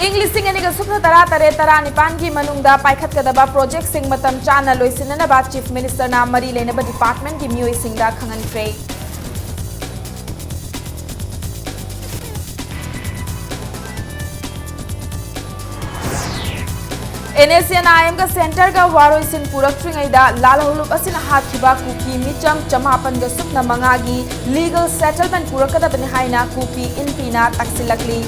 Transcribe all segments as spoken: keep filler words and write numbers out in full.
ꯏꯪ ꯂꯤꯁꯤꯡ ꯑꯅꯤꯒ ꯁꯨꯞꯅ ꯇꯔꯥ ꯇꯔꯦꯠ ꯇꯔꯥ ꯅꯤꯄꯥꯟꯒꯤ ꯃꯅꯨꯡꯗ ꯄꯥꯏꯈꯠꯀꯗꯕ ꯄ꯭ꯔꯣꯖꯦꯛꯁꯤꯡ ꯃꯇꯝ ꯆꯥꯅ ꯂꯣꯏꯁꯤꯟꯅꯅꯕ ꯆꯤꯐ ꯃꯤꯅꯤꯁꯇꯔꯅ ꯃꯔꯤ ꯂꯩꯅꯕ ꯗꯤꯄꯥꯔꯠꯃꯦꯟꯒꯤ ꯃꯤꯑꯣꯏꯁꯤꯡꯗ ꯈꯪꯍꯟꯈ꯭ꯔꯦ꯫ NSCN-IM-ꯒ ꯁꯦꯟꯇꯔꯒ ꯋꯥꯔꯣꯏꯁꯤꯟ ꯄꯨꯔꯛꯇ꯭ꯔꯤꯉꯩꯗ ꯂꯥꯜꯍꯧꯂꯨꯞ ꯑꯁꯤꯅ ꯍꯥꯠꯈꯤꯕ ꯀꯨꯀꯤ ꯃꯤꯆꯝ ꯆꯃꯥꯄꯟꯒ ꯁꯨꯞꯅ ꯃꯉꯥꯒꯤ ꯂꯤꯒꯦꯜ ꯁꯦꯇꯜꯃꯦꯟ ꯄꯨꯔꯛꯀꯗꯕꯅꯤ ꯍꯥꯏꯅ ꯀꯨꯀꯤ ꯏꯟꯄꯤꯅ ꯇꯛꯁꯤꯜꯂꯛꯂꯤ꯫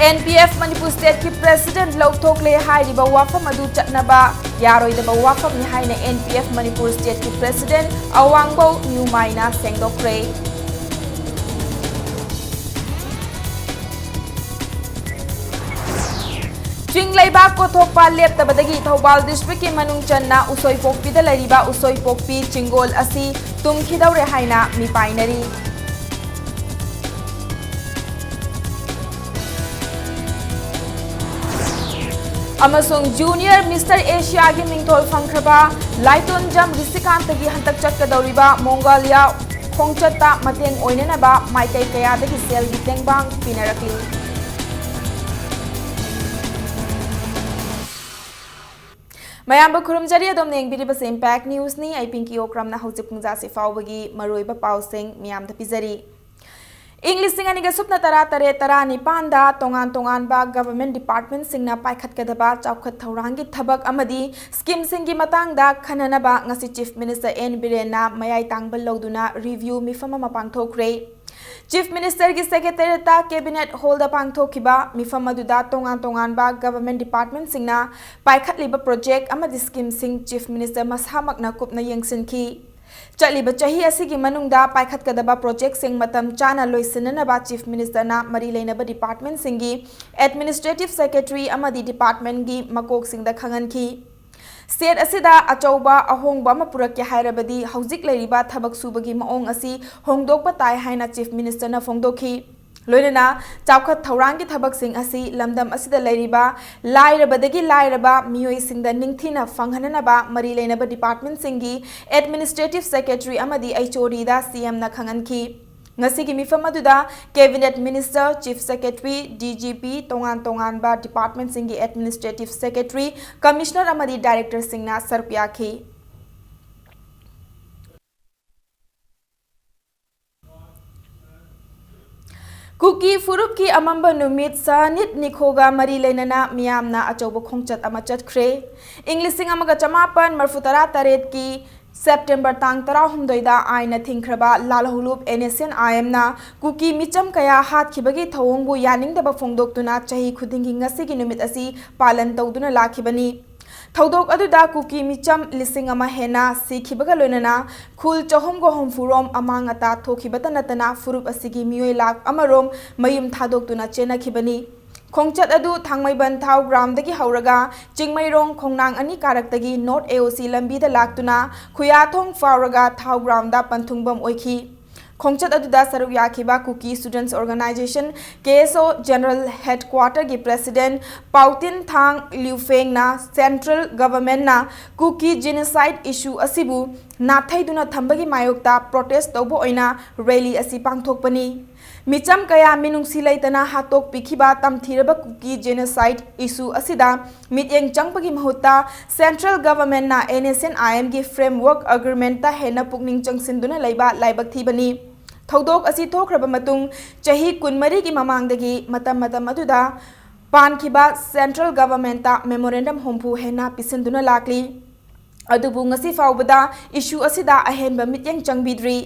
NPF ꯃꯅꯤꯄꯨꯔ ꯁ꯭ꯇꯦꯠꯀꯤ ꯄ꯭ꯔꯦꯁꯤꯗꯦꯟꯠ ꯂꯧꯊꯣꯛꯂꯦ ꯍꯥꯏꯔꯤꯕ ꯋꯥꯐꯝ ꯑꯗꯨ ꯆꯠꯅꯕ ꯌꯥꯔꯣꯏꯗꯕ ꯋꯥꯐꯝꯅꯤ ꯍꯥꯏꯅ NPF ꯃꯅꯤꯄꯨꯔ ꯁ꯭ꯇꯦꯠꯀꯤ ꯄ꯭ꯔꯦꯁꯤꯗꯦꯟꯠ ꯑꯋꯥꯡꯕꯧ ꯅ꯭ꯌꯨꯃꯥꯏꯅ ꯁꯦꯡꯗꯣꯛꯈ꯭ꯔꯦ꯫ ꯆꯤꯡ ꯂꯩꯕꯥꯛ ꯀꯣꯊꯣꯛꯄ ꯂꯦꯞꯇꯕꯗꯒꯤ ꯊꯧꯕꯥꯜ ꯗꯤꯁꯇ꯭ꯔꯤꯛꯀꯤ ꯃꯅꯨꯡ ꯆꯟꯅ ꯎꯁꯣꯏꯄꯣꯛꯄꯤꯗ ꯂꯩꯔꯤꯕ ꯎꯁꯣꯏꯄꯣꯛꯄꯤ ꯆꯤꯡꯒꯣꯜ ꯑꯁꯤ ꯇꯨꯝꯈꯤꯗꯧꯔꯦ ꯍꯥꯏꯅ ꯃꯤꯄꯥꯏꯅꯔꯤ꯫ ꯑꯃꯁꯨꯡ ꯖꯨꯅꯤꯌꯔ ꯃꯤꯁꯇꯔ ꯑꯦꯁꯤꯌꯥꯒꯤ ꯃꯤꯡꯊꯣꯜ ꯐꯪꯈ꯭ꯔꯕ ꯂꯥꯏꯇꯣꯟꯖꯝ ꯔꯤꯁꯤꯀꯥꯟꯇꯒꯤ ꯍꯟꯇꯛ ꯆꯠꯀꯗꯧꯔꯤꯕ ꯃꯣꯡꯒꯣꯂꯤꯌꯥ ꯈꯣꯡꯆꯠꯇ ꯃꯇꯦꯡ ꯑꯣꯏꯅꯅꯕ ꯃꯥꯏꯀꯩ ꯀꯌꯥꯗꯒꯤ ꯁꯦꯜꯒꯤ ꯇꯦꯡꯕꯥꯡ ꯄꯤꯅꯔꯛꯂꯤ꯫ ꯃꯌꯥꯝꯕꯨ ꯈꯨꯔꯨꯝꯖꯔꯤ, ꯑꯗꯣꯝꯅ ꯌꯦꯡꯕꯤꯔꯤꯕꯁꯤ Impact News-ꯅꯤ꯫ ꯑꯩ ꯄꯤꯡꯀꯤ ꯑꯣꯀ꯭ꯔꯝꯅ ꯍꯧꯖꯤꯛ ꯄꯨꯡꯖꯥꯁꯤ ꯐꯥꯎꯕꯒꯤ ꯃꯔꯨꯑꯣꯏꯕ ꯄꯥꯎꯁꯤꯡ ꯃꯤꯌꯥꯝꯗ ꯄꯤꯖꯔꯤ꯫ ꯏꯪ ꯂꯤꯁꯤꯡ ꯑꯅꯤꯒ ꯁꯨꯞꯅ ꯇꯔꯥ ꯇꯔꯦꯠ ꯇꯔꯥ ꯅꯤꯄꯥꯟꯗ ꯇꯣꯉꯥꯟ ꯇꯣꯉꯥꯟꯕ government department-ꯁꯤꯡꯅ ꯄꯥꯏꯈꯠꯀꯗꯕ ꯆꯥꯎꯈꯠ ꯊꯧꯔꯥꯡꯒꯤ ꯊꯕꯛ ꯑꯃꯗꯤ scheme-ꯁꯤꯡꯒꯤ ꯃꯇꯥꯡꯗ ꯈꯟꯅꯅꯕ ꯉꯁꯤ Chief Minister N ꯕꯤꯔꯦꯟꯅ ꯃꯌꯥꯏ ꯇꯥꯡꯕ ꯂꯧꯗꯨꯅ review ꯃꯤꯐꯝ ꯑꯃ ꯄꯥꯡꯊꯣꯛꯈ꯭ꯔꯦ꯫ Chief Minister-ꯒꯤ Secretariat-ꯇ Cabinet Hall-ꯗ ꯄꯥꯡꯊꯣꯛꯈꯤꯕ ꯃꯤꯐꯝ ꯑꯗꯨꯗ ꯇꯣꯉꯥꯟ ꯇꯣꯉꯥꯟꯕ government department-ꯁꯤꯡꯅ ꯄꯥꯏꯈꯠꯂꯤꯕ project ꯑꯃꯗꯤ scheme-ꯁꯤꯡ Chief Minister ꯃꯁꯥꯃꯛꯅ ꯀꯨꯞꯅ ꯌꯦꯡꯁꯤꯟꯈꯤ꯫ ꯆꯠꯂꯤꯕ ꯆꯍꯤ ꯑꯁꯤꯒꯤ ꯃꯅꯨꯡꯗ ꯄꯥꯏꯈꯠꯀꯗꯕ project-ꯁꯤꯡ ꯃꯇꯝ ꯆꯥꯅ ꯂꯣꯏꯁꯤꯟꯅꯅꯕ Chief Minister-ꯅ ꯃꯔꯤ ꯂꯩꯅꯕ department-ꯁꯤꯡꯒꯤ Administrative Secretary ꯑꯃꯗꯤ department-ꯒꯤ ꯃꯀꯣꯛꯁꯤꯡꯗ ꯈꯪꯍꯟꯈꯤ꯫ State ꯑꯁꯤꯗ ꯑꯆꯧꯕ ꯑꯍꯣꯡꯕ ꯑꯃ ꯄꯨꯔꯛꯀꯦ ꯍꯥꯏꯔꯕꯗꯤ ꯍꯧꯖꯤꯛ ꯂꯩꯔꯤꯕ ꯊꯕꯛ ꯁꯨꯕꯒꯤ ꯃꯑꯣꯡ ꯑꯁꯤ ꯍꯣꯡꯗꯣꯛꯄ ꯇꯥꯏ ꯍꯥꯏꯅ Chief Minister-ꯅ ꯐꯣꯡꯗꯣꯛꯈꯤ꯫ ꯂꯣꯏꯅꯅ ꯆꯥꯎꯈꯠ ꯊꯧꯔꯥꯡꯒꯤ ꯊꯕꯛꯁꯤꯡ ꯑꯁꯤ ꯂꯝꯗꯝ ꯑꯁꯤꯗ ꯂꯩꯔꯤꯕ ꯂꯥꯏꯔꯕꯗꯒꯤ ꯂꯥꯏꯔꯕ ꯃꯤꯑꯣꯏꯁꯤꯡꯗ ꯅꯤꯡꯊꯤꯅ ꯐꯪꯍꯟꯅꯅꯕ ꯃꯔꯤ ꯂꯩꯅꯕ department-ꯁꯤꯡꯒꯤ Administrative Secretary ꯑꯃꯗꯤ H O D-ꯗ C M-ꯅ ꯈꯪꯍꯟꯈꯤ꯫ ꯉꯁꯤꯒꯤ ꯃꯤꯐꯝ ꯑꯗꯨꯗ Cabinet Minister, Chief Secretary, D G P, ꯇꯣꯉꯥꯟ ꯇꯣꯉꯥꯟꯕ departmentꯁꯤꯡꯒꯤ administrative secretary, commissioner ꯑꯃꯗꯤ directorꯁꯤꯡꯅ ꯁꯔꯨꯛ ꯌꯥꯈꯤ꯫ ꯀꯨꯀꯤ ꯐꯨꯔꯨꯞꯀꯤ ꯑꯃꯝꯕ ꯅꯨꯃꯤꯠ ꯁꯍꯅꯤꯠ ꯅꯤꯈꯣꯒ ꯃꯔꯤ ꯂꯩꯅꯅ ꯃꯤꯌꯥꯝꯅ ꯑꯆꯧꯕ ꯈꯣꯡꯆꯠ ꯑꯃ ꯆꯠꯈ꯭ꯔꯦ꯫ ꯏꯪ ꯂꯤꯁꯤꯡ ꯑꯃꯒ ꯆꯃꯥꯄꯟ ꯃꯔꯤꯐꯨ ꯇꯔꯥ ꯇꯔꯦꯠꯀꯤ September ꯇꯥꯡ ꯇꯔꯥꯍꯨꯝꯗꯣꯏꯗ ꯑꯥꯏꯟꯅ ꯊꯤꯡꯈ꯭ꯔꯕ ꯂꯥꯜꯍꯧꯂꯨꯞ N S N I Mꯅ ꯀꯨꯀꯤ ꯃꯤꯆꯝ ꯀꯌꯥ ꯍꯥꯠꯈꯤꯕꯒꯤ ꯊꯧꯑꯣꯡꯕꯨ ꯌꯥꯅꯤꯡꯗꯕ ꯐꯣꯡꯗꯣꯛꯇꯨꯅ ꯆꯍꯤ ꯈꯨꯗꯤꯡꯒꯤ ꯉꯁꯤꯒꯤ ꯅꯨꯃꯤꯠ ꯑꯁꯤ ꯄꯥꯂꯟ ꯇꯧꯗꯨꯅ ꯂꯥꯛꯈꯤꯕꯅꯤ꯫ ꯊꯧꯗꯣꯛ ꯑꯗꯨꯗ ꯀꯨꯀꯤ ꯃꯤꯆꯝ ꯂꯤꯁꯤꯡ ꯑꯃ ꯍꯦꯟꯅ ꯁꯤꯈꯤꯕꯒ ꯂꯣꯏꯅꯅ ꯈꯨꯜ ꯆꯍꯨꯝꯒ ꯍꯨꯝꯐꯨ ꯔꯣꯝ ꯑꯃꯥꯡ ꯑꯇꯥ ꯊꯣꯛꯈꯤꯕꯇ ꯅꯠꯇꯅ ꯐꯨꯔꯨꯞ ꯑꯁꯤꯒꯤ ꯃꯤꯑꯣꯏ ꯂꯥꯈ ꯑꯃ ꯔꯣꯝ ꯃꯌꯨꯝ ꯊꯥꯗꯣꯛꯇꯨꯅ ꯆꯦꯟꯅꯈꯤꯕꯅꯤ꯫ ꯈꯣꯡꯆꯠ ꯑꯗꯨ ꯊꯥꯡꯃꯩꯕꯟ ꯊꯥꯎ ground ꯗꯒꯤ ꯍꯧꯔꯒ ꯆꯤꯡꯃꯩꯔꯣꯡ ꯈꯣꯡꯅꯥꯡ ꯑꯅꯤ ꯀꯥꯔꯛꯇꯒꯤ North A O C ꯂꯝꯕꯤꯗ ꯂꯥꯛꯇꯨꯅ ꯈꯨꯌꯥꯊꯣꯡ ꯐꯥꯎꯔꯒ ꯊꯥꯎ ground ꯗ ꯄꯟꯊꯨꯡꯐꯝ ꯑꯣꯏꯈꯤ꯫ ꯈꯣꯡꯆꯠ ꯑꯗꯨꯗ ꯁꯔꯨꯛ ꯌꯥꯈꯤꯕ Kuki Students Organisation, K S O General Headquarter ꯒꯤ President ꯄꯥꯎꯇꯤꯟ ꯊꯥꯡ ꯂꯤꯎꯐꯦꯡꯅ Central Government ꯅ ꯀꯨꯀꯤ genocide issue ꯑꯁꯤꯕꯨ ꯅꯥꯊꯩꯗꯨꯅ ꯊꯝꯕꯒꯤ ꯃꯥꯌꯣꯛꯇ protest ꯇꯧꯕ ꯑꯣꯏꯅ rally ꯑꯁꯤ ꯄꯥꯡꯊꯣꯛꯄꯅꯤ꯫ ꯃꯤꯆꯝ ꯀꯌꯥ ꯃꯤꯅꯨꯡꯁꯤ ꯂꯩꯇꯅ ꯍꯥꯠꯇꯣꯛꯄꯤꯈꯤꯕ ꯇꯝꯊꯤꯔꯕ ꯀꯨꯀꯤ genocide issue ꯑꯁꯤꯗ ꯃꯤꯠꯌꯦꯡ ꯆꯪꯕꯒꯤ ꯃꯍꯨꯠꯇ Central Government ꯅ N S N I M ꯒꯤ Framework Agreement ꯇ ꯍꯦꯟꯅ ꯄꯨꯛꯅꯤꯡ ꯆꯪꯁꯤꯟꯗꯨꯅ ꯂꯩꯕ ꯂꯥꯏꯕꯛ ꯊꯤꯕꯅꯤ꯫ ꯊꯧꯗꯣꯛ ꯑꯁꯤ ꯊꯣꯛꯈ꯭ꯔꯕ ꯃꯇꯨꯡ ꯆꯍꯤ ꯀꯨꯟꯃꯔꯤꯒꯤ ꯃꯃꯥꯡꯗꯒꯤ ꯃꯇꯝ ꯃꯇꯝ ꯑꯗꯨꯗ ꯄꯥꯟꯈꯤꯕ Central Government ꯇ memorandum ꯍꯨꯝꯐꯨ ꯍꯦꯟꯅ ꯄꯤꯁꯤꯟꯗꯨꯅ ꯂꯥꯛꯂꯤ꯫ ꯑꯗꯨꯕꯨ ꯉꯁꯤ ꯐꯥꯎꯕꯗ issue ꯑꯁꯤꯗ ꯑꯍꯦꯟꯕ ꯃꯤꯠꯌꯦꯡ ꯆꯪꯕꯤꯗ꯭ꯔꯤ꯫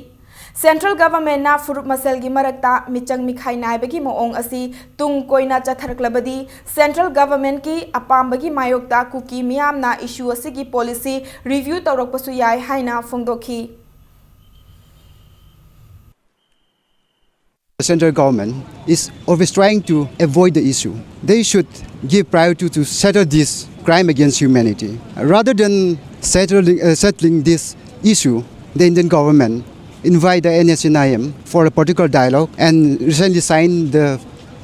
Central Government ꯅ ꯐꯨꯔꯨꯞ ꯃꯁꯦꯜꯒꯤ ꯃꯔꯛꯇ ꯃꯤꯆꯪ ꯃꯤꯈꯥꯏ ꯅꯥꯏꯕꯒꯤ ꯃꯑꯣꯡ ꯑꯁꯤ ꯇꯨꯡ ꯀꯣꯏꯅ ꯆꯠꯊꯔꯛꯂꯕꯗꯤ Central Government ꯀꯤ ꯑꯄꯥꯝꯕꯒꯤ ꯃꯥꯌꯣꯛꯇ ꯀꯨꯀꯤ ꯃꯤꯌꯥꯝꯅ issue ꯑꯁꯤꯒꯤ policy review ꯇꯧꯔꯛꯄꯁꯨ ꯌꯥꯏ ꯍꯥꯏꯅ ꯐꯣꯡꯗꯣꯛꯈꯤ꯫ The central government is always trying to avoid the issue. They should give priority to settle this crime against humanity rather than settling, uh, settling this issue. The Indian government invite the N S C N I M for a political dialogue and recently signed the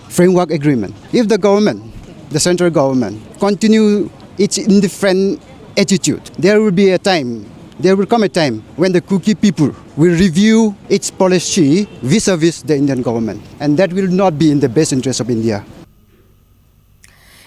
framework agreement. If the government, the central government, continue its indifferent attitude, there will be a time There will come a time when the Kuki people will review its policy vis-a-vis the Indian government, and that will not be in the best interest of India.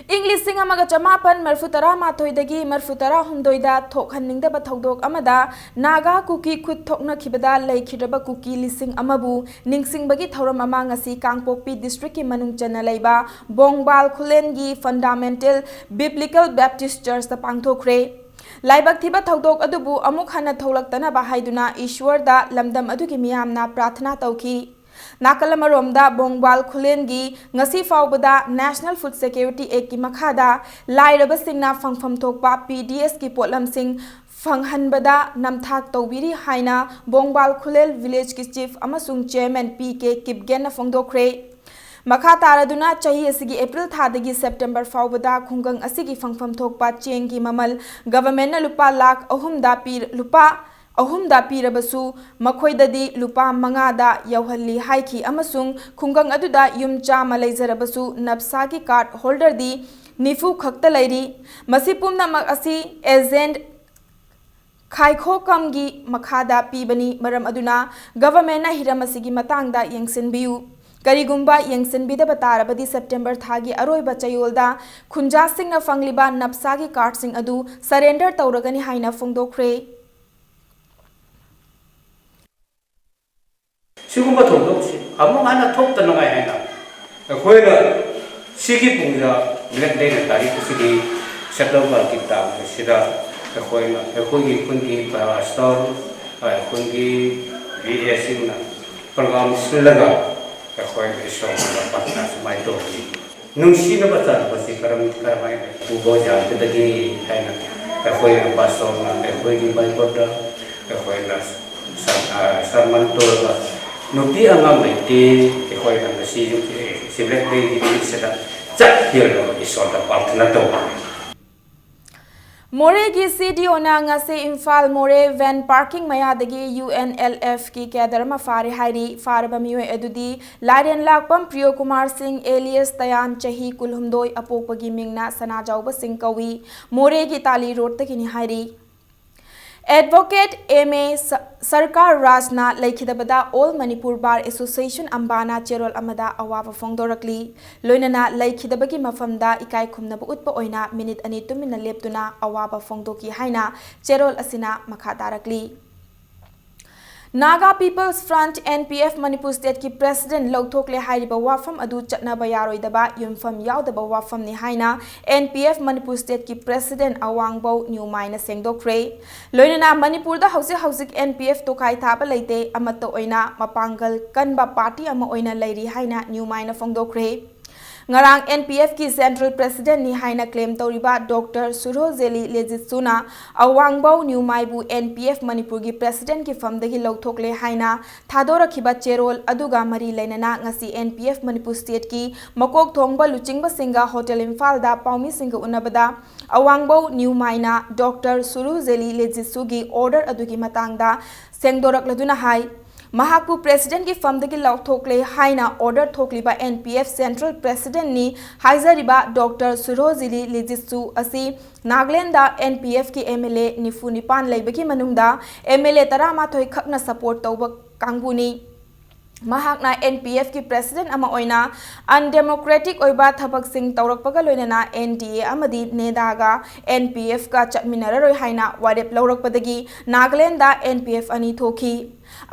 ꯏꯪ ꯂꯤꯁꯤꯡ ꯑꯃꯒ ꯆꯃꯥꯄꯟ ꯃꯔꯤꯐꯨ ꯇꯔꯥ ꯃꯥꯊꯣꯏꯗꯒꯤ ꯃꯔꯤꯐꯨ ꯇꯔꯥ ꯍꯨꯝꯗꯣꯏꯗ ꯊꯣꯛꯍꯟꯅꯤꯡꯗꯕ ꯊꯧꯗꯣꯛ ꯑꯃꯗ ꯅꯥꯒꯥ ꯀꯨꯀꯤ ꯈꯨꯠ ꯊꯣꯛꯅꯈꯤꯕꯗ ꯂꯩꯈꯤꯗ꯭ꯔꯕ ꯀꯨꯀꯤ ꯂꯤꯁꯤꯡ ꯑꯃꯕꯨ ꯅꯤꯡꯁꯤꯡꯕꯒꯤ ꯊꯧꯔꯝ ꯑꯃ ꯉꯁꯤ ꯀꯥꯡꯄꯣꯛꯄꯤ ꯗꯤꯁꯇ꯭ꯔꯤꯛꯀꯤ ꯃꯅꯨꯡ ꯆꯟꯅ ꯂꯩꯕ ꯕꯣꯡꯕꯥꯜ ꯈꯨꯂꯦꯟꯒꯤ ꯐꯟꯗꯥꯃꯦꯟꯇꯦꯜ ꯕꯤꯕ꯭ꯂꯤꯀꯦꯜ ꯕꯦꯞꯇꯤꯁ ꯆꯔꯆꯇ ꯄꯥꯡꯊꯣꯛꯈ꯭ꯔꯦ꯫ ꯂꯥꯏꯕꯛ ꯊꯤꯕ ꯊꯧꯗꯣꯛ ꯑꯗꯨꯕꯨ ꯑꯃꯨꯛ ꯍꯟꯅ ꯊꯣꯛꯂꯛꯇꯅꯕ ꯍꯥꯏꯗꯨꯅ ꯏꯁ꯭ꯋꯔꯗ ꯂꯝꯗꯝ ꯑꯗꯨꯒꯤ ꯃꯤꯌꯥꯝꯅ ꯄ꯭ꯔꯥꯔꯊꯅꯥ ꯇꯧꯈꯤ꯫ ꯅꯥꯀꯜ ꯑꯃꯔꯣꯝꯗ ꯕꯣꯡꯕꯥꯜ ꯈꯨꯂꯦꯟꯒꯤ ꯉꯁꯤ ꯐꯥꯎꯕꯗ National Food Security Actꯀꯤ ꯃꯈꯥꯗ ꯂꯥꯏꯔꯕꯁꯤꯡꯅ ꯐꯪꯐꯝ ꯊꯣꯛꯄ PDSꯀꯤ ꯄꯣꯠꯂꯝꯁꯤꯡ ꯐꯪꯍꯟꯕꯗ ꯅꯝꯊꯥꯛ ꯇꯧꯕꯤꯔꯤ ꯍꯥꯏꯅ ꯕꯣꯡꯕꯥꯜ ꯈꯨꯂꯦꯜ ꯚꯤꯂꯦꯖꯀꯤ ꯆꯤꯐ ꯑꯃꯁꯨꯡ ꯆꯦꯌꯔꯃꯦꯟ ꯄꯤ ꯀꯦ ꯀꯤꯞꯒꯦꯟꯅ ꯐꯣꯡꯗꯣꯛꯈ꯭ꯔꯦ꯫ ꯃꯈꯥ ꯇꯥꯔꯗꯨꯅ ꯆꯍꯤ ꯑꯁꯤꯒꯤ ꯑꯦꯄ꯭ꯔꯤꯜ ꯊꯥꯗꯒꯤ ꯁꯦꯞꯇꯦꯝꯕꯔ ꯐꯥꯎꯕꯗ ꯈꯨꯡꯒꯪ ꯑꯁꯤꯒꯤ ꯐꯪꯐꯝ ꯊꯣꯛꯄ ꯆꯦꯡꯒꯤ ꯃꯃꯜ ꯒꯚꯔꯟꯃꯦꯟꯠꯅ ꯂꯨꯄꯥ ꯂꯥꯈ ꯑꯍꯨꯝꯗ ꯄꯤ-, ꯂꯨꯄꯥ ꯑꯍꯨꯝꯗ ꯄꯤꯔꯕꯁꯨ ꯃꯈꯣꯏꯗꯗꯤ ꯂꯨꯄꯥ ꯃꯉꯥꯗ ꯌꯧꯍꯜꯂꯤ ꯍꯥꯏꯈꯤ ꯑꯃꯁꯨꯡ ꯈꯨꯡꯒꯪ ꯑꯗꯨꯗ ꯌꯨꯝ ꯆꯥꯝꯃ ꯂꯩꯖꯔꯕꯁꯨ ꯅꯞꯁꯥꯒꯤ ꯀꯥꯔꯗ ꯍꯣꯜꯗꯔꯗꯤ ꯅꯤꯐꯨ ꯈꯛꯇ ꯂꯩꯔꯤ꯫ ꯃꯁꯤ ꯄꯨꯝꯅꯃꯛ ꯑꯁꯤ ꯑꯦꯖꯦꯟꯠ ꯈꯥꯏꯈꯣꯀꯝꯒꯤ ꯃꯈꯥꯗ ꯄꯤꯕꯅꯤ꯫ ꯃꯔꯝ ꯑꯗꯨꯅ ꯒꯚꯔꯟꯃꯦꯟꯠꯅ ꯍꯤꯔꯝ ꯑꯁꯤꯒꯤ ꯃꯇꯥꯡꯗ ꯌꯦꯡꯁꯤꯟꯕꯤꯌꯨ꯫ ꯀꯔꯤꯒꯨꯝꯕ ꯌꯦꯡꯁꯤꯟꯕꯤꯗꯕ ꯇꯥꯔꯕꯗꯤ ꯁꯦꯞꯇꯦꯝꯕꯔ ꯊꯥꯒꯤ ꯑꯔꯣꯏꯕ ꯆꯌꯣꯜꯗ ꯈꯨꯟꯖꯥꯁꯤꯡꯅ ꯐꯪꯂꯤꯕ ꯅꯞꯁꯥꯒꯤ ꯀꯥꯔꯗꯁꯤꯡ ꯑꯗꯨ ꯁꯔꯦꯟꯗꯔ ꯇꯧꯔꯒꯅꯤ ꯍꯥꯏꯅ ꯐꯣꯡꯗꯣꯛꯈ꯭ꯔꯦ꯫ ꯁꯤꯒꯨꯝꯕ ꯊꯧꯗꯣꯛꯁꯤ ꯑꯃꯨꯛ ꯍꯟꯅ ꯊꯣꯛꯇꯅꯉꯥꯏ ꯍꯥꯏꯅ ꯑꯩꯈꯣꯏꯅ ꯁꯤꯒꯤ ꯄꯨꯡꯖꯥ ꯕ꯭ꯂꯦꯛ ꯗꯦꯅ ꯇꯥꯔꯤꯛ ꯑꯁꯤꯒꯤ ꯁꯦꯞꯇꯦꯝꯕꯔꯒꯤ ꯇꯥꯡ ꯑꯁꯤꯗ ꯑꯩꯈꯣꯏꯅ ꯑꯩꯈꯣꯏꯒꯤ ꯈꯨꯟꯒꯤ ꯄꯥꯁꯇꯔ, ꯑꯩꯈꯣꯏꯒꯤ ꯕꯤ ꯑꯦꯁꯁꯤꯡꯅ ꯄ꯭ꯔꯣꯒ꯭ꯔꯥꯝ ꯁꯤꯜꯂꯒ ꯑꯩꯈꯣꯏ ꯏꯁꯣꯔꯗ ꯄ꯭ꯔꯊꯅꯥ ꯁꯨꯃꯥꯏꯅ ꯇꯧꯈꯤ꯫ ꯅꯨꯡꯁꯤꯅꯕ ꯆꯥꯟꯅꯕꯁꯤ ꯀꯔꯝ ꯀꯔꯝꯍꯥꯏꯅ ꯎꯕ ꯌꯥꯒꯗꯒꯦ ꯍꯥꯏꯅ ꯑꯩꯈꯣꯏꯅ ꯄꯥꯁꯇꯔꯅ ꯑꯩꯈꯣꯏꯒꯤ ꯕꯥꯏꯕꯜꯗ ꯑꯩꯈꯣꯏꯅ ꯁꯔꯃꯟ ꯇꯧꯔꯒ ꯅꯨꯄꯤ ꯑꯉꯥꯡ ꯂꯩꯇꯦ꯫ ꯑꯩꯈꯣꯏꯅ ꯉꯁꯤ ꯁꯤꯕ꯭ꯂꯦꯛ ꯗꯦꯒꯤ ꯅꯨꯃꯤꯠꯁꯤꯗ ꯆꯠꯄꯤꯔꯒ ꯏꯁꯣꯔꯗ ꯄ꯭ꯔꯥꯔꯊꯅꯥ ꯇꯧꯕꯅꯤ꯫ ꯃꯣꯔꯦꯒꯤ CDOꯅ ꯉꯁꯤ ꯏꯝꯐꯥꯜ ꯃꯣꯔꯦ ꯚꯦꯟ ꯄꯥꯔꯀꯤꯡ ꯃꯌꯥꯗꯒꯤ UNLFꯀꯤ ꯀꯦꯗꯔ ꯑꯃ ꯐꯥꯔꯦ ꯍꯥꯏꯔꯤ꯫ ꯐꯥꯔꯕ ꯃꯤꯑꯣꯏ ꯑꯗꯨꯗꯤ ꯂꯥꯏꯔꯦꯟꯂꯥꯛꯄꯝ ꯄ꯭ꯔꯤꯌꯣꯀꯨꯃꯥꯔ ꯁꯤꯡ alias ꯇꯌꯥꯟ, ꯆꯍꯤ ꯀꯨꯟꯍꯨꯝꯗꯣꯏ, ꯑꯄꯣꯛꯄꯒꯤ ꯃꯤꯡꯅ ꯁꯅꯥꯖꯥꯎꯕ ꯁꯤꯡ ꯀꯧꯏ꯫ ꯃꯣꯔꯦꯒꯤ ꯇꯥꯂꯤ ꯔꯣꯗꯇꯒꯤꯅꯤ ꯍꯥꯏꯔꯤ꯫ ꯑꯦꯗꯚꯣꯀꯦꯠ ꯑꯦꯝ ꯑꯦ ꯁ-, ꯁꯔꯀꯥꯔ ꯔꯥꯖꯅ ꯂꯩꯈꯤꯗꯕꯗ All Manipur Bar Association ꯑꯝꯕꯥꯅ ꯆꯦꯔꯣꯜ ꯑꯃꯗ ꯑꯋꯥꯕ ꯐꯣꯡꯗꯣꯔꯛꯂꯤ꯫ ꯂꯣꯏꯅꯅ ꯂꯩꯈꯤꯗꯕꯒꯤ ꯃꯐꯝꯗ ꯏꯀꯥꯏ ꯈꯨꯝꯅꯕ ꯎꯠꯄ ꯑꯣꯏꯅ ꯃꯤꯅꯤꯠ ꯑꯅꯤ ꯇꯨꯃꯤꯟꯅ ꯂꯦꯞꯇꯨꯅ ꯑꯋꯥꯕ ꯐꯣꯡꯗꯣꯛꯈꯤ ꯍꯥꯏꯅ ꯆꯦꯔꯣꯜ ꯑꯁꯤꯅ ꯃꯈꯥ ꯇꯥꯔꯛꯂꯤ꯫ Naga People's Front, N P F, Manipur ꯁ꯭ꯇꯦꯠꯀꯤ ꯄ꯭ꯔꯦꯁꯤꯗꯦꯟꯠ ꯂꯧꯊꯣꯛꯂꯦ ꯍꯥꯏꯔꯤꯕ ꯋꯥꯐꯝ ꯑꯗꯨ ꯆꯠꯅꯕ ꯌꯥꯔꯣꯏꯗꯕ, ꯌꯨꯝꯐꯝ ꯌꯥꯎꯗꯕ ꯋꯥꯐꯝꯅꯤ ꯍꯥꯏꯅ N P F ꯃꯅꯤꯄꯨꯔ ꯁ꯭ꯇꯦꯠꯀꯤ ꯄ꯭ꯔꯦꯁꯤꯗꯦꯟꯠ ꯑꯋꯥꯡꯕꯧ ꯅ꯭ꯌꯨꯃꯥꯏꯅ ꯁꯦꯡꯗꯣꯛꯈ꯭ꯔꯦ꯫ ꯂꯣꯏꯅꯅ ꯃꯅꯤꯄꯨꯔꯗ ꯍꯧꯖꯤꯛ ꯍꯧꯖꯤꯛ N P F ꯇꯣꯈꯥꯏ ꯊꯥꯕ ꯂꯩꯇꯦ, ꯑꯃꯠꯇ ꯑꯣꯏꯅ ꯃꯄꯥꯡꯒꯜ ꯀꯟꯕ ꯄꯥꯔꯇꯤ ꯑꯃ ꯑꯣꯏꯅ ꯂꯩꯔꯤ ꯍꯥꯏꯅ ꯅ꯭ꯌꯨꯃꯥꯏꯅ ꯐꯣꯡꯗꯣꯛꯈ꯭ꯔꯦ꯫ ꯉꯔꯥꯡ N P F ꯀꯤ ꯁꯦꯟꯇ꯭ꯔꯦꯜ ꯄ꯭ꯔꯦꯁꯤꯗꯦꯟꯠꯅꯤ ꯍꯥꯏꯅ ꯀ꯭ꯂꯦꯝ ꯇꯧꯔꯤꯕ ꯗꯣꯛꯇꯔ ꯁꯨꯔꯣꯖꯦꯂꯤ ꯂꯦꯖꯤꯠꯁꯨꯅ ꯑꯋꯥꯡꯕꯧ ꯅ꯭ꯌꯨꯃꯥꯏꯕꯨ N P F ꯃꯅꯤꯄꯨꯔꯒꯤ ꯄ꯭ꯔꯦꯁꯤꯗꯦꯟꯠꯀꯤ ꯐꯝꯗꯒꯤ ꯂꯧꯊꯣꯛꯂꯦ ꯍꯥꯏꯅ ꯊꯥꯗꯣꯔꯛꯈꯤꯕ ꯆꯦꯔꯣꯜ ꯑꯗꯨꯒ ꯃꯔꯤ ꯂꯩꯅꯅ ꯉꯁꯤ N P F ꯃꯅꯤꯄꯨꯔ ꯁ꯭ꯇꯦꯠꯀꯤ ꯃꯀꯣꯛ ꯊꯣꯡꯕ ꯂꯨꯆꯤꯡꯕꯁꯤꯡꯒ ꯍꯣꯇꯦꯜ ꯏꯝꯐꯥꯜꯗ ꯄꯥꯎꯃꯤꯁꯤꯡꯒ ꯎꯅꯕꯗ ꯑꯋꯥꯡꯕꯧ ꯅ꯭ꯌꯨꯃꯥꯏꯅ ꯗꯣꯛꯇꯔ ꯁꯨꯔꯨꯖꯦꯂꯤ ꯂꯦꯖꯤꯠꯁꯨꯒꯤ ꯑꯣꯔꯗꯔ ꯑꯗꯨꯒꯤ ꯃꯇꯥꯡꯗ ꯁꯦꯡꯗꯣꯔꯛꯂꯗꯨꯅ ꯍꯥꯏ, ꯃꯍꯥꯛꯄꯨ ꯄ꯭ꯔꯦꯁꯤꯗꯦꯟꯠꯀꯤ ꯐꯝꯗꯒꯤ ꯂꯧꯊꯣꯛꯂꯦ ꯍꯥꯏꯅ ꯑꯣꯔꯗꯔ ꯊꯣꯛꯂꯤꯕ N P F ꯁꯦꯟꯇ꯭ꯔꯦꯜ ꯄ꯭ꯔꯦꯁꯤꯗꯦꯟꯠꯅꯤ ꯍꯥꯏꯖꯔꯤꯕ ꯗꯣꯛꯇꯔ ꯁꯨꯔꯣꯖꯤꯂꯤ ꯂꯤꯖꯤꯠꯁꯨ ꯑꯁꯤ ꯅꯥꯒꯥꯂꯦꯟꯗ N P F ꯀꯤ M L A ꯅꯤꯐꯨ ꯅꯤꯄꯥꯟ ꯂꯩꯕꯒꯤ ꯃꯅꯨꯡꯗ M L A ꯇꯔꯥꯃꯥꯊꯣꯏ ꯈꯛꯅ ꯁꯄꯣꯔꯠ ꯇꯧꯕ ꯀꯥꯡꯕꯨꯅꯤ꯫ ꯃꯍꯥꯛꯅ N P F ꯀꯤ ꯄ꯭ꯔꯦꯁꯤꯗꯦꯟꯠ ꯑꯃ ꯑꯣꯏꯅ ꯑꯟꯗꯦꯃꯣꯀ꯭ꯔꯦꯇꯤꯛ ꯑꯣꯏꯕ ꯊꯕꯛꯁꯤꯡ ꯇꯧꯔꯛꯄꯒ ꯂꯣꯏꯅꯅ N D A ꯑꯃꯗꯤ ꯅꯦꯗꯥꯒ N P F ꯀ ꯆꯠꯃꯤꯟꯅꯔꯔꯣꯏ ꯍꯥꯏꯅ ꯋꯥꯔꯦꯞ ꯂꯧꯔꯛꯄꯗꯒꯤ ꯅꯥꯒꯥꯂꯦꯟꯗ N P F ꯑꯅꯤ ꯊꯣꯛꯈꯤ꯫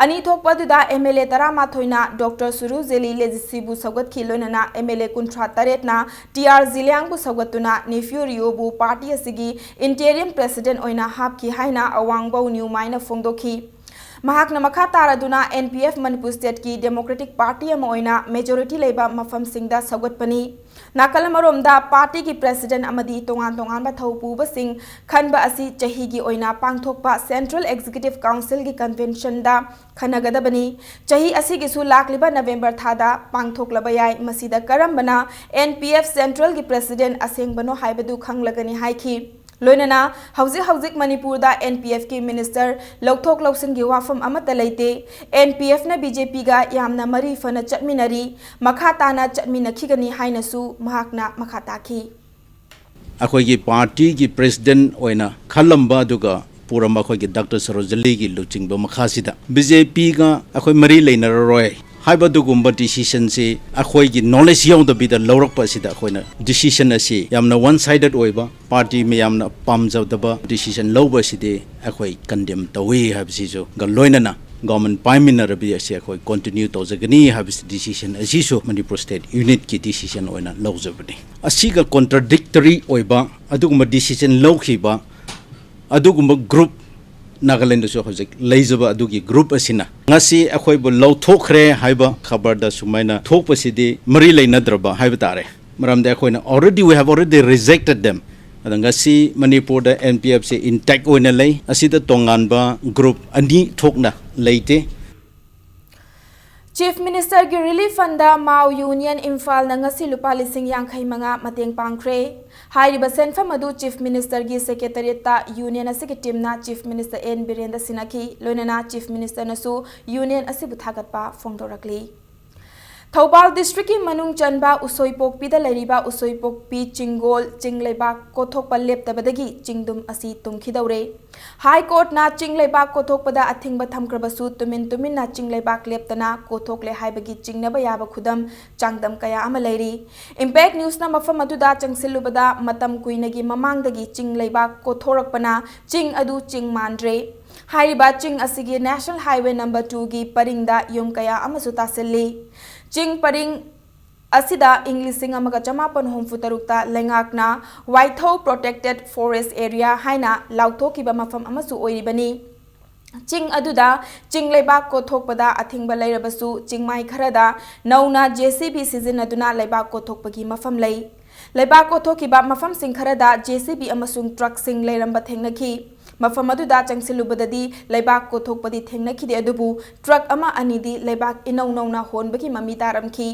ꯑꯅꯤ ꯊꯣꯛꯄ ꯑꯗꯨꯗ M L A ꯇꯔꯥꯃꯥꯊꯣꯏꯅ ꯗꯣꯛꯇꯔ ꯁꯨꯔꯨꯖꯦꯂꯤ ꯂꯦꯖꯤꯠꯁꯤꯕꯨ ꯁꯧꯒꯠꯈꯤ, ꯂꯣꯏꯅꯅ M L A ꯀꯨꯟꯊ꯭ꯔꯥ ꯇꯔꯦꯠꯅ T R ꯖꯤꯂꯤꯌꯥꯡꯕꯨ ꯁꯧꯒꯠꯇꯨꯅ ꯅꯤꯐ꯭ꯌꯨ ꯔꯤꯑꯣꯕꯨ ꯄꯥꯔꯇꯤ ꯑꯁꯤꯒꯤ ꯏꯟꯇꯦꯔꯤꯝ ꯄ꯭ꯔꯦꯁꯤꯗꯦꯟꯠ ꯑꯣꯏꯅ ꯍꯥꯞꯈꯤ ꯍꯥꯏꯅ ꯑꯋꯥꯡꯕꯧ ꯅ꯭ꯌꯨꯃꯥꯏꯅ ꯐꯣꯡꯗꯣꯛꯈꯤ꯫ ꯃꯍꯥꯛꯅ ꯃꯈꯥ ꯇꯥꯔꯗꯨꯅ N P F ꯃꯅꯤꯄꯨꯔ ꯁ꯭ꯇꯦꯠꯀꯤ ꯗꯦꯃꯣꯀ꯭ꯔꯦꯇꯤꯛ ꯄꯥꯔꯇꯤ ꯑꯃ ꯑꯣꯏꯅ ꯃꯦꯖꯣꯔꯤꯇꯤ ꯂꯩꯕ ꯃꯐꯝꯁꯤꯡꯗ ꯁꯧꯒꯠꯄꯅꯤ꯫ ꯅꯥꯀꯜ ꯑꯃꯔꯣꯝꯗ, ꯄꯥꯔꯇꯤꯒꯤ ꯄ꯭ꯔꯦꯁꯤꯗꯦꯟꯠ ꯑꯃꯗꯤ ꯇꯣꯉꯥꯟ ꯇꯣꯉꯥꯟꯕ ꯊꯧ ꯄꯨꯕꯁꯤꯡ ꯈꯟꯕ ꯑꯁꯤ ꯆꯍꯤꯒꯤ ꯑꯣꯏꯅ ꯄꯥꯡꯊꯣꯛꯄ ꯁꯦꯟꯇ꯭ꯔꯦꯜ ꯑꯦꯛꯖꯤꯀ꯭ꯌꯨꯇꯤꯚ ꯀꯥꯎꯟꯁꯤꯜꯒꯤ ꯀꯟꯚꯦꯟꯁꯟꯗ ꯈꯟꯅꯒꯗꯕꯅꯤ꯫ ꯆꯍꯤ ꯑꯁꯤꯒꯤꯁꯨ ꯂꯥꯛꯂꯤꯕ ꯅꯕꯦꯝꯕꯔ ꯊꯥꯗ ꯄꯥꯡꯊꯣꯛꯂꯕ ꯌꯥꯏ꯫ ꯃꯁꯤꯗ ꯀꯔꯝꯕꯅ N P F ꯁꯦꯟꯇ꯭ꯔꯦꯜꯒꯤ ꯄ꯭ꯔꯦꯁꯤꯗꯦꯟꯠ ꯑꯁꯦꯡꯕꯅꯣ ꯍꯥꯏꯕꯗꯨ ꯈꯪꯂꯒꯅꯤ ꯍꯥꯏꯈꯤ꯫ ꯂꯣꯏꯅꯅ ꯍꯧꯖꯤꯛ ꯍꯧꯖꯤꯛ ꯃꯅꯤꯄꯨꯔꯗ N P F ꯀꯤ ꯃꯤꯅꯤꯁꯇꯔ ꯂꯧꯊꯣꯛ ꯂꯧꯁꯤꯟꯒꯤ ꯋꯥꯐꯝ ꯑꯃꯠꯇ ꯂꯩꯇꯦ꯫ N P F ꯅ B J P ꯒ ꯌꯥꯝꯅ ꯃꯔꯤ ꯐꯅ ꯆꯠꯃꯤꯟꯅꯔꯤ, ꯃꯈꯥ ꯇꯥꯅ ꯆꯠꯃꯤꯟꯅꯈꯤꯒꯅꯤ ꯍꯥꯏꯅꯁꯨ ꯃꯍꯥꯛꯅ ꯃꯈꯥ ꯇꯥꯈꯤ꯫ ꯑꯩꯈꯣꯏꯒꯤ ꯄꯥꯔꯇꯤꯒꯤ ꯄ꯭ꯔꯦꯁꯤꯗꯦꯟꯠ ꯑꯣꯏꯅ ꯈꯜꯂꯝꯕ ꯑꯗꯨꯒ ꯄꯨꯔꯝꯕ ꯑꯩꯈꯣꯏꯒꯤ ꯗꯥꯛꯇꯔ ꯁꯔꯣꯖꯂꯤꯒꯤ ꯂꯨꯆꯤꯡꯕ ꯃꯈꯥꯁꯤꯗ ꯕꯤ ꯖꯦ ꯄꯤꯒ ꯑꯩꯈꯣꯏ ꯃꯔꯤ ꯂꯩꯅꯔꯔꯣꯏ ꯍꯥꯏꯕ ꯑꯗꯨꯒꯨꯝꯕ ꯗꯤꯁꯤꯖꯟꯁꯤ ꯑꯩꯈꯣꯏꯒꯤ ꯅꯣꯂꯦꯖ ꯌꯥꯎꯗꯕꯤꯗ ꯂꯧꯔꯛꯄ ꯑꯁꯤꯗ ꯑꯩꯈꯣꯏꯅ ꯗꯤꯁꯤꯖꯟ ꯑꯁꯤ ꯌꯥꯝꯅ ꯋꯥꯟ ꯁꯥꯏꯗꯦꯠ ꯑꯣꯏꯕ, ꯄꯥꯔꯇꯤ ꯃꯌꯥꯝꯅ ꯄꯥꯝꯖꯗꯕ ꯗꯤꯁꯤꯖꯟ ꯂꯧꯕ ꯑꯁꯤꯗꯤ ꯑꯩꯈꯣꯏ ꯀꯟꯗꯦꯝ ꯇꯧꯏ ꯍꯥꯏꯕꯁꯤꯁꯨ ꯒ ꯂꯣꯏꯅꯅ ꯒꯣꯔꯃꯦꯟ ꯄꯥꯏꯃꯤꯟꯅꯔꯕꯗꯤ ꯑꯁꯤ ꯑꯩꯈꯣꯏ ꯀꯣꯟꯇꯤꯅ꯭ꯌꯨ ꯇꯧꯖꯒꯅꯤ ꯍꯥꯏꯕꯁꯤ ꯗꯤꯁꯤꯖꯟ ꯑꯁꯤꯁꯨ ꯃꯅꯤꯄꯨꯔ ꯁ꯭ꯇꯦꯠ ꯌꯨꯅꯤꯠꯀꯤ ꯗꯤꯁꯤꯖꯟ ꯑꯣꯏꯅ ꯂꯧꯖꯕꯅꯤ꯫ ꯑꯁꯤꯒ ꯀꯣꯟꯇ꯭ꯔꯗꯤꯛꯇꯔꯤ ꯑꯣꯏꯕ ꯑꯗꯨꯒꯨꯝꯕ ꯗꯤꯁꯤꯖꯟ ꯂꯧꯈꯤꯕ ꯑꯗꯨꯒꯨꯝꯕ ꯒ꯭ꯔꯨꯞ ꯅꯥꯒꯥꯂꯦꯟꯗꯁꯨ ꯍꯧꯖꯤꯛ ꯂꯩꯖꯕ ꯑꯗꯨꯒꯤ ꯒ꯭ꯔꯨꯞ ꯑꯁꯤꯅ ꯉꯁꯤ ꯑꯩꯈꯣꯏꯕꯨ ꯂꯧꯊꯣꯛꯈ꯭ꯔꯦ ꯍꯥꯏꯕ ꯈꯕꯔꯗ ꯁꯨꯃꯥꯏꯅ ꯊꯣꯛꯄꯁꯤꯗꯤ ꯃꯔꯤ ꯂꯩꯅꯗ꯭ꯔꯕ ꯍꯥꯏꯕ ꯇꯥꯔꯦ꯫ ꯃꯔꯝꯗꯤ ꯑꯩꯈꯣꯏꯅ already, we have already rejected them꯫ ꯑꯗ ꯉꯁꯤ ꯃꯅꯤꯄꯨꯔꯗ ꯑꯦꯟ ꯄꯤ ꯑꯦꯐꯁꯦ ꯏꯟꯇꯦꯛ ꯑꯣꯏꯅ ꯂꯩ꯫ ꯑꯁꯤꯗ ꯇꯣꯉꯥꯟꯕ ꯒ꯭ꯔꯨꯞ ꯑꯅꯤ ꯊꯣꯛꯅ ꯂꯩꯇꯦ꯫ ꯆꯤꯐ ꯃꯤꯅꯤꯁꯇꯔꯒꯤ ꯔꯤꯂꯤꯐ ꯐꯟꯗ ꯃꯥꯎ ꯌꯨꯅꯤꯌꯟ ꯏꯝꯐꯥꯜꯅ ꯉꯁꯤ ꯂꯨꯄꯥ ꯂꯤꯁꯤꯡ ꯌꯥꯡꯈꯩ ꯃꯉꯥ ꯃꯇꯦꯡ ꯄꯥꯡꯈ꯭ꯔꯦ꯫ ꯍꯥꯏꯔꯤꯕ ꯁꯦꯟꯐꯝ ꯑꯗꯨ ꯆꯤꯐ ꯃꯤꯅꯤꯁꯇꯔꯒꯤ ꯁꯦꯀ꯭ꯔꯦꯇꯔꯤꯌꯦꯠꯇ ꯌꯨꯅꯤꯌꯟ ꯑꯁꯤꯒꯤ ꯇꯤꯝꯅ ꯆꯤꯐ ꯃꯤꯅꯤꯁꯇꯔ ꯑꯦꯟ ꯕꯤꯔꯦꯟꯗ ꯁꯤꯟꯅꯈꯤ꯫ ꯂꯣꯏꯅꯅ ꯆꯤꯐ ꯃꯤꯅꯤꯁꯇꯔꯅꯁꯨ ꯌꯨꯅꯤꯌꯟ ꯑꯁꯤꯕꯨ ꯊꯥꯒꯠꯄ ꯐꯣꯡꯗꯣꯔꯛꯂꯤ꯫ ꯊꯧꯕꯥꯜ ꯗꯤꯁꯇ꯭ꯔꯤꯛꯀꯤ ꯃꯅꯨꯡ ꯆꯟꯕ ꯎꯁꯣꯏꯄꯣꯛꯄꯤꯗ ꯂꯩꯔꯤꯕ ꯎꯁꯣꯏꯄꯣꯛꯄꯤ ꯆꯤꯡꯒꯣꯜ ꯆꯤꯡ ꯂꯩꯕꯥꯛ ꯀꯣꯊꯣꯛꯄ ꯂꯦꯞꯇꯕꯗꯒꯤ ꯆꯤꯡꯗꯨꯝ ꯑꯁꯤ ꯇꯨꯝꯈꯤꯗꯧꯔꯦ꯫ ꯍꯥꯏ ꯀꯣꯔꯠꯅ ꯆꯤꯡ ꯂꯩꯕꯥꯛ ꯀꯣꯊꯣꯛꯄꯗ ꯑꯊꯤꯡꯕ ꯊꯝꯈ꯭ꯔꯕꯁꯨ ꯇꯨꯃꯤꯟ ꯇꯨꯃꯤꯟꯅ ꯆꯤꯡ ꯂꯩꯕꯥꯛ ꯂꯦꯞꯇꯅ ꯀꯣꯊꯣꯛꯂꯦ ꯍꯥꯏꯕꯒꯤ ꯆꯤꯡꯅꯕ ꯌꯥꯕ ꯈꯨꯗꯝ ꯆꯥꯡꯗꯝ ꯀꯌꯥ ꯑꯃ ꯂꯩꯔꯤ꯫ ꯏꯝꯄꯦꯛ ꯅ꯭ꯌꯨꯁꯅ ꯃꯐꯝ ꯑꯗꯨꯗ ꯆꯪꯁꯤꯜꯂꯨꯕꯗ ꯃꯇꯝ ꯀꯨꯏꯅꯒꯤ ꯃꯃꯥꯡꯗꯒꯤ ꯆꯤꯡ ꯂꯩꯕꯥꯛ ꯀꯣꯊꯣꯔꯛꯄꯅ ꯆꯤꯡ ꯑꯗꯨ ꯆꯤꯡ ꯃꯥꯟꯗ꯭ꯔꯦ꯫ ꯍꯥꯏꯔꯤꯕ ꯆꯤꯡ ꯑꯁꯤꯒꯤ ꯅꯦꯁꯅꯦꯜ ꯍꯥꯏꯋꯦ ꯅꯝꯕꯔ ꯇꯨꯒꯤ ꯄꯔꯤꯡꯗ ꯌꯨꯝ ꯀꯌꯥ ꯑꯃꯁꯨ ꯇꯥꯁꯤꯜꯂꯤ꯫ ꯆꯤꯡ ꯄꯔꯤꯡ ꯑꯁꯤꯗ ꯏꯪ ꯂꯤꯁꯤꯡ ꯑꯃꯒ ꯆꯃꯥꯄꯟ ꯍꯨꯝꯐꯨ ꯇꯔꯨꯛꯇ ꯂꯩꯉꯥꯛꯅ ꯋꯥꯏꯊꯧ ꯄ꯭ꯔꯣꯇꯦꯛꯇꯦꯗ ꯐꯣꯔꯦꯁ ꯑꯦꯔꯤꯌꯥ ꯍꯥꯏꯅ ꯂꯥꯎꯊꯣꯛꯈꯤꯕ ꯃꯐꯝ ꯑꯃꯁꯨ ꯑꯣꯏꯔꯤꯕꯅꯤ꯫ ꯆꯤꯡ ꯑꯗꯨꯗ ꯆꯤꯡ ꯂꯩꯕꯥꯛ ꯀꯣꯊꯣꯛꯄꯗ ꯑꯊꯤꯡꯕ ꯂꯩꯔꯕꯁꯨ ꯆꯤꯡꯃꯥꯏ ꯈꯔꯗ ꯅꯧꯅ ꯖꯦ ꯁꯤ ꯕꯤ ꯁꯤꯖꯤꯟꯅꯗꯨꯅ ꯂꯩꯕꯥꯛ ꯀꯣꯊꯣꯛꯄꯒꯤ ꯃꯐꯝ ꯂꯩ꯫ ꯂꯩꯕꯥꯛ ꯀꯣꯊꯣꯛꯈꯤꯕ ꯃꯐꯝꯁꯤꯡ ꯈꯔꯗ ꯖꯦ ꯁꯤ ꯕꯤ ꯑꯃꯁꯨꯡ ꯇ꯭ꯔꯛꯁꯤꯡ ꯂꯩꯔꯝꯕ ꯊꯦꯡꯅꯈꯤ꯫ ꯃꯐꯝ ꯑꯗꯨꯗ ꯆꯪꯁꯤꯜꯂꯨꯕꯗꯗꯤ ꯂꯩꯕꯥꯛ ꯀꯣꯊꯣꯛꯄꯗꯤ ꯊꯦꯡꯅꯈꯤꯗꯦ, ꯑꯗꯨꯕꯨ ꯇ꯭ꯔꯛ ꯑꯃ ꯑꯅꯤꯗꯤ ꯂꯩꯕꯥꯛ ꯏꯅꯧ ꯅꯧꯅ ꯍꯣꯟꯕꯒꯤ ꯃꯃꯤ ꯇꯥꯔꯝꯈꯤ꯫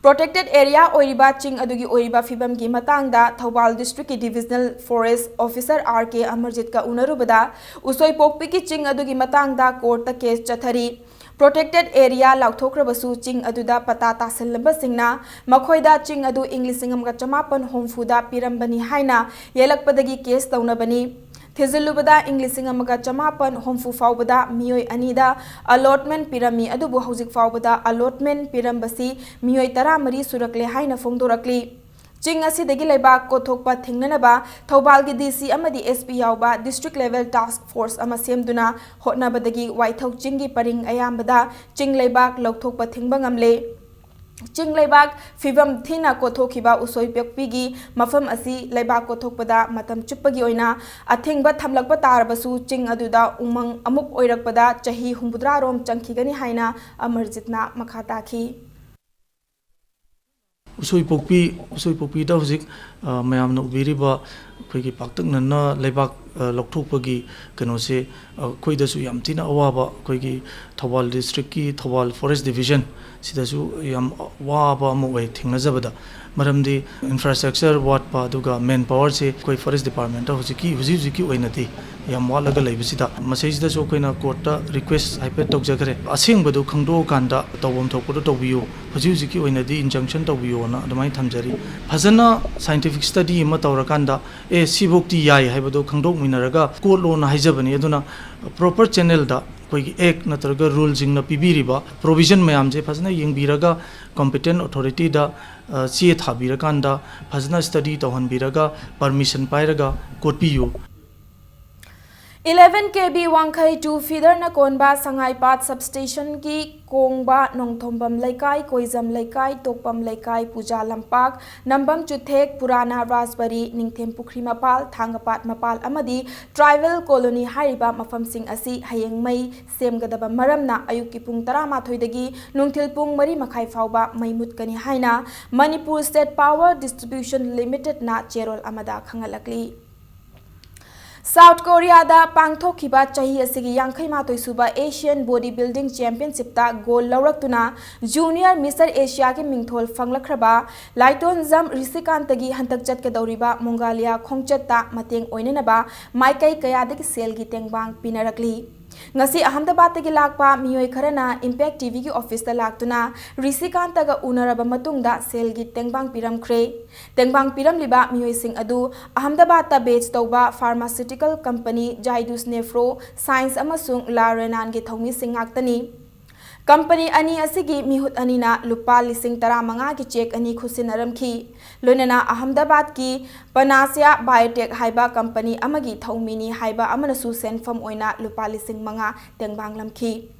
ꯄ꯭ꯔꯣꯇꯦꯛꯇꯦꯗ ꯑꯦꯔꯤꯌꯥ ꯑꯣꯏꯔꯤꯕ ꯆꯤꯡ ꯑꯗꯨꯒꯤ ꯑꯣꯏꯔꯤꯕ ꯐꯤꯕꯝꯒꯤ ꯃꯇꯥꯡꯗ ꯊꯧꯕꯥꯜ ꯗꯤꯁꯇ꯭ꯔꯤꯛꯀꯤ ꯗꯤꯚꯤꯖꯅꯦꯜ ꯐꯣꯔꯦꯁ ꯑꯣꯐꯤꯁꯥꯔ ꯑꯥꯔ ꯀꯦ ꯑꯃꯔꯖꯤꯠꯀ ꯎꯅꯔꯨꯕꯗ ꯎꯁꯣꯏꯄꯣꯛꯄꯤꯒꯤ ꯆꯤꯡ ꯑꯗꯨꯒꯤ ꯃꯇꯥꯡꯗ ꯀꯣꯔꯠꯇ ꯀꯦꯁ ꯆꯠꯊꯔꯤ꯫ ꯄ꯭ꯔꯣꯇꯦꯛꯇꯦꯗ ꯑꯦꯔꯤꯌꯥ ꯂꯥꯎꯊꯣꯛꯈ꯭ꯔꯕꯁꯨ ꯆꯤꯡ ꯑꯗꯨꯗ ꯄꯇꯥ ꯇꯥꯁꯤꯜꯂꯕꯁꯤꯡꯅ ꯃꯈꯣꯏꯗ ꯆꯤꯡ ꯑꯗꯨ ꯏꯪ ꯂꯤꯁꯤꯡ ꯑꯃꯒ ꯆꯃꯥꯄꯟ ꯍꯨꯝꯐꯨꯗ ꯄꯤꯔꯝꯕꯅꯤ ꯍꯥꯏꯅ ꯌꯦꯜꯂꯛꯄꯗꯒꯤ ꯀꯦꯁ ꯇꯧꯅꯕꯅꯤ꯫ ꯊꯤꯖꯤꯜꯂꯨꯕꯗ ꯏꯪ ꯂꯤꯁꯤꯡ ꯑꯃꯒ ꯆꯃꯥꯄꯟ ꯍꯨꯝꯐꯨ ꯐꯥꯎꯕꯗ ꯃꯤꯑꯣꯏ ꯑꯅꯤꯗ allotment ꯄꯤꯔꯝꯃꯤ, ꯑꯗꯨꯕꯨ ꯍꯧꯖꯤꯛ ꯐꯥꯎꯕꯗ allotment ꯄꯤꯔꯝꯕꯁꯤ ꯃꯤꯑꯣꯏ ꯇꯔꯥꯃꯔꯤ ꯁꯨꯔꯛꯂꯦ ꯍꯥꯏꯅ ꯐꯣꯡꯗꯣꯔꯛꯂꯤ꯫ ꯆꯤꯡ ꯑꯁꯤꯗꯒꯤ ꯂꯩꯕꯥꯛ ꯀꯣꯠꯊꯣꯛꯄ ꯊꯤꯡꯅꯅꯕ ꯊꯧꯕꯥꯜꯒꯤ D C ꯑꯃꯗꯤ S P ꯌꯥꯎꯕ district level task force ꯑꯃ ꯁꯦꯝꯗꯨꯅ ꯍꯣꯠꯅꯕꯗꯒꯤ ꯋꯥꯏꯊꯧ ꯆꯤꯡꯒꯤ ꯄꯔꯤꯡ ꯑꯌꯥꯝꯕꯗ ꯆꯤꯡ ꯂꯩꯕꯥꯛ ꯂꯧꯊꯣꯛꯄ ꯊꯤꯡꯕ ꯉꯝꯂꯦ꯫ ꯆꯤꯡ ꯂꯩꯕꯥꯛ ꯐꯤꯕꯝ ꯊꯤꯅ ꯀꯣꯠꯊꯣꯛꯈꯤꯕ ꯎꯁꯣꯏꯄꯣꯛꯄꯤꯒꯤ ꯃꯐꯝ ꯑꯁꯤ ꯂꯩꯕꯥꯛ ꯀꯣꯠꯊꯣꯛꯄꯗ ꯃꯇꯝ ꯆꯨꯞꯄꯒꯤ ꯑꯣꯏꯅ ꯑꯊꯤꯡꯕ ꯊꯝꯂꯛꯄ ꯇꯥꯔꯕꯁꯨ, ꯆꯤꯡ ꯑꯗꯨꯗ ꯎꯃꯪ ꯑꯃꯨꯛ ꯑꯣꯏꯔꯛꯄꯗ ꯆꯍꯤ ꯍꯨꯝꯐꯨꯇꯔꯥ ꯔꯣꯝ ꯆꯪꯈꯤꯒꯅꯤ ꯍꯥꯏꯅ ꯑꯃꯔꯖꯤꯠꯅ ꯃꯈꯥ ꯇꯥꯈꯤ꯫ ꯎꯁꯣꯏꯄꯣꯛꯄꯤ, ꯎꯁꯣꯏꯄꯣꯛꯄꯤꯗ ꯍꯧꯖꯤꯛ, ꯑ, ꯃꯌꯥꯝꯅ ꯎꯕꯤꯔꯤꯕ ꯑꯩꯈꯣꯏꯒꯤ ꯄꯥꯛꯇꯛꯅꯅ ꯂꯩꯕꯥꯛ, ꯑ, ꯂꯧꯊꯣꯛꯄꯒꯤ ꯀꯩꯅꯣꯁꯦ, ꯑ, ꯑꯩꯈꯣꯏꯗꯁꯨ ꯌꯥꯝ ꯊꯤꯅ ꯑꯋꯥꯕ, ꯑꯩꯈꯣꯏꯒꯤ ꯊꯧꯕꯥꯜ districtꯀꯤ ꯊꯧꯕꯥꯜ Forest Division ꯁꯤꯗꯁꯨ ꯌꯥꯝ ꯋꯥꯕ ꯑꯃ ꯑꯣꯏ ꯊꯦꯡꯅꯖꯕꯗ꯫ ꯃꯔꯝꯗꯤ infrastructure ꯋꯥꯠꯄ, ꯑꯗꯨꯒ man powerꯁꯦ ꯑꯩꯈꯣꯏ Forest Departmentꯇ ꯍꯧꯖꯤꯛꯀꯤ, ꯍꯧꯖꯤꯛ ꯍꯧꯖꯤꯛꯀꯤ ꯑꯣꯏꯅꯗꯤ ꯌꯥꯝ ꯋꯥꯠꯂꯒ ꯂꯩꯕꯁꯤꯗ, ꯃꯁꯤꯁꯤꯗꯁꯨ ꯑꯩꯈꯣꯏꯅ courtꯇ request ꯍꯥꯏꯐꯦꯠ ꯇꯧꯖꯈ꯭ꯔꯦ꯫ ꯑꯁꯦꯡꯕꯗꯨ ꯈꯪꯗꯣꯛꯑꯀꯥꯟꯗ ꯇꯧꯐꯝ ꯊꯣꯛꯄꯗꯨ ꯇꯧꯕꯤꯌꯨ, ꯍꯧꯖꯤꯛ ꯍꯧꯖꯤꯛꯀꯤ ꯑꯣꯏꯅꯗꯤ injunction ꯇꯧꯕꯤꯌꯣꯅ ꯑꯗꯨꯃꯥꯏꯅ ꯊꯝꯖꯔꯤ꯫ ꯐꯖꯅ scientific study ꯑꯃ ꯇꯧꯔꯀꯥꯟꯗ, "ꯑꯦ, ꯁꯤꯐꯧꯇꯤ ꯌꯥꯏ" ꯍꯥꯏꯕꯗꯣ ꯈꯪꯗꯣꯛꯃꯤꯟꯅꯔꯒ ꯀꯣꯠꯂꯣꯅ ꯍꯥꯏꯖꯕꯅꯤ꯫ ꯑꯗꯨꯅ proper channelꯗ ꯑꯩꯈꯣꯏꯒꯤ act ꯅꯠꯇ꯭ꯔꯒ ruleꯁꯤꯡꯅ ꯄꯤꯕꯤꯔꯤꯕ provision ꯃꯌꯥꯝꯁꯦ ꯐꯖꯅ ꯌꯦꯡꯕꯤꯔꯒ, competent authorityꯗ, ꯑ, ꯆꯦ ꯊꯥꯕꯤꯔꯀꯥꯟꯗ, ꯐꯖꯅ study ꯇꯧꯍꯟꯕꯤꯔꯒ, permission ꯄꯥꯏꯔꯒ ꯀꯣꯠꯄꯤꯌꯨ꯫ Eleven K V ꯋꯥꯡꯈꯩ two feederꯅ ꯀꯣꯟꯕ ꯁꯉꯥꯏꯄꯥꯠ substationꯒꯤ ꯀꯣꯡꯕ ꯅꯣꯡꯊꯣꯝꯕꯝ ꯂꯩꯀꯥꯏ, ꯀꯣꯏꯖꯝ ꯂꯩꯀꯥꯏ, ꯇꯣꯛꯄꯝ ꯂꯩꯀꯥꯏ, ꯄꯨꯖꯥ ꯂꯝꯄꯥꯛ, ꯅꯝꯕꯝ ꯆꯨꯊꯦꯛ, ꯄꯨꯔꯥꯅꯥ ꯔꯥꯖꯕꯥꯔꯤ, ꯅꯤꯡꯊꯦꯝ ꯄꯨꯈ꯭ꯔꯤ ꯃꯄꯥꯜ, ꯊꯥꯡꯒꯄꯥꯠ ꯃꯄꯥꯜ ꯑꯃꯗꯤ tribal colony ꯍꯥꯏꯔꯤꯕ ꯃꯐꯝꯁꯤꯡ ꯑꯁꯤ ꯍꯌꯦꯡ ꯃꯩ ꯁꯦꯝꯒꯗꯕ ꯃꯔꯝꯅ ꯑꯌꯨꯛꯀꯤ ꯄꯨꯡ ꯇꯔꯥꯃꯥꯊꯣꯏꯗꯒꯤ ꯅꯨꯡꯊꯤꯜ ꯄꯨꯡ ꯃꯔꯤ ꯃꯈꯥꯏ ꯐꯥꯎꯕ ꯃꯩ ꯃꯨꯠꯀꯅꯤ ꯍꯥꯏꯅ Manipur State Power Distribution Limitedꯅ ꯆꯦꯔꯣꯜ ꯑꯃꯗ ꯈꯪꯍꯜꯂꯛꯂꯤ꯫ ꯁꯥꯎꯠ ꯀꯣꯔꯤꯌꯥꯗ ꯄꯥꯡꯊꯣꯛꯈꯤꯕ ꯆꯍꯤ ꯑꯁꯤꯒꯤ ꯌꯥꯡꯈꯩ ꯃꯥꯊꯣꯏ ꯁꯨꯕ Asian Body Building Championshipꯇ gold ꯂꯧꯔꯛꯇꯨꯅ Junior Mister Asiaꯒꯤ ꯃꯤꯡꯊꯣꯜ ꯐꯪꯂꯛꯈ꯭ꯔꯕ ꯂꯥꯏꯇꯣꯟꯖꯝ ꯔꯤꯁꯤꯀꯥꯟꯇꯒꯤ ꯍꯟꯗꯛ ꯆꯠꯀꯗꯧꯔꯤꯕ ꯃꯣꯡꯒꯣꯂꯤꯌꯥ ꯈꯣꯡꯆꯠꯇ ꯃꯇꯦꯡ ꯑꯣꯏꯅꯅꯕ ꯃꯥꯏꯀꯩ ꯀꯌꯥꯗꯒꯤ ꯁꯦꯜꯒꯤ ꯇꯦꯡꯕꯥꯡ ꯄꯤꯅꯔꯛꯂꯤ꯫ ꯉꯁꯤ ꯑꯍꯃꯗꯥꯕꯥꯗꯇꯒꯤ ꯂꯥꯛꯄ ꯃꯤꯑꯣꯏ ꯈꯔꯅ ꯏꯝꯄꯦꯛ ꯇꯤꯚꯤꯒꯤ ꯑꯣꯐꯤꯁꯇ ꯂꯥꯛꯇꯨꯅ ꯔꯤꯁꯤꯀꯥꯟꯇꯒ ꯎꯅꯔꯕ ꯃꯇꯨꯡꯗ ꯁꯦꯜꯒꯤ ꯇꯦꯡꯕꯥꯡ ꯄꯤꯔꯝꯈ꯭ꯔꯦ꯫ ꯇꯦꯡꯕꯥꯡ ꯄꯤꯔꯝꯂꯤꯕ ꯃꯤꯑꯣꯏꯁꯤꯡ ꯑꯗꯨ ꯑꯍꯃꯗꯥꯕꯥꯗꯇ ꯕꯦꯖ ꯇꯧꯕ ꯐꯥꯔꯃꯥꯁꯤꯎꯇꯤꯀꯦꯜ ꯀꯝꯄꯅꯤ ꯖꯥꯏꯗꯨꯁ ꯅꯦꯐ꯭ꯔꯣ ꯁꯥꯏꯟꯁ ꯑꯃꯁꯨꯡ ꯂꯥ ꯔꯦꯅꯥꯟꯒꯤ ꯊꯧꯃꯤꯁꯤꯡ ꯉꯥꯛꯇꯅꯤ꯫ ꯀꯝꯄꯅꯤ ꯑꯅꯤ ꯑꯁꯤꯒꯤ ꯃꯤꯍꯨꯠ ꯑꯅꯤꯅ ꯂꯨꯄꯥ ꯂꯤꯁꯤꯡ ꯇꯔꯥꯃꯉꯥꯒꯤ ꯆꯦꯛ ꯑꯅꯤ ꯈꯨꯠꯁꯤꯟꯅꯔꯝꯈꯤ꯫ ꯂꯣꯏꯅꯅ ꯑꯍꯃꯗꯥꯕꯥꯗꯀꯤ ꯄꯅꯥꯁꯤꯌꯥ ꯕꯥꯏꯑꯣꯇꯦꯛ ꯍꯥꯏꯕ ꯀꯝꯄꯅꯤ ꯑꯃꯒꯤ ꯊꯧꯃꯤꯅꯤ ꯍꯥꯏꯕ ꯑꯃꯅꯁꯨ ꯁꯦꯟꯐꯝ ꯑꯣꯏꯅ ꯂꯨꯄꯥ ꯂꯤꯁꯤꯡ ꯃꯉꯥ ꯇꯦꯡꯕꯥꯡꯂꯝꯈꯤ꯫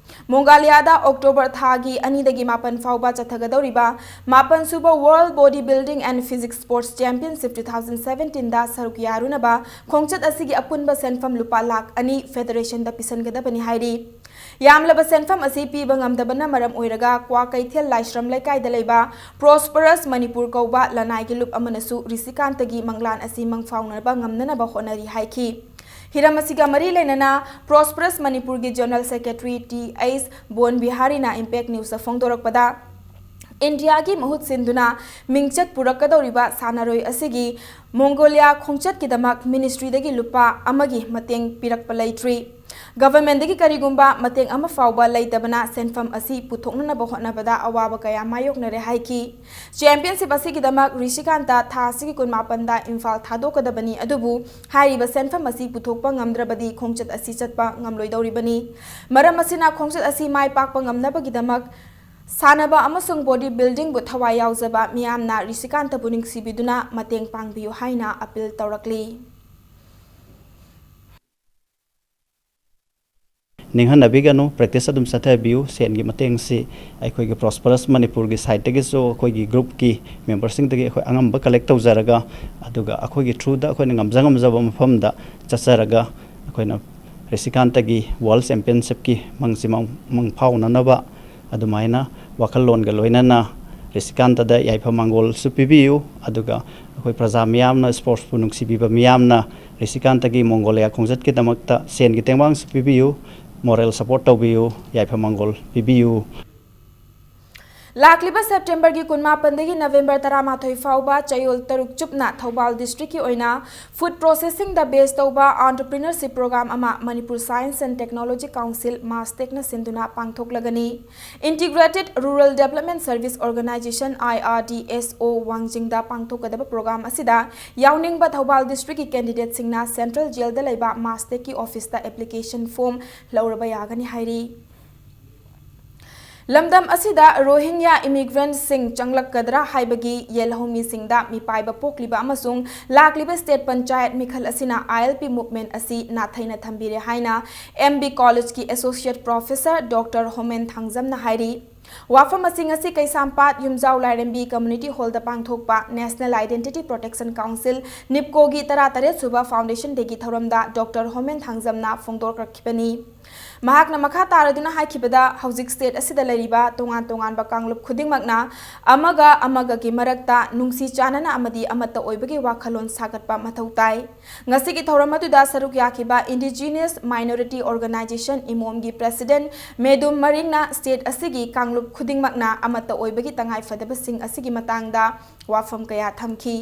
ꯃꯣꯡꯒꯣꯂꯤꯌꯥꯗ ꯑꯣꯛꯇꯣꯕꯔ ꯊꯥꯒꯤ ꯑꯅꯤꯗꯒꯤ ꯃꯥꯄꯟ ꯐꯥꯎꯕ ꯆꯠꯊꯒꯗꯧꯔꯤꯕ ꯃꯥꯄꯟ ꯁꯨꯕ World Body Building and Physique Sports Championship two thousand seventeenꯗ ꯁꯔꯨꯛ ꯌꯥꯔꯨꯅꯕ ꯈꯣꯡꯆꯠ ꯑꯁꯤꯒꯤ ꯑꯄꯨꯟꯕ ꯁꯦꯟꯐꯝ ꯂꯨꯄꯥ ꯂꯥꯈ ꯑꯅꯤ ꯐꯦꯗꯔꯦꯁꯟꯗ ꯄꯤꯁꯟꯒꯗꯕꯅꯤ ꯍꯥꯏꯔꯤ꯫ ꯌꯥꯝꯂꯕ ꯁꯦꯟꯐꯝ ꯑꯁꯤ ꯄꯤꯕ ꯉꯝꯗꯕꯅ ꯃꯔꯝ ꯑꯣꯏꯔꯒ ꯀ꯭ꯋꯥꯀꯩꯊꯦꯜ ꯂꯥꯏꯁ꯭ꯔꯝ ꯂꯩꯀꯥꯏꯗ ꯂꯩꯕ ꯄ꯭ꯔꯣꯁꯄꯔꯁ ꯃꯅꯤꯄꯨꯔ ꯀꯧꯕ ꯂꯅꯥꯏꯒꯤ ꯂꯨꯞ ꯑꯃꯅꯁꯨ ꯔꯤꯁꯤꯀꯥꯟꯇꯒꯤ ꯃꯪꯂꯥꯟ ꯑꯁꯤ ꯃꯪꯐꯥꯎꯅꯕ ꯉꯝꯅꯅꯕ ꯍꯣꯠꯅꯔꯤ ꯍꯥꯏꯈꯤ꯫ ꯍꯤꯔꯝ ꯑꯁꯤꯒ ꯃꯔꯤ ꯂꯩꯅꯅ ꯄ꯭ꯔꯣꯁꯄꯔꯁ ꯃꯅꯤꯄꯨꯔꯒꯤ ꯖꯦꯅꯔꯦꯜ ꯁꯦꯀ꯭ꯔꯦꯇꯔꯤ ꯇꯤ ꯑꯩꯆ ꯕꯣꯟ ꯕꯤꯍꯥꯔꯤꯅ ꯏꯝꯄꯦꯛ ꯅ꯭ꯌꯨꯁꯇ ꯐꯣꯡꯗꯣꯔꯛꯄꯗ, ꯏꯟꯗꯤꯌꯥꯒꯤ ꯃꯍꯨꯠ ꯁꯤꯟꯗꯨꯅ ꯃꯤꯡꯆꯠ ꯄꯨꯔꯛꯀꯗꯧꯔꯤꯕ ꯁꯥꯟꯅꯔꯣꯏ ꯑꯁꯤꯒꯤ ꯃꯣꯡꯒꯣꯂꯤꯌꯥ ꯈꯣꯡꯆꯠꯀꯤꯗꯃꯛ ꯃꯤꯅꯤꯁꯇ꯭ꯔꯤꯗꯒꯤ ꯂꯨꯄꯥ ꯑꯃꯒꯤ ꯃꯇꯦꯡ ꯄꯤꯔꯛꯄ ꯂꯩꯇ꯭ꯔꯤ꯫ ꯒꯚꯔꯟꯃꯦꯟꯠꯇꯒꯤ ꯀꯔꯤꯒꯨꯝꯕ ꯃꯇꯦꯡ ꯑꯃ ꯐꯥꯎꯕ ꯂꯩꯇꯕꯅ ꯁꯦꯟꯐꯝ ꯑꯁꯤ ꯄꯨꯊꯣꯛꯅꯅꯕ ꯍꯣꯠꯅꯕꯗ ꯑꯋꯥꯕ ꯀꯌꯥ ꯃꯥꯌꯣꯛꯅꯔꯦ ꯍꯥꯏꯈꯤ꯫ ꯆꯦꯝꯄꯤꯌꯟꯁꯤꯞ ꯑꯁꯤꯒꯤꯗꯃꯛ ꯔꯤꯁꯤꯀꯥꯟꯇ ꯊꯥ ꯑꯁꯤꯒꯤ ꯀꯨꯟꯃꯥꯄꯟꯗ ꯏꯝꯐꯥꯜ ꯊꯥꯗꯣꯛꯀꯗꯕꯅꯤ, ꯑꯗꯨꯕꯨ ꯍꯥꯏꯔꯤꯕ ꯁꯦꯟꯐꯝ ꯑꯁꯤ ꯄꯨꯊꯣꯛꯄ ꯉꯝꯗ꯭ꯔꯕꯗꯤ ꯈꯣꯡꯆꯠ ꯑꯁꯤ ꯆꯠꯄ ꯉꯝꯂꯣꯏꯗꯧꯔꯤꯕꯅꯤ꯫ ꯃꯔꯝ ꯑꯁꯤꯅ ꯈꯣꯡꯆꯠ ꯑꯁꯤ ꯃꯥꯏ ꯄꯥꯛꯄ ꯉꯝꯅꯕꯒꯤꯗꯃꯛ ꯁꯥꯟꯅꯕ ꯑꯃꯁꯨꯡ ꯕꯣꯗꯤ ꯕꯤꯜꯗꯤꯡꯕꯨ ꯊꯋꯥꯏ ꯌꯥꯎꯖꯕ ꯃꯤꯌꯥꯝꯅ ꯔꯤꯁꯤꯀꯥꯟꯇꯕꯨ ꯅꯨꯡꯁꯤꯕꯤꯗꯨꯅ ꯃꯇꯦꯡ ꯄꯥꯡꯕꯤꯌꯨ ꯍꯥꯏꯅ ꯑꯄꯤꯜ ꯇꯧꯔꯛꯂꯤ꯫ ꯅꯤꯡꯍꯟꯅꯕꯤꯒꯅꯨ, practice ꯑꯗꯨꯝ ꯆꯠꯊꯕꯤꯌꯨ꯫ ꯁꯦꯟꯒꯤ ꯃꯇꯦꯡꯁꯤ ꯑꯩꯈꯣꯏꯒꯤ ꯄ꯭ꯔꯣꯁꯄꯔꯁ ꯃꯅꯤꯄꯨꯔꯒꯤ ꯁꯥꯏꯠꯇꯒꯤꯁꯨ ꯑꯩꯈꯣꯏꯒꯤ ꯒ꯭ꯔꯨꯞꯀꯤ ꯃꯦꯝꯕꯔꯁꯤꯡꯗꯒꯤ ꯑꯩꯈꯣꯏ ꯑꯉꯝꯕ ꯀꯂꯦꯛ ꯇꯧꯖꯔꯒ, ꯑꯗꯨꯒ ꯑꯩꯈꯣꯏꯒꯤ ꯊ꯭ꯔꯨꯗ ꯑꯩꯈꯣꯏꯅ ꯉꯝꯖ ꯉꯝꯖꯕ ꯃꯐꯝꯗ ꯆꯠꯆꯔꯒ ꯑꯩꯈꯣꯏꯅ ꯔꯤꯁꯤꯀꯥꯟꯇꯒꯤ ꯋꯥꯔꯜ ꯆꯦꯝꯄꯤꯌꯟꯁꯤꯞꯀꯤ ꯃꯪꯁꯤ ꯃꯪ-, ꯃꯪꯐꯥꯎꯅꯅꯕ ꯑꯗꯨꯃꯥꯏꯅ ꯋꯥꯈꯜꯂꯣꯟꯒ ꯂꯣꯏꯅꯅ ꯔꯤꯁꯤꯀꯥꯟꯇꯗ ꯌꯥꯏꯐ ꯃꯪꯒꯣꯜꯁꯨ ꯄꯤꯕꯤꯌꯨ꯫ ꯑꯗꯨꯒ ꯑꯩꯈꯣꯏ ꯄ꯭ꯔꯖꯥ ꯃꯤꯌꯥꯝꯅ ꯁ꯭ꯄꯣꯔꯠꯁꯄꯨ ꯅꯨꯡꯁꯤꯕꯤꯕ ꯃꯤꯌꯥꯝꯅ ꯔꯤꯁꯤꯀꯥꯟꯇꯒꯤ ꯃꯣꯡꯒꯣꯂꯤꯌꯥ ꯈꯣꯡꯆꯠꯀꯤꯗꯃꯛꯇ ꯁꯦꯟꯒꯤ ꯇꯦꯡꯕꯥꯡꯁꯨ ꯄꯤꯕꯤꯌꯨ, ꯃꯣꯔꯦꯜ ꯁꯄꯣꯔꯠ ꯇꯧꯕꯤꯌꯨ, ꯌꯥꯏꯐ ꯃꯪꯒꯣꯜ ꯄꯤꯕꯤꯌꯨ꯫ ꯂꯥꯛꯂꯤꯕ ꯁꯦꯞꯇꯦꯝꯕꯔꯒꯤ ꯀꯨꯟꯃꯥꯄꯟꯗꯒꯤ ꯅꯕꯦꯝꯕꯔ ꯇꯔꯥꯃꯥꯊꯣꯏ ꯐꯥꯎꯕ ꯆꯌꯣꯜ ꯇꯔꯨꯛ ꯆꯨꯞꯅ ꯊꯧꯕꯥꯜ ꯗꯤꯁꯇ꯭ꯔꯤꯛꯀꯤ ꯑꯣꯏꯅ ꯐꯨꯗ ꯄ꯭ꯔꯣꯁꯦꯁꯤꯡꯗ ꯕꯦꯁ ꯇꯧꯕ ꯑꯣꯟꯇꯔꯄ꯭ꯔꯤꯅꯔꯁꯤꯞ ꯄ꯭ꯔꯣꯒ꯭ꯔꯥꯝ ꯑꯃ Manipur science and technology council, ꯃꯥꯁꯇꯦꯛꯅ ꯁꯤꯟꯗꯨꯅ ꯄꯥꯡꯊꯣꯛꯂꯒꯅꯤ꯫ Integrated rural development service organisation, I R D S O, ꯋꯥꯡꯖꯤꯡꯗ ꯄꯥꯡꯊꯣꯛꯀꯗꯕ ꯄ꯭ꯔꯣꯒ꯭ꯔꯥꯝ ꯑꯁꯤꯗ ꯌꯥꯎꯅꯤꯡꯕ ꯊꯧꯕꯥꯜ ꯗꯤꯁꯇ꯭ꯔꯤꯛꯀꯤ ꯀꯦꯟꯗꯤꯗꯦꯠꯁꯤꯡꯅ ꯁꯦꯟꯇ꯭ꯔꯦꯜ ꯖꯦꯜꯗ ꯂꯩꯕ ꯃꯥꯁꯇꯦꯛꯀꯤ ꯑꯣꯐꯤꯁꯇ ꯑꯦꯄ꯭ꯂꯤꯀꯦꯁꯟ ꯐꯣꯔꯝ ꯂꯧꯔꯕ ꯌꯥꯒꯅꯤ ꯍꯥꯏꯔꯤ꯫ ꯂꯝꯗꯝ ꯑꯁꯤꯗ ꯔꯣꯍꯤꯡꯒ꯭ꯌꯥ ꯏꯃꯤꯒ꯭ꯔꯦꯟꯠꯁꯤꯡ ꯆꯪꯂꯛꯀꯗ꯭ꯔꯥ ꯍꯥꯏꯕꯒꯤ ꯌꯦꯜꯍꯧꯃꯤꯁꯤꯡꯗ ꯃꯤꯄꯥꯏꯕ ꯄꯣꯛꯂꯤꯕ ꯑꯃꯁꯨꯡ ꯂꯥꯛꯂꯤꯕ ꯁ꯭ꯇꯦꯠ ꯄꯟꯆꯥꯌꯠ ꯃꯤꯈꯜ ꯑꯁꯤꯅ ꯑꯥꯏ ꯑꯦꯜ ꯄꯤ ꯃꯨꯚꯃꯦꯟꯠ ꯑꯁꯤ ꯅꯥꯊꯩꯅ ꯊꯝꯕꯤꯔꯦ ꯍꯥꯏꯅ ꯑꯦꯝ ꯕꯤ ꯀꯣꯂꯦꯖꯀꯤ ꯑꯦꯁꯣꯁꯤꯌꯦꯠ ꯄ꯭ꯔꯣꯐꯦꯁꯔ ꯗꯣꯛꯇꯔ ꯍꯣꯃꯦꯟ ꯊꯥꯡꯖꯝꯅ ꯍꯥꯏꯔꯤ꯫ ꯋꯥꯐꯝ ꯑꯁꯤ ꯉꯁꯤ ꯀꯩꯁꯥꯝꯄꯥꯠ ꯌꯨꯝꯖꯥꯎ ꯂꯥꯏꯔꯦꯝꯕꯤ ꯀꯝꯃ꯭ꯌꯨꯅꯤꯇꯤ ꯍꯣꯜꯗ ꯄꯥꯡꯊꯣꯛꯄ ꯅꯦꯁꯅꯦꯜ ꯑꯥꯏꯗꯦꯟꯇꯤꯇꯤ ꯄ꯭ꯔꯣꯇꯦꯛꯁꯟ ꯀꯥꯎꯟꯁꯤꯜ, ꯅꯤꯞꯀꯣꯒꯤ ꯇꯔꯥꯇꯔꯦꯠ ꯁꯨꯕ ꯐꯥꯎꯟꯗꯦꯁꯟ ꯗꯦꯒꯤ ꯊꯧꯔꯝꯗ ꯗꯣꯛꯇꯔ ꯍꯣꯃꯦꯟ ꯊꯥꯡꯖꯝꯅ ꯐꯣꯡꯗꯣꯔꯛꯈꯤꯕꯅꯤ꯫ ꯃꯍꯥꯛꯅ ꯃꯈꯥ ꯇꯥꯔꯗꯨꯅ ꯍꯥꯏꯈꯤꯕꯗ, ꯍꯧꯖꯤꯛ ꯁ꯭ꯇꯦꯠ ꯑꯁꯤꯗ ꯂꯩꯔꯤꯕ ꯇꯣꯉꯥꯟ ꯇꯣꯉꯥꯟꯕ ꯀꯥꯡꯂꯨꯞ ꯈꯨꯗꯤꯡꯃꯛꯅ ꯑꯃꯒ ꯑꯃꯒꯒꯤ ꯃꯔꯛꯇ ꯅꯨꯡꯁꯤ ꯆꯥꯟꯅꯅ ꯑꯃꯗꯤ ꯑꯃꯠꯇ ꯑꯣꯏꯕꯒꯤ ꯋꯥꯈꯜꯂꯣꯟ ꯁꯥꯒꯠꯄ ꯃꯊꯧ ꯇꯥꯏ꯫ ꯉꯁꯤꯒꯤ ꯊꯧꯔꯝ ꯑꯗꯨꯗ ꯁꯔꯨꯛ ꯌꯥꯈꯤꯕ ꯏꯟꯗꯤꯖꯤꯅꯁ ꯃꯥꯏꯅꯣꯔꯤꯇꯤ ꯑꯣꯔꯒꯅꯥꯏꯖꯦꯁꯟ, ꯏꯃꯣꯝꯒꯤ ꯄ꯭ꯔꯦꯁꯤꯗꯦꯟꯠ ꯃꯦꯗꯨꯝ ꯃꯔꯤꯡꯅ ꯁ꯭ꯇꯦꯠ ꯑꯁꯤꯒꯤ ꯀꯥꯡꯂꯨꯞ ꯈꯨꯗꯤꯡꯃꯛꯅ ꯑꯃꯠꯇ ꯑꯣꯏꯕꯒꯤ ꯇꯉꯥꯏꯐꯗꯕꯁꯤꯡ ꯑꯁꯤꯒꯤ ꯃꯇꯥꯡꯗ ꯋꯥꯐꯝ ꯀꯌꯥ ꯊꯝꯈꯤ꯫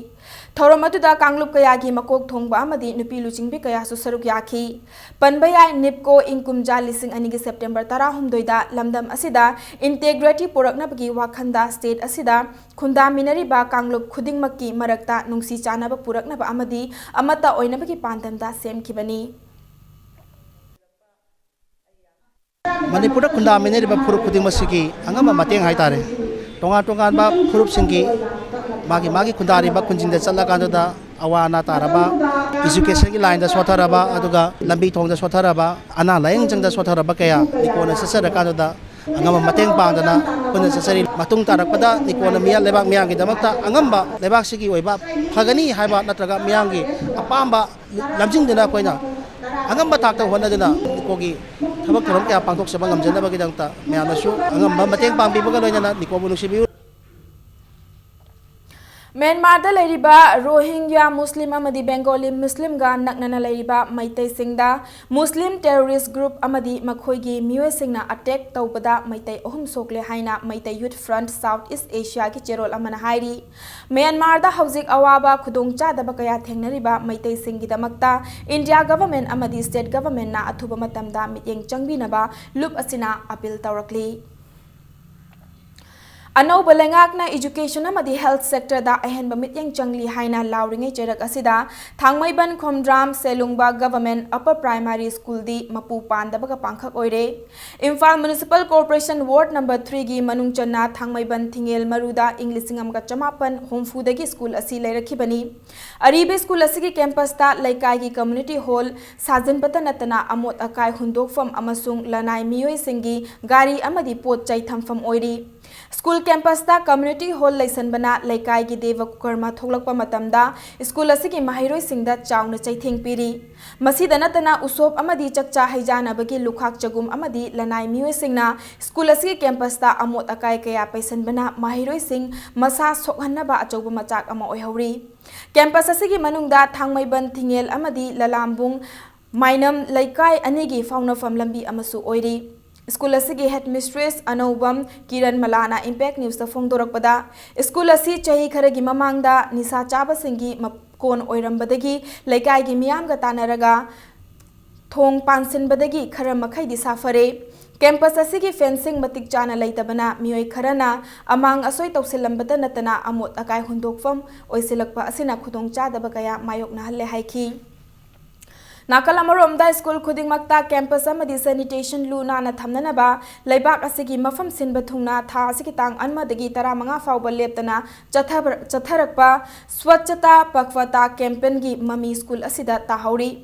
ꯊꯧꯔꯝ ꯑꯗꯨꯗ ꯀꯥꯡꯂꯨꯞ ꯀꯌꯥꯒꯤ ꯃꯀꯣꯛ ꯊꯣꯡꯕ ꯑꯃꯗꯤ ꯅꯨꯄꯤ ꯂꯨꯆꯤꯡꯕꯤ ꯀꯌꯥꯁꯨ ꯁꯔꯨꯛ ꯌꯥꯈꯤ꯫ ꯄꯟꯕ ꯌꯥꯏ, ꯅꯤꯞꯀꯣ ꯏꯪ ꯀꯨꯝꯖꯥ ꯂꯤꯁꯤꯡ ꯑꯅꯤꯒꯤ ꯁꯦꯞꯇꯦꯝꯕꯔ ꯇꯔꯥꯍꯨꯝꯗꯣꯏꯗ ꯂꯝꯗꯝ ꯑꯁꯤꯗ ꯏꯟꯇꯦꯒ꯭ꯔꯤꯇꯤ ꯄꯨꯔꯛꯅꯕꯒꯤ ꯋꯥꯈꯜꯗ ꯁ꯭ꯇꯦꯠ ꯑꯁꯤꯗ ꯈꯨꯟꯗꯥꯃꯤꯟꯅꯔꯤꯕ ꯀꯥꯡꯂꯨꯞ ꯈꯨꯗꯤꯡꯃꯛꯀꯤ ꯃꯔꯛꯇ ꯅꯨꯡꯁꯤ ꯆꯥꯟꯅꯕ ꯄꯨꯔꯛꯅꯕ ꯑꯃꯗꯤ ꯑꯃꯠꯇ ꯑꯣꯏꯅꯕꯒꯤ ꯄꯥꯟꯗꯝꯗ ꯁꯦꯝꯈꯤꯕꯅꯤ꯫ ꯃꯅꯤꯄꯨꯔꯗ ꯈꯨꯟꯗꯥꯃꯤꯟꯅꯔꯤꯕ ꯐꯨꯔꯨꯞ ꯈꯨꯗꯤꯡꯃꯛꯁꯤꯒꯤ ꯑꯉꯝꯕ ꯃꯇꯦꯡ ꯍꯥꯏꯇꯥꯔꯦ, ꯇꯣꯉꯥꯟ ꯇꯣꯉꯥꯟꯕ ꯐꯨꯔꯨꯞꯁꯤꯡꯒꯤ ꯃꯥꯒꯤ ꯃꯥꯒꯤ ꯈꯨꯟꯗꯥꯔꯤꯕ ꯈꯨꯟꯁꯤꯡꯗ ꯆꯠꯂꯀꯥꯟꯗꯨꯗ ꯑꯋꯥ ꯑꯅꯥ ꯇꯥꯔꯕ, ꯏꯖꯨꯀꯦꯁꯟꯒꯤ ꯂꯥꯏꯟꯗ ꯁꯣꯠꯊꯔꯕ, ꯑꯗꯨꯒ ꯂꯝꯕꯤ ꯊꯣꯡꯗ ꯁꯣꯠꯊꯔꯕ, ꯑꯅꯥ ꯂꯥꯌꯦꯡ ꯁꯪꯗ ꯁꯣꯠꯊꯔꯕ ꯀꯌꯥ ꯅꯤꯞꯀꯣꯅ ꯆꯠꯆꯔꯀꯥꯟꯗꯨꯗ ꯑꯉꯝꯕ ꯃꯇꯦꯡ ꯄꯥꯡꯗꯅ ꯄꯨꯟꯅ ꯆꯠꯆꯔꯤ꯫ ꯃꯇꯨꯡ ꯇꯥꯔꯛꯄꯗ ꯅꯤꯞꯀꯣꯅ ꯃꯤꯌꯥ-, ꯂꯩꯕꯥꯛ ꯃꯤꯌꯥꯝꯒꯤꯗꯃꯛꯇ ꯑꯉꯝꯕ, ꯂꯩꯕꯥꯛꯁꯤꯒꯤ ꯑꯣꯏꯕ ꯐꯒꯅꯤ ꯍꯥꯏꯕ ꯅꯠꯇ꯭ꯔꯒ ꯃꯤꯌꯥꯝꯒꯤ ꯑꯄꯥꯝꯕ ꯂꯝꯖꯤꯡꯗꯨꯅ ꯑꯩꯈꯣꯏꯅ ꯑꯉꯝꯕ ꯊꯥꯛꯇ ꯍꯣꯠꯅꯗꯨꯅ ꯅꯤꯞꯀꯣꯒꯤ ꯊꯕꯛ ꯊꯧꯔꯝ ꯀꯌꯥ ꯄꯥꯡꯊꯣꯛꯆꯕ ꯉꯝꯖꯅꯕꯒꯤꯗꯃꯛꯇ ꯃꯌꯥꯝꯅꯁꯨ ꯑꯉꯝꯕ ꯃꯇꯦꯡ ꯄꯥꯡꯕꯤꯕꯒ ꯂꯣꯏꯅꯅ ꯅꯤꯞꯀꯣꯕꯨ ꯅꯨꯡꯁꯤꯕꯤꯌꯨ꯫ ꯃ꯭ꯌꯥꯟꯃꯥꯔꯗ ꯂꯩꯔꯤꯕ ꯔꯣꯍꯤꯡꯒ꯭ꯌꯥ ꯃꯨꯁꯂꯤꯝ ꯑꯃꯗꯤ ꯕꯦꯡꯒꯣꯂꯤ ꯃꯨꯁꯂꯤꯝꯒ ꯅꯛꯅꯅ ꯂꯩꯔꯤꯕ ꯃꯩꯇꯩꯁꯤꯡꯗ ꯃꯨꯁꯂꯤꯝ ꯇꯦꯔꯣꯔꯤꯁ꯭ꯠ ꯒ꯭ꯔꯨꯞ ꯑꯃꯗꯤ ꯃꯈꯣꯏꯒꯤ ꯃꯤꯑꯣꯏꯁꯤꯡꯅ ꯑꯦꯇꯦꯛ ꯇꯧꯕꯗ ꯃꯩꯇꯩ ꯑꯍꯨꯝ ꯁꯣꯛꯂꯦ ꯍꯥꯏꯅ Meitei youth front south east ꯑꯦꯁꯤꯌꯥꯒꯤ ꯆꯦꯔꯣꯜ ꯑꯃꯅ ꯍꯥꯏꯔꯤ꯫ ꯃ꯭ꯌꯥꯟꯃꯥꯔꯗ ꯍꯧꯖꯤꯛ ꯑꯋꯥꯕ ꯈꯨꯗꯣꯡꯆꯥꯗꯕ ꯀꯌꯥ ꯊꯦꯡꯅꯔꯤꯕ ꯃꯩꯇꯩꯁꯤꯡꯒꯤꯗꯃꯛꯇ ꯏꯟꯗꯤꯌꯥ ꯒꯚꯔꯟꯃꯦꯟꯠ ꯑꯃꯗꯤ ꯁ꯭ꯇꯦꯠ ꯒꯚꯔꯟꯃꯦꯟꯠꯅ ꯑꯊꯨꯕ ꯃꯇꯝꯗ ꯃꯤꯠꯌꯦꯡ ꯆꯪꯕꯤꯅꯕ ꯂꯨꯞ ꯑꯁꯤꯅ ꯑꯥꯄꯤꯜ ꯇꯧꯔꯛꯂꯤ꯫ ꯑꯅꯧꯕ ꯂꯩꯉꯥꯛꯅ ꯏꯖꯨꯀꯦꯁꯟ ꯑꯃꯗꯤ ꯍꯦꯜꯊ ꯁꯦꯛꯇꯔꯗ ꯑꯍꯦꯟꯕ ꯃꯤꯠꯌꯦꯡ ꯆꯪꯂꯤ ꯍꯥꯏꯅ ꯂꯥꯎꯔꯤꯉꯩ ꯆꯩꯔꯛ ꯑꯁꯤꯗ ꯊꯥꯡꯃꯩꯕꯟ ꯈꯣꯝꯗ꯭ꯔꯥꯝ ꯁꯦꯂꯨꯡꯕ ꯒꯚꯔꯟꯃꯦꯟꯠ ꯑꯄꯔ ꯄ꯭ꯔꯥꯏꯃꯥꯔꯤ ꯁ꯭ꯀꯨꯜꯗꯤ ꯃꯄꯨ ꯄꯥꯟꯗꯕꯒ ꯄꯥꯡꯈꯛ ꯑꯣꯏꯔꯦ꯫ Imphal municipal corporation ward number ꯊ꯭ꯔꯤꯒꯤ ꯃꯅꯨꯡ ꯆꯟꯅ ꯊꯥꯡꯃꯩꯕꯟ ꯊꯤꯡꯉꯦꯜ ꯃꯔꯨꯗ ꯏꯪ ꯂꯤꯁꯤꯡ ꯑꯃꯒ ꯆꯃꯥꯄꯟ ꯍꯨꯝꯐꯨꯗꯒꯤ ꯁ꯭ꯀꯨꯜ ꯑꯁꯤ ꯂꯩꯔꯛꯈꯤꯕꯅꯤ꯫ ꯑꯔꯤꯕ ꯁ꯭ꯀꯨꯜ ꯑꯁꯤꯒꯤ ꯀꯦꯝꯄꯁꯇ ꯂꯩꯀꯥꯏꯒꯤ ꯀꯝꯃ꯭ꯌꯨꯅꯤꯇꯤ ꯍꯣꯜ ꯁꯥꯖꯤꯟꯕꯇ ꯅꯠꯇꯅ ꯑꯃꯣꯠ ꯑꯀꯥꯏ ꯍꯨꯟꯗꯣꯛꯐꯝ ꯑꯃꯁꯨꯡ ꯂꯅꯥꯏ ꯃꯤꯑꯣꯏꯁꯤꯡꯒꯤ ꯒꯥꯔꯤ ꯑꯃꯗꯤ ꯄꯣꯠ ꯆꯩ ꯊꯝꯐꯝ ꯑꯣꯏꯔꯤ꯫ ꯁ꯭ꯀꯨꯜ ꯀꯦꯝꯄꯁꯇ ꯀꯝꯃ꯭ꯌꯨꯅꯤꯇꯤ ꯍꯣꯜ ꯂꯩꯁꯟꯕꯅ ꯂꯩꯀꯥꯏꯒꯤ ꯗꯦꯕ ꯀꯔꯃ ꯊꯣꯛꯂꯛꯄ ꯃꯇꯝꯗ ꯁ꯭ꯀꯨꯜ ꯑꯁꯤꯒꯤ ꯃꯍꯩꯔꯣꯏꯁꯤꯡꯗ ꯆꯥꯎꯅ ꯆꯩꯊꯦꯡ ꯄꯤꯔꯤ꯫ ꯃꯁꯤꯗ ꯅꯠꯇꯅ ꯎꯁꯣꯞ ꯑꯃꯗꯤ ꯆꯥꯛꯆꯥ ꯍꯩꯖꯥꯅꯕꯒꯤ ꯂꯨꯈꯥꯛ ꯆꯒꯨꯝ ꯑꯃꯗꯤ ꯂꯅꯥꯏ ꯃꯤꯑꯣꯏꯁꯤꯡꯅ ꯁ꯭ꯀꯨꯜ ꯑꯁꯤꯒꯤ ꯀꯦꯝꯄꯁꯇ ꯑꯃꯣꯠ ꯑꯀꯥꯏ ꯀꯌꯥ ꯄꯩꯁꯟꯕꯅ ꯃꯍꯩꯔꯣꯏꯁꯤꯡ ꯃꯁꯥ ꯁꯣꯛꯍꯟꯅꯕ ꯑꯆꯧꯕ ꯃꯆꯥꯛ ꯑꯃ ꯑꯣꯏꯍꯧꯔꯤ꯫ ꯀꯦꯝꯄꯁ ꯑꯁꯤꯒꯤ ꯃꯅꯨꯡꯗ ꯊꯥꯡꯃꯩꯕꯟ ꯊꯤꯡꯉꯦꯜ ꯑꯃꯗꯤ ꯂꯂꯥꯝꯕꯨꯡ ꯃꯥꯏꯅꯝ ꯂꯩꯀꯥꯏ ꯑꯅꯤꯒꯤ ꯐꯥꯎꯅꯐꯝ ꯂꯝꯕꯤ ꯑꯃꯁꯨ ꯑꯣꯏꯔꯤ꯫ ꯁ꯭ꯀꯨꯜ ꯑꯁꯤꯒꯤ ꯍꯦꯗꯃꯤꯁꯇ꯭ꯔꯦꯁ ꯑꯅꯧꯕꯝ ꯀꯤꯔꯟ ꯃꯂꯥꯅ ꯏꯝꯄꯦꯛ ꯅ꯭ꯌꯨꯁꯇ ꯐꯣꯡꯗꯣꯔꯛꯄꯗ, ꯁ꯭ꯀꯨꯜ ꯑꯁꯤ ꯆꯍꯤ ꯈꯔꯒꯤ ꯃꯃꯥꯡꯗ ꯅꯤꯁꯥ ꯆꯥꯕꯁꯤꯡꯒꯤ ꯃꯀꯣꯟ ꯑꯣꯏꯔꯝꯕꯗꯒꯤ ꯂꯩꯀꯥꯏꯒꯤ ꯃꯤꯌꯥꯝꯒ ꯇꯥꯟꯅꯔꯒ ꯊꯣꯡ ꯄꯥꯟꯁꯤꯟꯕꯗꯒꯤ ꯈꯔ ꯃꯈꯩꯗꯤ ꯁꯥꯐꯔꯦ꯫ ꯀꯦꯝꯄꯁ ꯑꯁꯤꯒꯤ ꯐꯦꯟꯁꯤꯡ ꯃꯇꯤꯛ ꯆꯥꯅ ꯂꯩꯇꯕꯅ ꯃꯤꯑꯣꯏ ꯈꯔꯅ ꯑꯃꯥꯡ ꯑꯁꯣꯏ ꯇꯧꯁꯤꯜꯂꯝꯕꯇ ꯅꯠꯇꯅ ꯑꯃꯣꯠ ꯑꯀꯥꯏ ꯍꯨꯟꯗꯣꯛꯐꯝ ꯑꯣꯏꯁꯤꯜꯂꯛꯄ ꯑꯁꯤꯅ ꯈꯨꯗꯣꯡꯆꯥꯗꯕ ꯀꯌꯥ ꯃꯥꯌꯣꯛꯅꯍꯜꯂꯦ ꯍꯥꯏꯈꯤ꯫ ꯅꯥꯀꯜ ꯑꯃꯔꯣꯝꯗ, ꯁ꯭ꯀꯨꯜ ꯈꯨꯗꯤꯡꯃꯛꯇ ꯀꯦꯝꯄꯁ ꯑꯃꯗꯤ ꯁꯦꯅꯤꯇꯦꯁꯟ ꯂꯨ ꯅꯥꯟꯅ ꯊꯝꯅꯅꯕ ꯂꯩꯕꯥꯛ ꯑꯁꯤꯒꯤ ꯃꯐꯝ ꯁꯤꯟꯕ ꯊꯨꯡꯅ ꯊꯥ ꯑꯁꯤꯒꯤ ꯇꯥꯡ ꯑꯃꯗꯒꯤ ꯇꯔꯥꯃꯉꯥ ꯐꯥꯎꯕ ꯂꯦꯞꯇꯅ ꯆꯠꯊꯕ-, ꯆꯠꯊꯔꯛꯄ ꯁ꯭ꯋꯆꯇꯥ ꯄꯈ꯭ꯋꯇꯥ ꯀꯦꯝꯄꯦꯟꯒꯤ ꯃꯃꯤ ꯁ꯭ꯀꯨꯜ ꯑꯁꯤꯗ ꯇꯥꯍꯧꯔꯤ꯫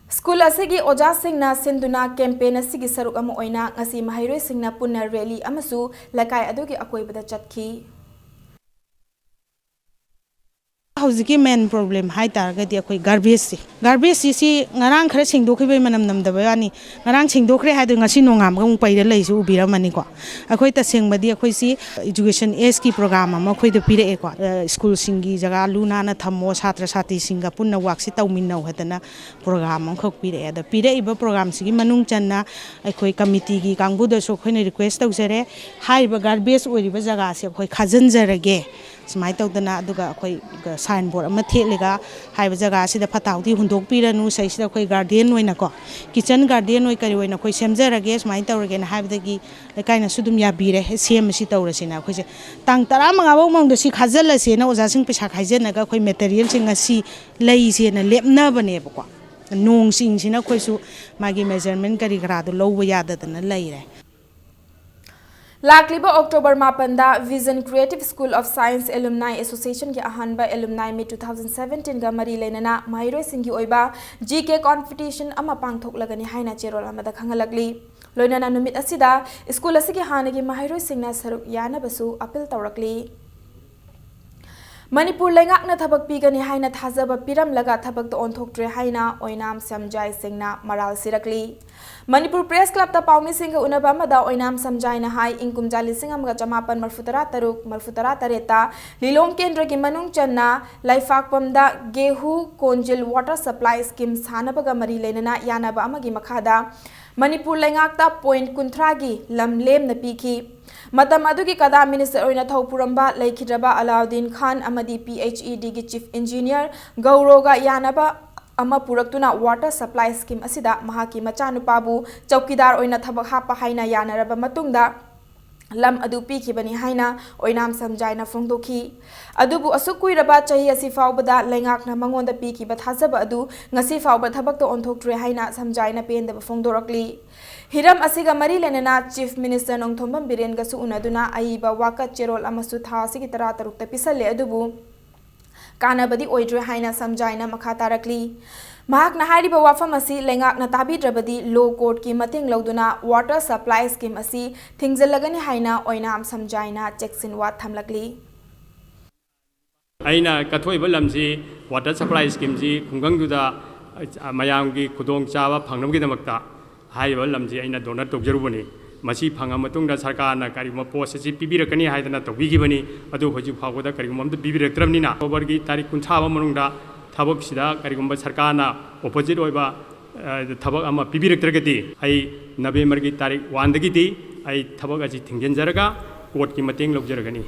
ꯁ꯭ꯀꯨꯜ ꯑꯁꯤꯒꯤ ꯑꯣꯖꯥꯁꯤꯡꯅ ꯁꯤꯟꯗꯨꯅ ꯀꯦꯝꯄꯦꯟ ꯑꯁꯤꯒꯤ ꯁꯔꯨꯛ ꯑꯃ ꯑꯣꯏꯅ ꯉꯁꯤ ꯃꯍꯩꯔꯣꯏꯁꯤꯡꯅ ꯄꯨꯟꯅ ꯔꯦꯂꯤ ꯑꯃꯁꯨ ꯂꯩꯀꯥꯏ ꯑꯗꯨꯒꯤ ꯑꯀꯣꯏꯕꯗ ꯆꯠꯈꯤ꯫ ꯍꯧꯖꯤꯛꯀꯤ ꯃꯦꯟ ꯄ꯭ꯔꯣꯕ꯭ꯂꯦꯝ ꯍꯥꯏ ꯇꯥꯔꯒꯗꯤ ꯑꯩꯈꯣꯏ ꯒꯥꯔꯕꯦꯖꯁꯦ, ꯒꯥꯔꯕꯦꯖꯁꯤ ꯁꯤ ꯉꯔꯥꯡ ꯈꯔ ꯁꯦꯡꯗꯣꯛꯈꯤꯕꯒꯤ ꯃꯅꯝ ꯅꯝꯗꯕ ꯋꯥꯅꯤ꯫ ꯉꯔꯥꯡ ꯁꯦꯡꯗꯣꯛꯈ꯭ꯔꯦ ꯍꯥꯏꯗꯨꯅ ꯉꯁꯤ ꯅꯣꯡꯉꯥꯟꯕꯒ ꯑꯃꯨꯛ ꯄꯩꯔ ꯂꯩꯁꯨ ꯎꯕꯤꯔꯝꯃꯅꯤꯀꯣ꯫ ꯑꯩꯈꯣꯏ ꯇꯁꯦꯡꯕꯗꯤ ꯑꯩꯈꯣꯏꯁꯤ ꯏꯖꯨꯀꯦꯁꯟ ꯑꯦꯖꯀꯤ ꯄ꯭ꯔꯣꯒ꯭ꯔꯥꯝ ꯑꯃ ꯑꯩꯈꯣꯏꯗ ꯄꯤꯔꯛꯑꯦꯀꯣ꯫ ꯑ, ꯁ꯭ꯀꯨꯜꯁꯤꯡꯒꯤ ꯖꯒꯥ ꯂꯨ ꯅꯥꯟꯅ ꯊꯝꯃꯣ, ꯁꯥꯇ꯭ꯔ ꯁꯥꯇ꯭ꯔꯤꯁꯤꯡꯒ ꯄꯨꯟꯅ ꯋꯥꯛꯁꯤ ꯇꯧꯃꯤꯟꯅꯧ ꯍꯥꯏꯗꯅ ꯄ꯭ꯔꯣꯒ꯭ꯔꯥꯝ ꯑꯃꯈꯛ ꯄꯤꯔꯛꯑꯦ꯫ ꯑꯗ ꯄꯤꯔꯛꯏꯕ ꯄ꯭ꯔꯣꯒ꯭ꯔꯥꯝꯁꯤꯒꯤ ꯃꯅꯨꯡ ꯆꯟꯅ ꯑꯩꯈꯣꯏ ꯀꯃꯤꯇꯤꯒꯤ ꯀꯥꯡꯕꯨꯗꯁꯨ ꯑꯩꯈꯣꯏꯅ ꯔꯤꯀ꯭ꯋꯦꯁ ꯇꯧꯖꯔꯦ, ꯍꯥꯏꯔꯤꯕ ꯒꯥꯔꯕꯦꯖ ꯑꯣꯏꯔꯤꯕ ꯖꯒꯥꯁꯦ ꯑꯩꯈꯣꯏ ꯈꯥꯖꯤꯟꯖꯔꯒꯦ꯫ ꯁꯨꯃꯥꯏꯅ ꯇꯧꯗꯅ, ꯑꯗꯨꯒ ꯑꯩꯈꯣꯏ ꯁꯥꯏꯟ ꯕꯣꯔꯗ ꯑꯃ ꯊꯦꯠꯂꯒ ꯍꯥꯏꯔꯤꯕ ꯖꯒꯥꯁꯤꯗ ꯐꯠꯇ ꯍꯥꯎꯗꯤ ꯍꯨꯟꯗꯣꯛꯄꯤꯔꯅꯨ, ꯁꯤꯗꯩꯁꯤꯗ ꯑꯩꯈꯣꯏ ꯒꯥꯔꯗꯦꯟ ꯑꯣꯏꯅꯀꯣ, ꯀꯤꯠꯆꯟ ꯒꯥꯔꯗꯦꯟ ꯑꯣꯏ ꯀꯔꯤ ꯑꯣꯏꯅ ꯑꯩꯈꯣꯏ ꯁꯦꯝꯖꯔꯒꯦ ꯁꯨꯃꯥꯏꯅ ꯇꯧꯔꯒꯦꯅ ꯍꯥꯏꯕꯗꯒꯤ ꯂꯩꯀꯥꯏꯅꯁꯨ ꯑꯗꯨꯝ ꯌꯥꯕꯤꯔꯦ, ꯁꯦꯝꯃꯁꯤ ꯇꯧꯔꯁꯤꯅ꯫ ꯑꯩꯈꯣꯏꯁꯦ ꯇꯥꯡ ꯇꯔꯥꯃꯉꯥ ꯐꯥꯎ ꯃꯅꯨꯡꯗ ꯁꯤ ꯈꯥꯖꯤꯜꯂꯁꯦꯅ ꯑꯣꯖꯥꯁꯤꯡ ꯄꯩꯁꯥ ꯈꯥꯏꯖꯤꯟꯅꯒ ꯑꯩꯈꯣꯏ ꯃꯦꯇꯔꯤꯌꯦꯜꯁꯦ ꯉꯁꯤ ꯂꯩꯁꯦꯅ ꯂꯦꯞꯅꯕꯅꯦꯕꯀꯣ꯫ ꯅꯣꯡ ꯆꯤꯡꯁꯤꯅ ꯑꯩꯈꯣꯏꯁꯨ ꯃꯥꯒꯤ ꯃꯦꯖꯔꯃꯦꯟ ꯀꯔꯤ ꯀꯔꯥꯗꯣ ꯂꯧꯕ ꯌꯥꯗꯗꯅ ꯂꯩꯔꯦ꯫ ꯂꯥꯛꯂꯤꯕ ꯑꯣꯛꯇꯣꯕꯔ ꯃꯥꯄꯟꯗ Vision Creative School of Science Alumni Associationꯒꯤ ꯑꯍꯥꯟꯕ Alumni Meet two thousand seventeenꯒ ꯃꯔꯤ ꯂꯩꯅꯅ ꯃꯍꯩꯔꯣꯏꯁꯤꯡꯒꯤ ꯑꯣꯏꯕ G K competition ꯑꯃ ꯄꯥꯡꯊꯣꯛꯂꯒꯅꯤ ꯍꯥꯏꯅ ꯆꯦꯔꯣꯜ ꯑꯃꯗ ꯈꯪꯍꯜꯂꯛꯂꯤ꯫ ꯂꯣꯏꯅꯅ ꯅꯨꯃꯤꯠ ꯑꯁꯤꯗ ꯁ꯭ꯀꯨꯜ ꯑꯁꯤꯒꯤ ꯍꯥꯟꯅꯒꯤ ꯃꯍꯩꯔꯣꯏꯁꯤꯡꯅ ꯁꯔꯨꯛ ꯌꯥꯅꯕꯁꯨ ꯑꯄꯤꯜ ꯇꯧꯔꯛꯂꯤ꯫ ꯃꯅꯤꯄꯨꯔ ꯂꯩꯉꯥꯛꯅ ꯊꯕꯛ ꯄꯤꯒꯅꯤ ꯍꯥꯏꯅ ꯊꯥꯖꯕ ꯄꯤꯔꯝꯂꯒ ꯊꯕꯛꯇ ꯑꯣꯟꯊꯣꯛꯇ꯭ꯔꯦ ꯍꯥꯏꯅ ꯑꯣꯏꯅꯥꯝ ꯁꯝꯖꯥꯏ ꯁꯤꯡꯅ ꯃꯔꯥꯜ ꯁꯤꯔꯛꯂꯤ꯫ ꯃꯅꯤꯄꯨꯔ ꯄ꯭ꯔꯦꯁ ꯀ꯭ꯂꯕꯇ ꯄꯥꯎꯃꯤꯁꯤꯡꯒ ꯎꯅꯕ ꯑꯃꯗ ꯑꯣꯏꯅꯥꯝ ꯁꯝꯖꯥꯏꯅ ꯍꯥꯏ, ꯏꯪ ꯀꯨꯝꯖꯥ ꯂꯤꯁꯤꯡ ꯑꯃꯒ ꯆꯃꯥꯄꯟ ꯃꯔꯐꯨ ꯇꯔꯥ ꯇꯔꯨꯛ, ꯃꯔꯐꯨ ꯇꯔꯥ ꯇꯔꯦꯠꯇ ꯂꯤꯂꯣꯡ ꯀꯦꯟꯗ꯭ꯔꯒꯤ ꯃꯅꯨꯡ ꯆꯟꯅ ꯂꯩꯐꯥꯛꯄꯝꯗ ꯒꯦꯍꯨ ꯀꯣꯟꯖꯤꯜ water supply scheme ꯁꯥꯅꯕꯒ ꯃꯔꯤ ꯂꯩꯅꯅ ꯌꯥꯅꯕ ꯑꯃꯒꯤ ꯃꯈꯥꯗ ꯃꯅꯤꯄꯨꯔ ꯂꯩꯉꯥꯛꯇ point ꯀꯨꯟꯊ꯭ꯔꯥꯒꯤ ꯂꯝ ꯂꯦꯝꯅ ꯄꯤꯈꯤ꯫ ꯃꯇꯝ ꯑꯗꯨꯒꯤ ꯀꯗꯥ ꯃꯤꯅꯤꯁꯇꯔ ꯑꯣꯏꯅ ꯊꯧ ꯄꯨꯔꯝꯕ ꯂꯩꯈꯤꯗ꯭ꯔꯕ ꯑꯂꯥꯎꯗꯤꯟ ꯈꯥꯟ ꯑꯃꯗꯤ P H E Dꯒꯤ ꯆꯤꯐ ꯏꯟꯖꯤꯅꯤꯌꯔ ꯒꯧꯔꯣꯒ ꯌꯥꯅꯕ ꯑꯃ ꯄꯨꯔꯛꯇꯨꯅ water supply scheme ꯑꯁꯤꯗ ꯃꯍꯥꯛꯀꯤ ꯃꯆꯥꯅꯨꯄꯥꯕꯨ ꯆꯧꯀꯤꯗꯥꯔ ꯑꯣꯏꯅ ꯊꯕꯛ ꯍꯥꯞꯄ ꯍꯥꯏꯅ ꯌꯥꯅꯔꯕ ꯃꯇꯨꯡꯗ ꯂꯝ ꯑꯗꯨ ꯄꯤꯈꯤꯕꯅꯤ ꯍꯥꯏꯅ ꯑꯣꯏꯅꯥꯝ ꯁꯝꯖꯥꯏꯅ ꯐꯣꯡꯗꯣꯛꯈꯤ꯫ ꯑꯗꯨꯕꯨ ꯑꯁꯨꯛ ꯀꯨꯏꯔꯕ ꯆꯍꯤ ꯑꯁꯤ ꯐꯥꯎꯕꯗ ꯂꯩꯉꯥꯛꯅ ꯃꯉꯣꯟꯗ ꯄꯤꯈꯤꯕ ꯊꯥꯖꯕ ꯑꯗꯨ ꯉꯁꯤ ꯐꯥꯎꯕ ꯊꯕꯛꯇ ꯑꯣꯟꯊꯣꯛꯇ꯭ꯔꯦ ꯍꯥꯏꯅ ꯁꯝꯖꯥꯏꯅ ꯄꯦꯟꯗꯕ ꯐꯣꯡꯗꯣꯔꯛꯂꯤ꯫ ꯍꯤꯔꯝ ꯑꯁꯤꯒ ꯃꯔꯤ ꯂꯩꯅꯅ ꯆꯤꯐ ꯃꯤꯅꯤꯁꯇꯔ ꯅꯣꯡꯊꯣꯝꯕꯝ ꯕꯤꯔꯦꯟꯒꯁꯨ ꯎꯅꯗꯨꯅ ꯑꯏꯕ ꯋꯥꯀꯠ ꯆꯦꯔꯣꯜ ꯑꯃꯁꯨ ꯊꯥ ꯑꯁꯤꯒꯤ ꯇꯔꯥ ꯇꯔꯨꯛꯇ ꯄꯤꯁꯜꯂꯦ, ꯑꯗꯨꯕꯨ ꯀꯥꯟꯅꯕꯗꯤ ꯑꯣꯏꯗ꯭ꯔꯦ ꯍꯥꯏꯅ ꯁꯝꯖꯥꯏꯅ ꯃꯈꯥ ꯇꯥꯔꯛꯂꯤ꯫ ꯃꯍꯥꯛꯅ ꯍꯥꯏꯔꯤꯕ ꯋꯥꯐꯝ ꯑꯁꯤ ꯂꯩꯉꯥꯛꯅ ꯇꯥꯕꯤꯗ꯭ꯔꯕꯗꯤ ꯂꯣ ꯀꯣꯔꯠꯀꯤ ꯃꯇꯦꯡ ꯂꯧꯗꯨꯅ water supply scheme ꯑꯁꯤ ꯊꯤꯡꯖꯤꯜꯂꯒꯅꯤ ꯍꯥꯏꯅ ꯑꯣꯏꯅꯥꯝ ꯁꯝꯖꯥꯏꯅ ꯆꯦꯛꯁꯤꯟ ꯋꯥ ꯊꯝꯂꯛꯂꯤ꯫ ꯑꯩꯅ ꯀꯠꯊꯣꯛꯏꯕ ꯂꯝꯁꯤ water supply schemeꯁꯤ ꯈꯨꯡꯒꯪꯗꯨꯗ, ꯑ, ꯃꯌꯥꯝꯒꯤ ꯈꯨꯗꯣꯡꯆꯥꯕ ꯐꯪꯅꯕꯒꯤꯗꯃꯛꯇ ꯍꯥꯏꯔꯤꯕ ꯂꯝꯁꯤ ꯑꯩꯅ donate ꯇꯧꯖꯔꯨꯕꯅꯤ꯫ ꯃꯁꯤ ꯐꯪꯉ ꯃꯇꯨꯡꯗ ꯁꯔꯀꯥꯔꯅ ꯀꯔꯤꯒꯨꯝꯕ post ꯑꯁꯤ ꯄꯤꯕꯤꯔꯛꯀꯅꯤ ꯍꯥꯏꯗꯅ ꯇꯧꯕꯤꯈꯤꯕꯅꯤ, ꯑꯗꯨ ꯍꯧꯖꯤꯛ ꯐꯥꯎꯕꯗ ꯀꯔꯤꯒꯨꯝꯕ ꯑꯝꯇ ꯄꯤꯕꯤꯔꯛꯇ꯭ꯔꯕꯅꯤꯅ, Octoberꯒꯤ ꯇꯥꯔꯤꯛ ꯀꯨꯟꯊ꯭ꯔꯥ ꯐꯥꯎꯕ ꯃꯅꯨꯡꯗ ꯊꯕꯛꯁꯤꯗ ꯀꯔꯤꯒꯨꯝꯕ ꯁꯔꯀꯥꯔꯅ opposite ꯑꯣꯏꯕ, ꯑ, ꯊꯕꯛ ꯑꯃ ꯄꯤꯕꯤꯔꯛꯇ꯭ꯔꯒꯗꯤ, ꯑꯩ Novemberꯒꯤ ꯇꯥꯔꯤꯛ oneꯗꯒꯤꯗꯤ ꯑꯩ ꯊꯕꯛ ꯑꯁꯤ ꯊꯤꯡꯖꯤꯟꯖꯔꯒ courtꯀꯤ ꯃꯇꯦꯡ ꯂꯧꯖꯔꯒꯅꯤ꯫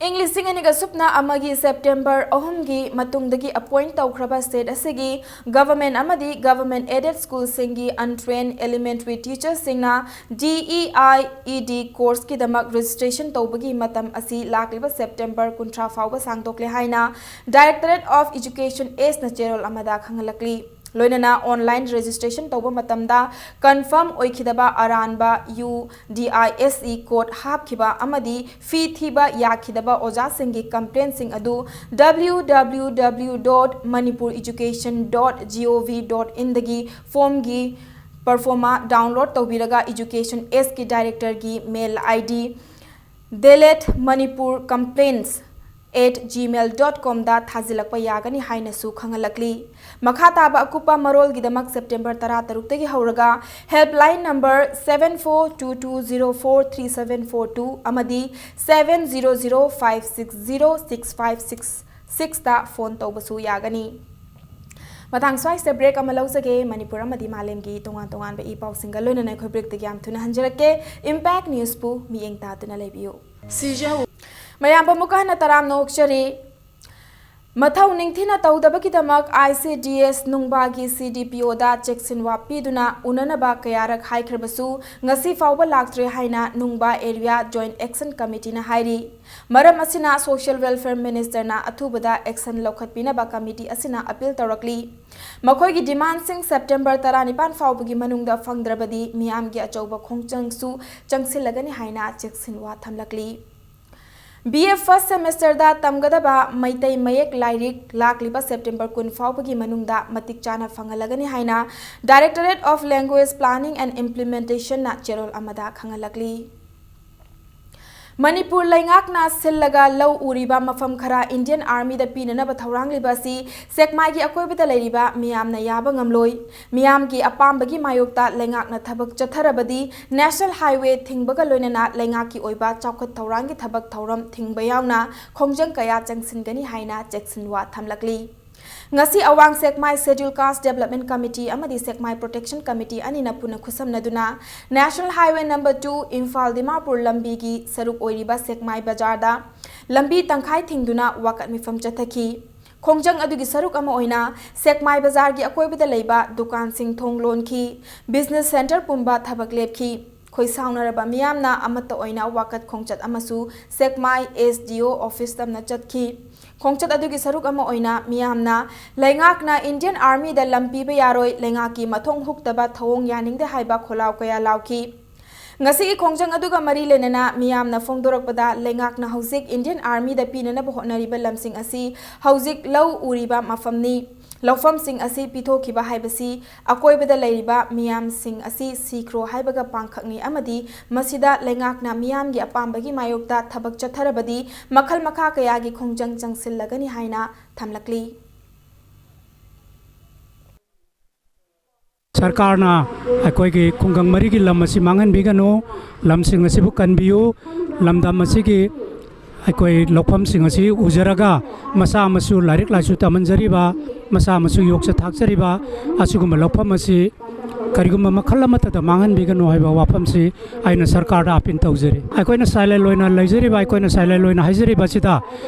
ꯏꯪ ꯂꯤꯁꯤꯡ ꯑꯅꯤꯒ ꯁꯨꯞꯅ ꯑꯃꯒꯤ September ꯑꯍꯨꯝꯒꯤ ꯃꯇꯨꯡꯗꯒꯤ appoint ꯇꯧꯈ꯭ꯔꯕ state ꯑꯁꯤꯒꯤ government ꯑꯃꯗꯤ government aided schoolꯁꯤꯡꯒꯤ untrained elementary teacherꯁꯤꯡꯅ D E I E D courseꯀꯤꯗꯃꯛ registration ꯇꯧꯕꯒꯤ ꯃꯇꯝ ꯑꯁꯤ ꯂꯥꯛꯂꯤꯕ September ꯀꯨꯟꯊ꯭ꯔꯥ ꯐꯥꯎꯕ ꯁꯥꯡꯗꯣꯛꯂꯦ ꯍꯥꯏꯅ Directorate of Education Sꯅ ꯆꯦꯔꯣꯜ ꯑꯃꯗ ꯈꯪꯍꯜꯂꯛꯂꯤ꯫ ꯂꯣꯏꯅꯅ online registration ꯇꯧꯕ ꯃꯇꯝꯗ confirm ꯑꯣꯏꯈꯤꯗꯕ ꯑꯔꯥꯟꯕ U D I S E code ꯍꯥꯞꯈꯤꯕ ꯑꯃꯗꯤ fee ꯊꯤꯕ ꯌꯥꯈꯤꯗꯕ ꯑꯣꯖꯥꯁꯤꯡꯒꯤ complaintꯁꯤꯡ ꯑꯗꯨ W W W dot manipur education dot gov dot inꯗꯒꯤ formꯒꯤ performa download ꯇꯧꯕꯤꯔꯒ Education Sꯀꯤ directorꯒꯤ mail I D delete manipur complaints at gmail dot comꯗ ꯊꯥꯖꯤꯜꯂꯛꯄ ꯌꯥꯒꯅꯤ ꯍꯥꯏꯅꯁꯨ ꯈꯪꯍꯜꯂꯛꯂꯤ꯫ ꯃꯈꯥ ꯇꯥꯕ ꯑꯀꯨꯞꯄ ꯃꯔꯣꯜꯒꯤꯗꯃꯛ September ꯇꯔꯥꯇꯔꯨꯛꯇꯒꯤ ꯍꯧꯔꯒ helpline number seven four two two zero four three seven four two ꯑꯃꯗꯤ seven zero zero five six zero six five six sixꯇ phone ꯇꯧꯕꯁꯨ ꯌꯥꯒꯅꯤ꯫ ꯃꯇꯥꯡ ꯁ꯭ꯋꯥꯏꯁꯤꯗ break ꯑꯃ ꯂꯧꯖꯒꯦ꯫ ꯃꯅꯤꯄꯨꯔ ꯑꯃꯗꯤ ꯃꯥꯂꯦꯝꯒꯤ ꯇꯣꯉꯥꯟ ꯇꯣꯉꯥꯟꯕ ꯏ ꯄꯥꯎꯁꯤꯡꯒ ꯂꯣꯏꯅꯅ ꯑꯩꯈꯣꯏ breakꯇꯒꯤ ꯌꯥꯝ ꯊꯨꯅ ꯍꯟꯖꯔꯛꯀꯦ꯫ Impact Newsꯄꯨ ꯃꯤꯠꯌꯦꯡ ꯇꯥꯗꯨꯅ ꯂꯩꯕꯤꯌꯨ꯫ ꯁꯤꯖꯧ꯫ ꯃꯌꯥꯝꯕꯨ ꯑꯃꯨꯛꯀ ꯍꯟꯅ ꯇꯔꯥꯝꯅ ꯑꯣꯛꯆꯔꯤ꯫ ꯃꯊꯧ ꯅꯤꯡꯊꯤꯅ ꯇꯧꯗꯕꯒꯤꯗꯃꯛ I C D S ꯅꯨꯡꯕꯥꯒꯤ C D P Oꯗ ꯆꯦꯛꯁꯤꯟꯋꯥ ꯄꯤꯗꯨꯅ ꯎꯅꯅꯕ ꯀꯌꯥꯔꯛ ꯍꯥꯏꯈ꯭ꯔꯕꯁꯨ ꯉꯁꯤ ꯐꯥꯎꯕ ꯂꯥꯛꯇ꯭ꯔꯦ ꯍꯥꯏꯅ ꯅꯨꯡꯕꯥ Area Joint Action Committeeꯅ ꯍꯥꯏꯔꯤ꯫ ꯃꯔꯝ ꯑꯁꯤꯅ Social Welfare Ministerꯅ ꯑꯊꯨꯕꯗ action ꯂꯧꯈꯠꯄꯤꯅꯕ committee ꯑꯁꯤꯅ appeal ꯇꯧꯔꯛꯂꯤ꯫ ꯃꯈꯣꯏꯒꯤ demandꯁꯤꯡ September ꯇꯔꯥꯅꯤꯄꯥꯟ ꯐꯥꯎꯕꯒꯤ ꯃꯅꯨꯡꯗ ꯐꯪꯗ꯭ꯔꯕꯗꯤ ꯃꯤꯌꯥꯝꯒꯤ ꯑꯆꯧꯕ ꯈꯣꯡꯖꯪꯁꯨ ꯆꯪꯁꯤꯜꯂꯒꯅꯤ ꯍꯥꯏꯅ ꯆꯦꯛꯁꯤꯟꯋꯥ ꯊꯝꯂꯛꯂꯤ꯫ B A first semesterꯗ ꯇꯝꯒꯗꯕ ꯃꯩꯇꯩ ꯃꯌꯦꯛ ꯂꯥꯏꯔꯤꯛ ꯂꯥꯛꯂꯤꯕ September ꯀꯨꯟ ꯐꯥꯎꯕꯒꯤ ꯃꯅꯨꯡꯗ ꯃꯇꯤꯛ ꯆꯥꯅ ꯐꯪꯍꯜꯂꯒꯅꯤ ꯍꯥꯏꯅ Directorate of Language Planning and Implementationꯅ ꯆꯦꯔꯣꯜ ꯑꯃꯗ ꯈꯪꯍꯜꯂꯛꯂꯤ꯫ ꯃꯅꯤꯄꯨꯔ ꯂꯩꯉꯥꯛꯅ ꯁꯤꯜꯂꯒ ꯂꯧ ꯎꯔꯤꯕ ꯃꯐꯝ ꯈꯔ Indian Armyꯗ ꯄꯤꯅꯅꯕ ꯊꯧꯔꯥꯡꯂꯤꯕ ꯑꯁꯤ ꯁꯦꯛꯃꯥꯏꯒꯤ ꯑꯀꯣꯏꯕꯗ ꯂꯩꯔꯤꯕ ꯃꯤꯌꯥꯝꯅ ꯌꯥꯕ ꯉꯝꯂꯣꯏ꯫ ꯃꯤꯌꯥꯝꯒꯤ ꯑꯄꯥꯝꯕꯒꯤ ꯃꯥꯌꯣꯛꯇ ꯂꯩꯉꯥꯛꯅ ꯊꯕꯛ ꯆꯠꯊꯔꯕꯗꯤ National Highway ꯊꯤꯡꯕꯒ ꯂꯣꯏꯅꯅ ꯂꯩꯉꯥꯛꯀꯤ ꯑꯣꯏꯕ ꯆꯥꯎꯈꯠ ꯊꯧꯔꯥꯡꯒꯤ ꯊꯕꯛ ꯊꯧꯔꯝ ꯊꯤꯡꯕ ꯌꯥꯎꯅ ꯈꯣꯡꯖꯪ ꯀꯌꯥ ꯆꯪꯁꯤꯟꯒꯅꯤ ꯍꯥꯏꯅ ꯆꯦꯛꯁꯤꯟꯋꯥ ꯊꯝꯂꯛꯂꯤ꯫ ꯉꯁꯤ ꯑꯋꯥꯡ ꯁꯦꯛꯃꯥꯏ Scheduled Caste Development Committee ꯑꯃꯗꯤ ꯁꯦꯛꯃꯥꯏ Protection Committee ꯑꯅꯤꯅ ꯄꯨꯟꯅ ꯈꯨꯠꯁꯝꯅꯗꯨꯅ National Highway number two Imphal Dimapur ꯂꯝꯕꯤꯒꯤ ꯁꯔꯨꯛ ꯑꯣꯏꯔꯤꯕ ꯁꯦꯛꯃꯥꯏ ꯕꯖꯥꯔꯗ ꯂꯝꯕꯤ ꯇꯪꯈꯥꯏ ꯊꯤꯡꯗꯨꯅ ꯋꯥꯀꯠ ꯃꯤꯐꯝ ꯆꯠꯊꯈꯤ꯫ ꯈꯣꯡꯖꯪ ꯑꯗꯨꯒꯤ ꯁꯔꯨꯛ ꯑꯃ ꯑꯣꯏꯅ ꯁꯦꯛꯃꯥꯏ ꯕꯖꯥꯔꯒꯤ ꯑꯀꯣꯏꯕꯗ ꯂꯩꯕ ꯗꯨꯀꯥꯟꯁꯤꯡ ꯊꯣꯡ ꯂꯣꯟꯈꯤ, business centre ꯄꯨꯝꯕ ꯊꯕꯛ ꯂꯦꯞꯈꯤ꯫ ꯈꯣꯏꯁꯥꯎꯅꯔꯕ ꯃꯤꯌꯥꯝꯅ ꯑꯃꯠꯇ ꯑꯣꯏꯅ ꯋꯥꯀꯠ ꯈꯣꯡꯆꯠ ꯑꯃꯁꯨ ꯁꯦꯛꯃꯥꯏ S D O office ꯇꯝꯅ ꯆꯠꯈꯤ꯫ ꯈꯣꯡꯆꯠ ꯑꯗꯨꯒꯤ ꯁꯔꯨꯛ ꯑꯃ ꯑꯣꯏꯅ ꯃꯤꯌꯥꯝꯅ ꯂꯩꯉꯥꯛꯅ Indian Armyꯗ ꯂꯝ ꯄꯤꯕ ꯌꯥꯔꯣꯏ, ꯂꯩꯉꯥꯛꯀꯤ ꯃꯊꯣꯡ ꯍꯨꯛꯇꯕ ꯊꯧꯑꯣꯡ ꯌꯥꯅꯤꯡꯗꯦ ꯍꯥꯏꯕ ꯈꯣꯜꯂꯥꯎ ꯀꯌꯥ ꯂꯥꯎꯈꯤ꯫ ꯉꯁꯤꯒꯤ ꯈꯣꯡꯖꯪ ꯑꯗꯨꯒ ꯃꯔꯤ ꯂꯩꯅꯅ ꯃꯤꯌꯥꯝꯅ ꯐꯣꯡꯗꯣꯔꯛꯄꯗ, ꯂꯩꯉꯥꯛꯅ ꯍꯧꯖꯤꯛ Indian Armyꯗ ꯄꯤꯅꯅꯕ ꯍꯣꯠꯅꯔꯤꯕ ꯂꯝꯁꯤꯡ ꯑꯁꯤ ꯍꯧꯖꯤꯛ ꯂꯧ ꯎꯔꯤꯕ ꯃꯐꯝꯅꯤ꯫ ꯂꯧꯐꯝꯁꯤꯡ ꯑꯁꯤ ꯄꯤꯊꯣꯛꯈꯤꯕ ꯍꯥꯏꯕꯁꯤ ꯑꯀꯣꯏꯕꯗ ꯂꯩꯔꯤꯕ ꯃꯤꯌꯥꯝꯁꯤꯡ ꯑꯁꯤ ꯁꯤꯈ꯭ꯔꯣ ꯍꯥꯏꯕꯒ ꯄꯥꯡꯈꯛꯅꯤ ꯑꯃꯗꯤ ꯃꯁꯤꯗ ꯂꯩꯉꯥꯛꯅ ꯃꯤꯌꯥꯝꯒꯤ ꯑꯄꯥꯝꯕꯒꯤ ꯃꯥꯌꯣꯛꯇ ꯊꯕꯛ ꯆꯠꯊꯔꯕꯗꯤ ꯃꯈꯜ ꯃꯈꯥ ꯀꯌꯥꯒꯤ ꯈꯣꯡꯖꯪ ꯆꯪꯁꯤꯜꯂꯒꯅꯤ ꯍꯥꯏꯅ ꯊꯝꯂꯛꯂꯤ꯫ ꯁꯔꯀꯥꯔꯅ ꯑꯩꯈꯣꯏꯒꯤ ꯈꯨꯡꯒꯪ ꯃꯔꯤꯒꯤ ꯂꯝ ꯑꯁꯤ ꯃꯥꯡꯍꯟꯕꯤꯒꯅꯨ, ꯂꯝꯁꯤꯡ ꯑꯁꯤꯕꯨ ꯀꯟꯕꯤꯌꯨ꯫ ꯂꯝꯗꯝ ꯑꯁꯤꯒꯤ ꯑꯩꯈꯣꯏ ꯂꯧꯐꯝꯁꯤꯡ ꯑꯁꯤ ꯎꯖꯔꯒ ꯃꯆꯥ ꯃꯁꯨ ꯂꯥꯏꯔꯤꯛ ꯂꯥꯏꯁꯨ ꯇꯝꯍꯟꯖꯔꯤꯕ, ꯃꯆꯥ ꯃꯁꯨ ꯌꯣꯛꯆ ꯊꯥꯛꯆꯔꯤꯕ ꯑꯁꯤꯒꯨꯝꯕ ꯂꯧꯐꯝ ꯑꯁꯤ ꯀꯔꯤꯒꯨꯝꯕ ꯃꯈꯜ ꯑꯃꯠꯇꯗ ꯃꯥꯡꯍꯟꯕꯤꯒꯅꯨ ꯍꯥꯏꯕ ꯋꯥꯐꯝꯁꯤ ꯑꯩꯅ ꯁꯔꯀꯥꯔꯗ ꯑꯥꯄꯤꯜ ꯇꯧꯖꯔꯤ꯫ ꯑꯩꯈꯣꯏꯅ ꯁꯥꯏꯂꯦꯟ ꯑꯣꯏꯅ ꯂꯩꯖꯔꯤꯕ, ꯑꯩꯈꯣꯏꯅ ꯁꯥꯏꯂꯦꯟ ꯑꯣꯏꯅ ꯍꯥꯏꯖꯔꯤꯕ ꯑꯁꯤꯗ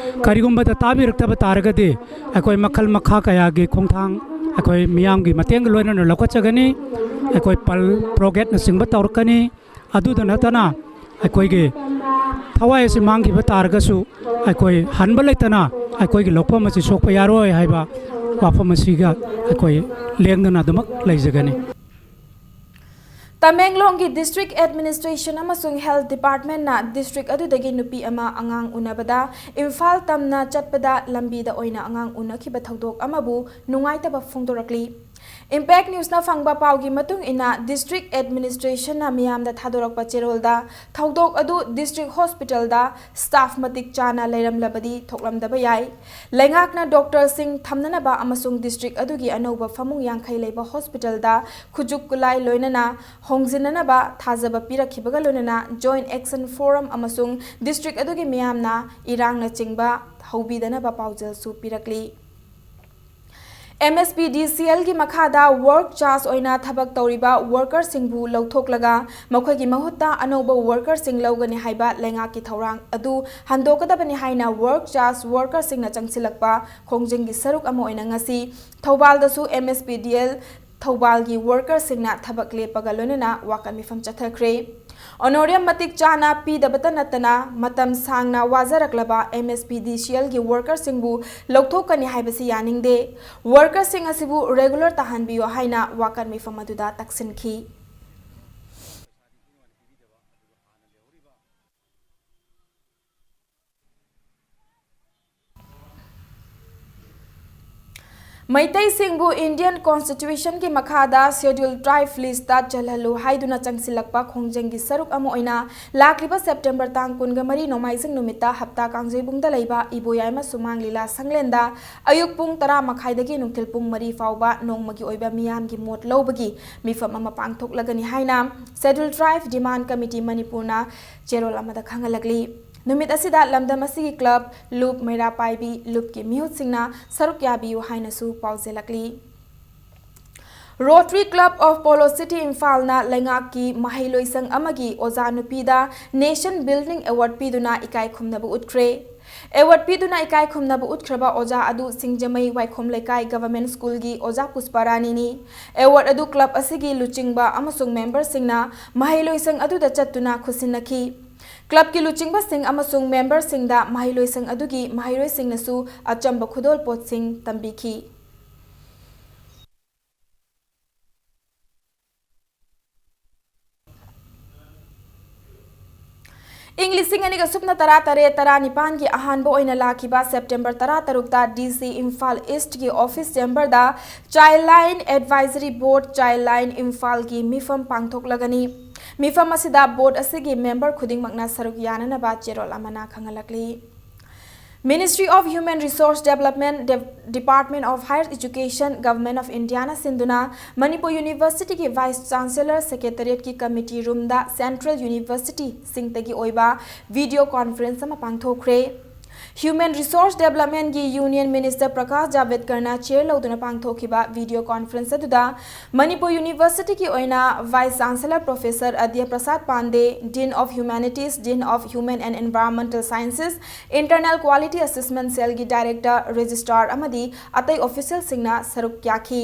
ꯀꯔꯤꯒꯨꯝꯕꯗ ꯇꯥꯕꯤꯔꯛꯇꯕ ꯇꯥꯔꯒꯗꯤ ꯑꯩꯈꯣꯏ ꯃꯈꯜ ꯃꯈꯥ ꯀꯌꯥꯒꯤ ꯈꯣꯡꯊꯥꯡ ꯑꯩꯈꯣꯏ ꯃꯤꯌꯥꯝꯒꯤ ꯃꯇꯦꯡꯒ ꯂꯣꯏꯅꯅ ꯂꯧꯈꯠꯆꯒꯅꯤ꯫ ꯑꯩꯈꯣꯏ ꯄꯜ ꯄ꯭ꯔꯣꯒꯦꯠꯅꯆꯤꯡꯕ ꯇꯧꯔꯛꯀꯅꯤ꯫ ꯑꯗꯨꯗ ꯅꯠꯇꯅ ꯑꯩꯈꯣꯏꯒꯤ ꯊꯋꯥꯏ ꯑꯁꯤ ꯃꯥꯡꯈꯤꯕ ꯇꯥꯔꯒꯁꯨ ꯑꯩꯈꯣꯏ ꯍꯟꯕ ꯂꯩꯇꯅ ꯑꯩꯈꯣꯏꯒꯤ ꯂꯧꯐꯝ ꯑꯁꯤ ꯁꯣꯛꯄ ꯌꯥꯔꯣꯏ ꯍꯥꯏꯕ ꯋꯥꯐꯝ ꯑꯁꯤꯒ ꯑꯩꯈꯣꯏ ꯂꯦꯡꯗꯅ ꯑꯗꯨꯃꯛ ꯂꯩꯖꯒꯅꯤ꯫ ꯇꯃꯦꯡꯂꯣꯡꯒꯤ District Administration ꯑꯃꯁꯨꯡ Health Departmentꯅ district ꯑꯗꯨꯗꯒꯤ ꯅꯨꯄꯤ ꯑꯃ ꯑꯉꯥꯡ ꯎꯅꯕꯗ ꯏꯝꯐꯥꯜ ꯇꯝꯅ ꯆꯠꯄꯗ ꯂꯝꯕꯤꯗ ꯑꯣꯏꯅ ꯑꯉꯥꯡ ꯎꯅꯈꯤꯕ ꯊꯧꯗꯣꯛ ꯑꯃꯕꯨ ꯅꯨꯡꯉꯥꯏꯇꯕ ꯐꯣꯡꯗꯣꯔꯛꯂꯤ꯫ Impact Newsꯅ ꯐꯪꯕ ꯄꯥꯎꯒꯤ ꯃꯇꯨꯡ ꯏꯟꯅ, District Administrationꯅ ꯃꯤꯌꯥꯝꯗ ꯊꯥꯗꯣꯔꯛꯄ ꯆꯦꯔꯣꯜꯗ ꯊꯧꯗꯣꯛ ꯑꯗꯨ District Hospitalꯗ staff ꯃꯇꯤꯛ ꯆꯥꯅ ꯂꯩꯔꯝꯂꯕꯗꯤ ꯊꯣꯛꯂꯝꯗꯕ ꯌꯥꯏ꯫ ꯂꯩꯉꯥꯛꯅ doctorꯁꯤꯡ ꯊꯝꯅꯅꯕ ꯑꯃꯁꯨꯡ district ꯑꯗꯨꯒꯤ ꯑꯅꯧꯕ ꯐꯃꯨꯡ ꯌꯥꯡꯈꯩ ꯂꯩꯕ hospitalꯗ ꯈꯨꯠꯁꯨ ꯈꯨꯠꯂꯥꯏ ꯂꯣꯏꯅꯅ ꯍꯣꯡꯖꯤꯟꯅꯅꯕ ꯊꯥꯖꯕ ꯄꯤꯔꯛꯈꯤꯕꯒ ꯂꯣꯏꯅꯅ Joint Action Forum ꯑꯃꯁꯨꯡ district ꯑꯗꯨꯒꯤ ꯃꯤꯌꯥꯝꯅ ꯏꯔꯥꯡꯅꯆꯤꯡꯕ ꯍꯧꯕꯤꯗꯅꯕ ꯄꯥꯎꯖꯦꯜꯁꯨ ꯄꯤꯔꯛꯂꯤ꯫ MSPDCLꯒꯤ ꯃꯈꯥꯗ work charge ꯑꯣꯏꯅ ꯊꯕꯛ ꯇꯧꯔꯤꯕ workerꯁꯤꯡꯕꯨ ꯂꯧꯊꯣꯛꯂꯒ ꯃꯈꯣꯏꯒꯤ ꯃꯍꯨꯠꯇ ꯑꯅꯧꯕ workerꯁꯤꯡ ꯂꯧꯒꯅꯤ ꯍꯥꯏꯕ ꯂꯩꯉꯥꯛꯀꯤ ꯊꯧꯔꯥꯡ ꯑꯗꯨ ꯍꯟꯗꯣꯛꯀꯗꯕꯅꯤ ꯍꯥꯏꯅ work charge workerꯁꯤꯡꯅ ꯆꯪꯁꯤꯜꯂꯛꯄ ꯈꯣꯡꯖꯪꯒꯤ ꯁꯔꯨꯛ ꯑꯃ ꯑꯣꯏꯅ ꯉꯁꯤ ꯊꯧꯕꯥꯜꯗꯁꯨ MSPDL ꯊꯧꯕꯥꯜꯒꯤ workerꯁꯤꯡꯅ ꯊꯕꯛ ꯂꯦꯞꯄꯒ ꯂꯣꯏꯅꯅ ꯋꯥꯀꯠ ꯃꯤꯐꯝ ꯆꯠꯊꯈ꯭ꯔꯦ꯫ Honorarium ꯃꯇꯤꯛ ꯆꯥꯅ ꯄꯤꯗꯕꯇ ꯅꯠꯇꯅ ꯃꯇꯝ ꯁꯥꯡꯅ ꯋꯥꯖꯔꯛꯂꯕ MSPDCLꯒꯤ workerꯁꯤꯡꯕꯨ ꯂꯧꯊꯣꯛꯀꯅꯤ ꯍꯥꯏꯕꯁꯤ ꯌꯥꯅꯤꯡꯗꯦ꯫ Workerꯁꯤꯡ ꯑꯁꯤꯕꯨ regular ꯇꯥꯍꯟꯕꯤꯌꯨ ꯍꯥꯏꯅ ꯋꯥꯀꯠ ꯃꯤꯐꯝ ꯑꯗꯨꯗ ꯇꯛꯁꯤꯟꯈꯤ꯫ ꯃꯩꯇꯩꯁꯤꯡꯕꯨ Indian Constitutionꯒꯤ ꯃꯈꯥꯗ Scheduled Tribe listꯇ ꯆꯜꯍꯜꯂꯨ ꯍꯥꯏꯗꯨꯅ ꯆꯪꯁꯤꯜꯂꯛꯄ ꯈꯣꯡꯖꯪꯒꯤ ꯁꯔꯨꯛ ꯑꯃ ꯑꯣꯏꯅ ꯂꯥꯛꯂꯤꯕ September ꯇꯥꯡ ꯀꯨꯟꯒ ꯃꯔꯤ ꯅꯣꯡꯃꯥꯏꯖꯤꯡ ꯅꯨꯃꯤꯠꯇ ꯍꯞꯇꯥ ꯀꯥꯡꯖꯩꯕꯨꯡꯗ ꯂꯩꯕ ꯏꯕꯣꯌꯥꯏꯃ ꯁꯨꯃꯥꯡ ꯂꯤꯂꯥ ꯁꯪꯂꯦꯟꯗ ꯑꯌꯨꯛ ꯄꯨꯡ ꯇꯔꯥ ꯃꯈꯥꯏꯗꯒꯤ ꯅꯨꯡꯊꯤꯜ ꯄꯨꯡ ꯃꯔꯤ ꯐꯥꯎꯕ ꯅꯣꯡꯃꯒꯤ ꯑꯣꯏꯕ ꯃꯤꯌꯥꯝꯒꯤ ꯃꯣꯠ ꯂꯧꯕꯒꯤ ꯃꯤꯐꯝ ꯑꯃ ꯄꯥꯡꯊꯣꯛꯂꯒꯅꯤ ꯍꯥꯏꯅ Scheduled Tribe Demand Committee ꯃꯅꯤꯄꯨꯔꯅ ꯆꯦꯔꯣꯜ ꯑꯃꯗ ꯈꯪꯍꯜꯂꯛꯂꯤ꯫ ꯅꯨꯃꯤꯠ ꯑꯁꯤꯗ ꯂꯝꯗꯝ ꯑꯁꯤꯒꯤ club, ꯂꯨꯞ, ꯃꯩꯔꯥ ꯄꯥꯏꯕꯤ ꯂꯨꯞꯀꯤ ꯃꯤꯍꯨꯠꯁꯤꯡꯅ ꯁꯔꯨꯛ ꯌꯥꯕꯤꯌꯨ ꯍꯥꯏꯅꯁꯨ ꯄꯥꯎꯖꯦꯜꯂꯛꯂꯤ꯫ Rotary Club of Polo City ꯏꯝꯐꯥꯜꯅ ꯂꯩꯉꯥꯛꯀꯤ ꯃꯍꯩꯂꯣꯏꯁꯪ ꯑꯃꯒꯤ ꯑꯣꯖꯥ ꯅꯨꯄꯤꯗ Nation Building Award ꯄꯤꯗꯨꯅ ꯏꯀꯥꯏ ꯈꯨꯝꯅꯕ ꯎꯠꯈ꯭ꯔꯦ꯫ Award ꯄꯤꯗꯨꯅ ꯏꯀꯥꯏ ꯈꯨꯝꯅꯕ ꯎꯠꯈ꯭ꯔꯕ ꯑꯣꯖꯥ ꯑꯗꯨ ꯁꯤꯡꯖꯃꯩ ꯋꯥꯏꯈꯣꯝ ꯂꯩꯀꯥꯏ Government Schoolꯒꯤ ꯑꯣꯖꯥ ꯄꯨꯁꯄꯥ ꯔꯥꯅꯤꯅꯤ꯫ Award ꯑꯗꯨ club ꯑꯁꯤꯒꯤ ꯂꯨꯆꯤꯡꯕ ꯑꯃꯁꯨꯡ memberꯁꯤꯡꯅ ꯃꯍꯩꯂꯣꯏꯁꯪ ꯑꯗꯨꯗ ꯆꯠꯇꯨꯅ ꯈꯨꯠꯁꯤꯟꯅꯈꯤ꯫ Clubꯀꯤ ꯂꯨꯆꯤꯡꯕꯁꯤꯡ ꯑꯃꯁꯨꯡ memberꯁꯤꯡꯗ ꯃꯍꯩꯂꯣꯏꯁꯪ ꯑꯗꯨꯒꯤ ꯃꯍꯩꯔꯣꯏꯁꯤꯡꯅꯁꯨ ꯑꯆꯝꯕ ꯈꯨꯗꯣꯜꯄꯣꯠꯁꯤꯡ ꯇꯝꯕꯤꯈꯤ꯫ ꯏꯪ ꯂꯤꯁꯤꯡ ꯑꯅꯤꯒ ꯁꯨꯞꯅ ꯇꯔꯥ ꯇꯔꯦꯠ ꯇꯔꯥꯅꯤꯄꯥꯟꯒꯤ ꯑꯍꯥꯟꯕ ꯑꯣꯏꯅ ꯂꯥꯛꯈꯤꯕ ꯁꯦꯞꯇꯦꯝꯕꯔ ꯇꯔꯥ ꯇꯔꯨꯛꯇ ꯗꯤ ꯁꯤ ꯏꯝꯐꯥꯜ ꯏꯁ꯭ꯠꯀꯤ ꯑꯣꯐꯤꯁ ꯆꯦꯝꯕꯔꯗ Child Line Advisory Board, Child Line ꯏꯝꯐꯥꯜꯒꯤ ꯃꯤꯐꯝ ꯄꯥꯡꯊꯣꯛꯂꯒꯅꯤ꯫ ꯃꯤꯐꯝ ꯑꯁꯤꯗ ꯕꯣꯔꯗ ꯑꯁꯤꯒꯤ ꯃꯦꯝꯕꯔ ꯈꯨꯗꯤꯡꯃꯛꯅ ꯁꯔꯨꯛ ꯌꯥꯅꯅꯕ ꯆꯦꯔꯣꯜ ꯑꯃꯅ ꯈꯪꯍꯜꯂꯛꯂꯤ꯫ Ministry of Human Resource Development, De-, Department of Higher Education, Government of Indiaꯅ ꯁꯤꯟꯗꯨꯅ ꯃꯅꯤꯄꯨꯔ ꯌꯨꯅꯤꯚꯔꯁꯤꯇꯤꯒꯤ ꯚꯥꯏꯁ ꯆꯥꯟꯁꯦꯂꯔ ꯁꯦꯀ꯭ꯔꯦꯇꯔꯤꯌꯦꯠꯀꯤ ꯀꯃꯤꯇꯤ ꯔꯨꯝꯗ ꯁꯦꯟꯇ꯭ꯔꯦꯜ ꯌꯨꯅꯤꯚꯔꯁꯤꯇꯤꯁꯤꯡꯗꯒꯤ ꯑꯣꯏꯕ ꯚꯤꯗꯤꯑꯣ ꯀꯣꯟꯐꯔꯦꯟꯁ ꯑꯃ ꯄꯥꯡꯊꯣꯛꯈ꯭ꯔꯦ꯫ Human Resource Developmentꯀꯤ ꯌꯨꯅꯤꯌꯟ ꯃꯤꯅꯤꯁꯇꯔ ꯄ꯭ꯔꯀꯥꯁ ꯖꯥꯚꯦꯗꯀꯔꯅ ꯆꯦꯌꯔ ꯂꯧꯗꯨꯅ ꯄꯥꯡꯊꯣꯛꯈꯤꯕ ꯚꯤꯗꯤꯑꯣ ꯀꯣꯟꯐꯔꯦꯟꯁ ꯑꯗꯨꯗ ꯃꯅꯤꯄꯨꯔ ꯌꯨꯅꯤꯚꯔꯁꯤꯇꯤꯒꯤ ꯑꯣꯏꯅ vice chancellor professor Adya Prasad Pandey, Dean of Humanities, Dean of Human and Environmental Sciences, Internal Quality Assessment Cellꯒꯤ ꯗꯥꯏꯔꯦꯛꯇꯔ, ꯔꯦꯖꯤꯁꯇ꯭ꯔꯥꯔ ꯑꯃꯗꯤ ꯑꯇꯩ ꯑꯣꯐꯤꯁꯤꯌꯦꯜꯁꯤꯡꯅ ꯁꯔꯨꯛ ꯌꯥꯈꯤ꯫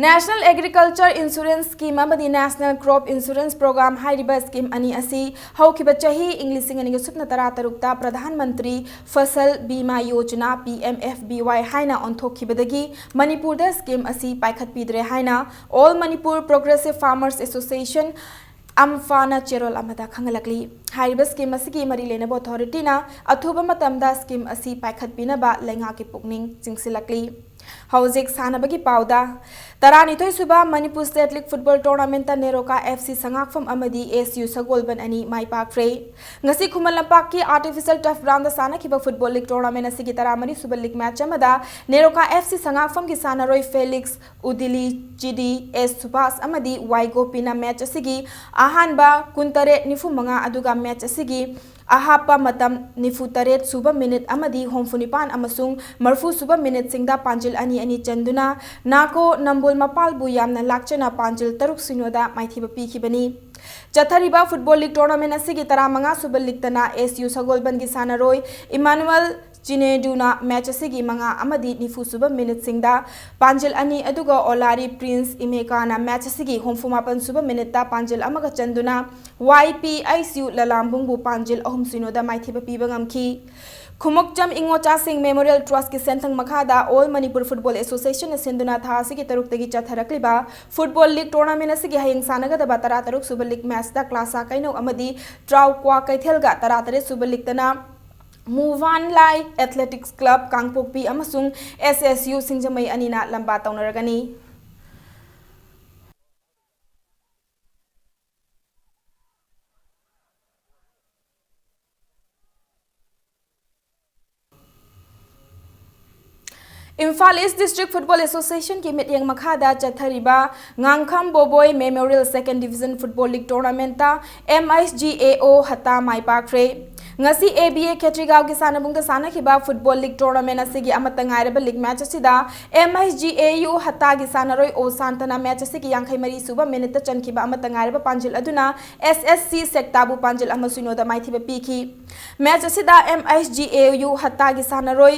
National Agriculture Insurance Scheme ꯑꯃꯗꯤ National Crop Insurance Program ꯍꯥꯏꯔꯤꯕ ꯁ꯭ꯀꯤꯝ ꯑꯅꯤ ꯑꯁꯤ ꯍꯧꯈꯤꯕ ꯆꯍꯤ ꯏꯪ ꯂꯤꯁꯤꯡ ꯑꯅꯤꯒ ꯁꯨꯞꯅ ꯇꯔꯥ ꯇꯔꯨꯛꯇ Pradhan Mantri Fasal bima Yojana, P M F B Y, ꯍꯥꯏꯅ ꯑꯣꯟꯊꯣꯛꯈꯤꯕꯗꯒꯤ ꯃꯅꯤꯄꯨꯔꯗ ꯁ꯭ꯀꯤꯝ ꯑꯁꯤ ꯄꯥꯏꯈꯠꯄꯤꯗ꯭ꯔꯦ ꯍꯥꯏꯅ All Manipur Progressive Farmers Association, ꯑꯝꯐꯥꯅ ꯆꯦꯔꯣꯜ ꯑꯃꯗ ꯈꯪꯍꯜꯂꯛꯂꯤ꯫ ꯍꯥꯏꯔꯤꯕ ꯁ꯭ꯀꯤꯝ ꯑꯁꯤꯒꯤ ꯃꯔꯤ ꯂꯩꯅꯕ ꯑꯣꯊꯣꯔꯤꯇꯤꯅ ꯑꯊꯨꯕ ꯃꯇꯝꯗ ꯁ꯭ꯀꯤꯝ ꯑꯁꯤ ꯄꯥꯏꯈꯠꯄꯤꯅꯕ ꯂꯩꯉꯥꯛꯀꯤ ꯄꯨꯛꯅꯤꯡ ꯆꯤꯡꯁꯤꯜꯂꯛꯂꯤ꯫ ꯍꯧꯖꯤꯛ ꯁꯥꯟꯅꯕꯒꯤ ꯄꯥꯎꯗ, ꯇꯔꯥꯅꯤꯊꯣꯏ ꯁꯨꯕ ꯃꯅꯤꯄꯨꯔ ꯁ꯭ꯇꯦꯠ ꯂꯤꯒ ꯐꯨꯠꯕꯣꯜ ꯇꯣꯔꯅꯥꯃꯦꯟꯠꯇ ꯅꯦꯔꯣꯀꯥ F C ꯁꯉꯥꯛꯐꯝ ꯑꯃꯗꯤ S U ꯁꯒꯣꯜꯕꯟ ꯑꯅꯤ ꯃꯥꯏ ꯄꯥꯛꯈ꯭ꯔꯦ꯫ ꯉꯁꯤ ꯈꯨꯃꯟ ꯂꯝꯄꯥꯛꯀꯤ ꯑꯥꯔꯇꯤꯐꯤꯁꯤꯌꯦꯜ ꯇꯔꯐ ꯒ꯭ꯔꯥꯎꯟꯗ ꯁꯥꯟꯅꯈꯤꯕ ꯐꯨꯠꯕꯣꯜ ꯂꯤꯒ ꯇꯣꯔꯅꯥꯃꯦꯟꯠ ꯑꯁꯤꯒꯤ ꯇꯔꯥꯃꯔꯤ ꯁꯨꯕ ꯂꯤꯒ ꯃꯦꯆ ꯑꯃꯗ ꯅꯦꯔꯣꯀꯥ F C ꯁꯉꯥꯛꯐꯝꯒꯤ ꯁꯥꯟꯅꯔꯣꯏ ꯐꯦꯂꯤꯛꯁ ꯎꯗꯤꯂꯤ, ꯆꯤꯗꯤ, ꯑꯦꯁ ꯁꯨꯕꯥꯁ ꯑꯃꯗꯤ ꯋꯥꯏ ꯒꯣꯄꯤꯅ ꯃꯦꯆ ꯑꯁꯤꯒꯤ ꯑꯍꯥꯟꯕ ꯀꯨꯟꯇꯔꯦꯠ ꯅꯤꯐꯨ ꯃꯉꯥ ꯑꯗꯨꯒ ꯃꯦꯆ ꯑꯁꯤꯒꯤ ꯑꯍꯥꯞꯄ ꯃꯇꯝ ꯅꯤꯐꯨ ꯇꯔꯦꯠ ꯁꯨꯕ ꯃꯤꯅꯤꯠ ꯑꯃꯗꯤ ꯍꯨꯝꯐꯨ ꯅꯤꯄꯥꯟ ꯑꯃꯁꯨꯡ ꯃꯔꯤꯐꯨ ꯁꯨꯕ ꯃꯤꯅꯤꯠꯁꯤꯡꯗ ꯄꯥꯟꯖꯤꯜ ꯑꯅꯤ ꯑꯅꯤ ꯆꯟꯗꯨꯅ ꯅꯥꯀꯣ ꯅꯝꯕꯣꯜ ꯃꯄꯥꯜꯕꯨ ꯌꯥꯝꯅ ꯂꯥꯛꯆꯅ ꯄꯥꯟꯖꯤꯜ ꯇꯔꯨꯛ ꯁꯤꯅꯣꯗ ꯃꯥꯏꯊꯤꯕ ꯄꯤꯈꯤꯕꯅꯤ꯫ ꯆꯠꯊꯔꯤꯕ ꯐꯨꯠꯕꯣꯜ ꯂꯤꯒ ꯇꯣꯔꯅꯥꯃꯦꯟꯠ ꯑꯁꯤꯒꯤ ꯇꯔꯥꯃꯉꯥ ꯁꯨꯕ ꯂꯤꯒꯇꯅ S U ꯁꯒꯣꯜꯕꯟꯒꯤ ꯁꯥꯟꯅꯔꯣꯏ ꯏꯃꯥꯅꯨꯑꯦꯜ ꯆꯤꯅꯦꯗꯨꯅ ꯃꯦꯆ ꯑꯁꯤꯒꯤ ꯃꯉꯥ ꯑꯃꯗꯤ ꯅꯤꯐꯨ ꯁꯨꯕ ꯃꯤꯅꯤꯠꯁꯤꯡꯗ ꯄꯥꯟꯖꯤꯜ ꯑꯅꯤ, ꯑꯗꯨꯒ ꯑꯣꯂꯥꯔꯤ ꯄ꯭ꯔꯤꯟꯁ ꯏꯃꯦꯀꯥꯅ ꯃꯦꯆ ꯑꯁꯤꯒꯤ ꯍꯨꯝꯐꯨ ꯃꯥꯄꯟ ꯁꯨꯕ ꯃꯤꯅꯤꯠꯇ ꯄꯥꯟꯖꯤꯜ ꯑꯃꯒ ꯆꯟꯗꯨꯅ ꯋꯥꯏ ꯄꯤ ꯑꯩꯆ ꯌꯨ ꯂꯂꯥꯝꯕꯨꯡꯕꯨ ꯄꯥꯟꯖꯤꯜ ꯑꯍꯨꯝ ꯁꯤꯅꯣꯗ ꯃꯥꯏꯊꯤꯕ ꯄꯤꯕ ꯉꯝꯈꯤ꯫ ꯈꯨꯃꯨꯛꯆꯝ ꯏꯉꯣꯆꯥꯁꯤꯡ ꯃꯦꯃꯣꯔꯤꯌꯦꯜ ꯇ꯭ꯔꯁꯀꯤ ꯁꯦꯟꯊꯪ ꯃꯈꯥꯗ ꯑꯣꯜ ꯃꯅꯤꯄꯨꯔ ꯐꯨꯠꯕꯣꯜ ꯑꯦꯁꯣꯁꯤꯌꯦꯁꯟꯅ ꯁꯤꯟꯗꯨꯅ ꯊꯥ ꯑꯁꯤꯒꯤ ꯇꯔꯨꯛꯇꯒꯤ ꯆꯠꯊꯔꯛꯂꯤꯕ ꯐꯨꯠꯕꯣꯜ ꯂꯤꯒ ꯇꯣꯔꯅꯥꯃꯦꯟ ꯑꯁꯤꯒꯤ ꯍꯌꯦꯡ ꯁꯥꯟꯅꯒꯗꯕ ꯇꯔꯥꯇꯔꯨꯛ ꯁꯨꯕ ꯂꯤꯒ ꯃꯦꯆꯇ ꯀ꯭ꯂꯥꯁꯥ ꯀꯩꯅꯧ ꯑꯃꯗꯤ ꯇ꯭ꯔꯥꯎꯀ꯭ꯋꯥ ꯀꯩꯊꯦꯜꯒ, ꯇꯔꯥꯇꯔꯦꯠ ꯁꯨꯕ ꯂꯤꯒꯇꯅ ꯃꯨꯋꯥꯟ ꯂꯥꯏ ꯑꯦꯊꯂꯦꯇꯤꯛꯁ ꯀ꯭ꯂꯕ ꯀꯥꯡꯄꯣꯛꯄꯤ ꯑꯃꯁꯨꯡ ꯑꯦꯁ ꯑꯦꯁ ꯌꯨ ꯁꯤꯡꯖꯃꯩ ꯑꯅꯤꯅ ꯂꯝꯕꯥ ꯇꯧꯅꯔꯒꯅꯤ꯫ ꯏꯝꯐꯥꯜ ꯏꯁ ꯗꯤꯁꯇ꯭ꯔꯤꯛ ꯐꯨꯠꯕꯣꯜ ꯑꯦꯁꯣꯁꯤꯌꯦꯁꯟꯒꯤ ꯃꯤꯠꯌꯦꯡ ꯃꯈꯥꯗ ꯆꯠꯊꯔꯤꯕ Ngangkham Boboi memorial second division football league ꯇꯣꯔꯅꯥꯃꯦꯟꯠꯇ M I G A O ꯍꯠꯇꯥ ꯃꯥꯏ ꯄꯥꯛꯈ꯭ꯔꯦ꯫ ꯉꯁꯤ ꯑꯦ ꯕꯤ ꯑꯦ ꯈꯦꯇ꯭ꯔꯤꯒꯥꯎꯒꯤ ꯁꯥꯟꯅꯕꯨꯡꯗ ꯁꯥꯟꯅꯈꯤꯕ ꯐꯨꯠꯕꯣꯜ ꯂꯤꯒ ꯇꯣꯔꯅꯥꯃꯦꯟꯠ ꯑꯁꯤꯒꯤ ꯑꯃꯠꯇ ꯉꯥꯏꯔꯕ ꯂꯤꯒ ꯃꯦꯆ ꯑꯁꯤꯗ M I G A U ꯍꯠꯇꯥꯒꯤ ꯁꯥꯟꯅꯔꯣꯏ ꯑꯣ ꯁꯥꯟꯇꯅ ꯃꯦꯆ ꯑꯁꯤꯒꯤ ꯌꯥꯡꯈꯩ ꯃꯔꯤ ꯁꯨꯕ ꯃꯤꯅꯤꯠꯇ ꯆꯟꯈꯤꯕ ꯑꯃꯠꯇ ꯉꯥꯏꯔꯕ ꯄꯥꯟꯖꯤꯜ ꯑꯗꯨꯅ ꯑꯦꯁ ꯑꯦꯁ ꯁꯤ ꯁꯦꯛꯇꯥꯕꯨ ꯄꯥꯟꯖꯤꯜ ꯑꯃ ꯁꯤꯅꯣꯗ ꯃꯥꯏꯊꯤꯕ ꯄꯤꯈꯤ꯫ ꯃꯦꯆ ꯑꯁꯤꯗ M I G A U ꯍꯠꯇꯥꯒꯤ ꯁꯥꯟꯅꯔꯣꯏ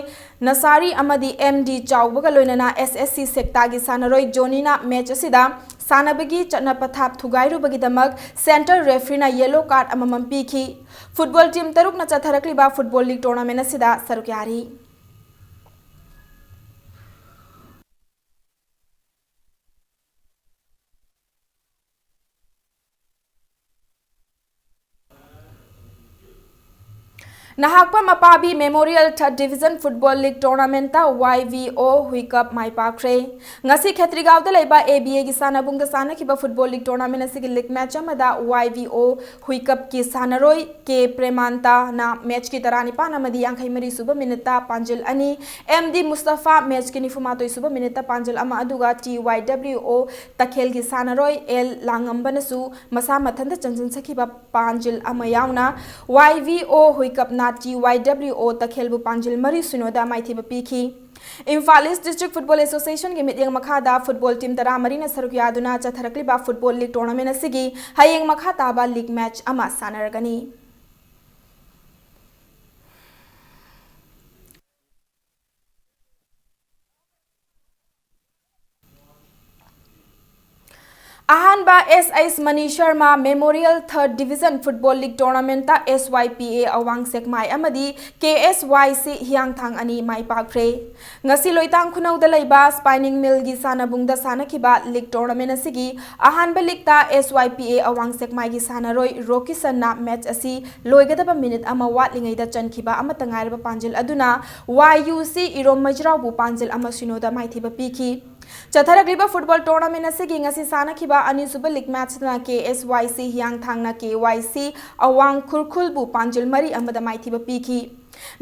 ꯅꯁꯥꯔꯤ ꯑꯃꯗꯤ ꯑꯦꯝ ꯗꯤ ꯆꯥꯎꯕꯒ ꯂꯣꯏꯅꯅ ꯑꯦꯁ ꯑꯦꯁ ꯁꯤ ꯁꯦꯛꯇꯥꯒꯤ ꯁꯥꯟꯅꯔꯣꯏ ꯖꯣꯅꯤꯅ ꯃꯦꯆ ꯑꯁꯤꯗ ꯁꯥꯟꯅꯕꯒꯤ ꯆꯠꯅ ꯄꯊꯥꯞ ꯊꯨꯒꯥꯏꯔꯨꯕꯒꯤꯗꯃꯛ ꯁꯦꯟꯇꯔ ꯔꯦꯐ꯭ꯔꯤꯅ ꯌꯦꯂꯣ ꯀꯥꯔꯗ ꯑꯃꯃꯝ ꯄꯤꯈꯤ꯫ ꯐꯨꯠꯕꯣꯜ ꯇꯤꯝ ꯇꯔꯨꯛꯅ ꯆꯠꯊꯔꯛꯂꯤꯕ ꯐꯨꯠꯕꯣꯜ ꯂꯤꯒ ꯇꯣꯔꯅꯥꯃꯦꯟꯠ ꯑꯁꯤꯗ ꯁꯔꯨꯛ ꯌꯥꯔꯤ꯫ ꯅꯍꯥꯛꯄ ꯃꯄꯥꯕꯤ memorial third division football league ꯇꯣꯔꯅꯥꯃꯦꯟꯠꯇ ꯋꯥꯏ ꯚꯤ ꯑꯣ ꯍꯨꯏꯀꯞ ꯃꯥꯏ ꯄꯥꯛꯈ꯭ꯔꯦ꯫ ꯉꯁꯤ ꯈꯦꯇ꯭ꯔꯤꯒꯥꯎꯗ ꯂꯩꯕ ꯑꯦ ꯕꯤ ꯑꯦꯒꯤ ꯁꯥꯟꯅꯕꯨꯡꯗ ꯁꯥꯟꯅꯈꯤꯕ ꯐꯨꯠꯕꯣꯜ ꯂꯤꯒ ꯇꯣꯔꯅꯥꯃꯦꯟꯠ ꯑꯁꯤꯒꯤ ꯂꯤꯒ ꯃꯦꯆ ꯑꯃꯗ ꯋꯥꯏ ꯚꯤ ꯑꯣ ꯍꯨꯏꯀꯞꯀꯤ ꯁꯥꯟꯅꯔꯣꯏ ꯀꯦ ꯄ꯭ꯔꯦꯃꯥꯟꯇꯥꯅ ꯃꯦꯆꯀꯤ ꯇꯔꯥꯅꯤꯄꯥꯟ ꯑꯃꯗꯤ ꯌꯥꯡꯈꯩ ꯃꯔꯤ ꯁꯨꯕ ꯃꯤꯅꯤꯠꯇ ꯄꯥꯟꯖꯤꯜ ꯑꯅꯤ, ꯑꯦꯝ ꯗꯤ ꯃꯨꯁꯇꯐꯥ ꯃꯦꯆꯀꯤ ꯅꯤꯐꯨ ꯃꯥꯊꯣꯏ ꯁꯨꯕ ꯃꯤꯅꯤꯠꯇ ꯄꯥꯟꯖꯤꯜ ꯑꯃ, ꯑꯗꯨꯒ ꯇꯤ ꯋꯥꯏ ꯗꯕ꯭ꯂꯤꯎ ꯑꯣ ꯇꯈꯦꯜꯒꯤ ꯁꯥꯟꯅꯔꯣꯏ ꯑꯦꯜ ꯂꯥꯡꯉꯝꯕꯅꯁꯨ ꯃꯁꯥ ꯃꯊꯟꯇ ꯆꯟꯁꯤꯟꯖꯈꯤꯕ ꯄꯥꯟꯖꯤꯜ ꯑꯃ ꯌꯥꯎꯅ ꯋꯥꯏ ꯚꯤ ꯑꯣ ꯍꯨꯏꯀꯞꯅ ꯇꯤ ꯋꯥꯏ ꯗꯕ꯭ꯂꯤꯎ ꯑꯣ ꯇꯈꯦꯜꯕꯨ ꯄꯥꯟꯖꯤꯜ ꯃꯔꯤ ꯁꯤꯅꯣꯗ ꯃꯥꯏꯊꯤꯕ ꯄꯤꯈꯤ꯫ ꯏꯝꯐꯥꯜ ꯏꯁ ꯗꯤꯁꯇ꯭ꯔꯤꯛ ꯐꯨꯠꯕꯣꯜ ꯑꯦꯁꯣꯁꯤꯌꯦꯁꯟꯒꯤ ꯃꯤꯠꯌꯦꯡ ꯃꯈꯥꯗ ꯐꯨꯠꯕꯣꯜ ꯇꯤꯝ ꯇꯔꯥꯃꯔꯤꯅ ꯁꯔꯨꯛ ꯌꯥꯗꯨꯅ ꯆꯠꯊꯔꯛꯂꯤꯕ ꯐꯨꯠꯕꯣꯜ ꯂꯤꯒ ꯇꯣꯔꯅꯥꯃꯦꯟꯠ ꯑꯁꯤꯒꯤ ꯍꯌꯦꯡ ꯃꯈꯥ ꯇꯥꯕ ꯂꯤꯒ ꯃꯦꯆ ꯑꯃ ꯁꯥꯟꯅꯔꯒꯅꯤ꯫ ꯑꯍꯥꯟꯕ S H Mani Sharma Memorial Third Division Football League Tournamentꯇ S Y P A ꯑꯋꯥꯡ ꯁꯦꯛꯃꯥꯏ ꯑꯃꯗꯤ K S Y C ꯍꯤꯌꯥꯡꯊꯥꯡ ꯑꯅꯤ ꯃꯥꯏ ꯄꯥꯛꯈ꯭ꯔꯦ꯫ ꯉꯁꯤ ꯂꯣꯏꯇꯥꯡ ꯈꯨꯅꯧꯗ ꯂꯩꯕ Spinning Millꯒꯤ ꯁꯥꯟꯅꯕꯨꯡꯗ ꯁꯥꯟꯅꯈꯤꯕ league tournament ꯑꯁꯤꯒꯤ ꯑꯍꯥꯟꯕ leagueꯇ S Y P A ꯑꯋꯥꯡ ꯁꯦꯛꯃꯥꯏꯒꯤ ꯁꯥꯟꯅꯔꯣꯏ ꯔꯣꯀꯤꯁꯟꯅ match ꯑꯁꯤ ꯂꯣꯏꯒꯗꯕ minute ꯑꯃ ꯋꯥꯠꯂꯤꯉꯩꯗ ꯆꯟꯈꯤꯕ ꯑꯃꯠꯇ ꯉꯥꯏꯔꯕ ꯄꯥꯟꯖꯤꯜ ꯑꯗꯨꯅ Y U C ꯏꯔꯣꯝ ꯃꯩꯖ꯭ꯔꯥꯎꯕꯨ ꯄꯥꯟꯖꯤꯜ ꯑꯃ ꯁꯤꯅꯣꯗ ꯃꯥꯏꯊꯤꯕ ꯄꯤꯈꯤ꯫ ꯆꯠꯊꯔꯛꯂꯤꯕ football tournament ꯑꯁꯤꯒꯤ ꯉꯁꯤ ꯁꯥꯟꯅꯈꯤꯕ ꯑꯅꯤꯁꯨꯕ league matchꯇꯅ K S Y C ꯍꯤꯌꯥꯡꯊꯥꯡꯅ K Y C ꯑꯋꯥꯡ ꯈꯨꯔꯈꯨꯜꯕꯨ ꯄꯥꯟꯖꯤꯜ ꯃꯔꯤ ꯑꯃꯗ ꯃꯥꯏꯊꯤꯕ ꯄꯤꯈꯤ꯫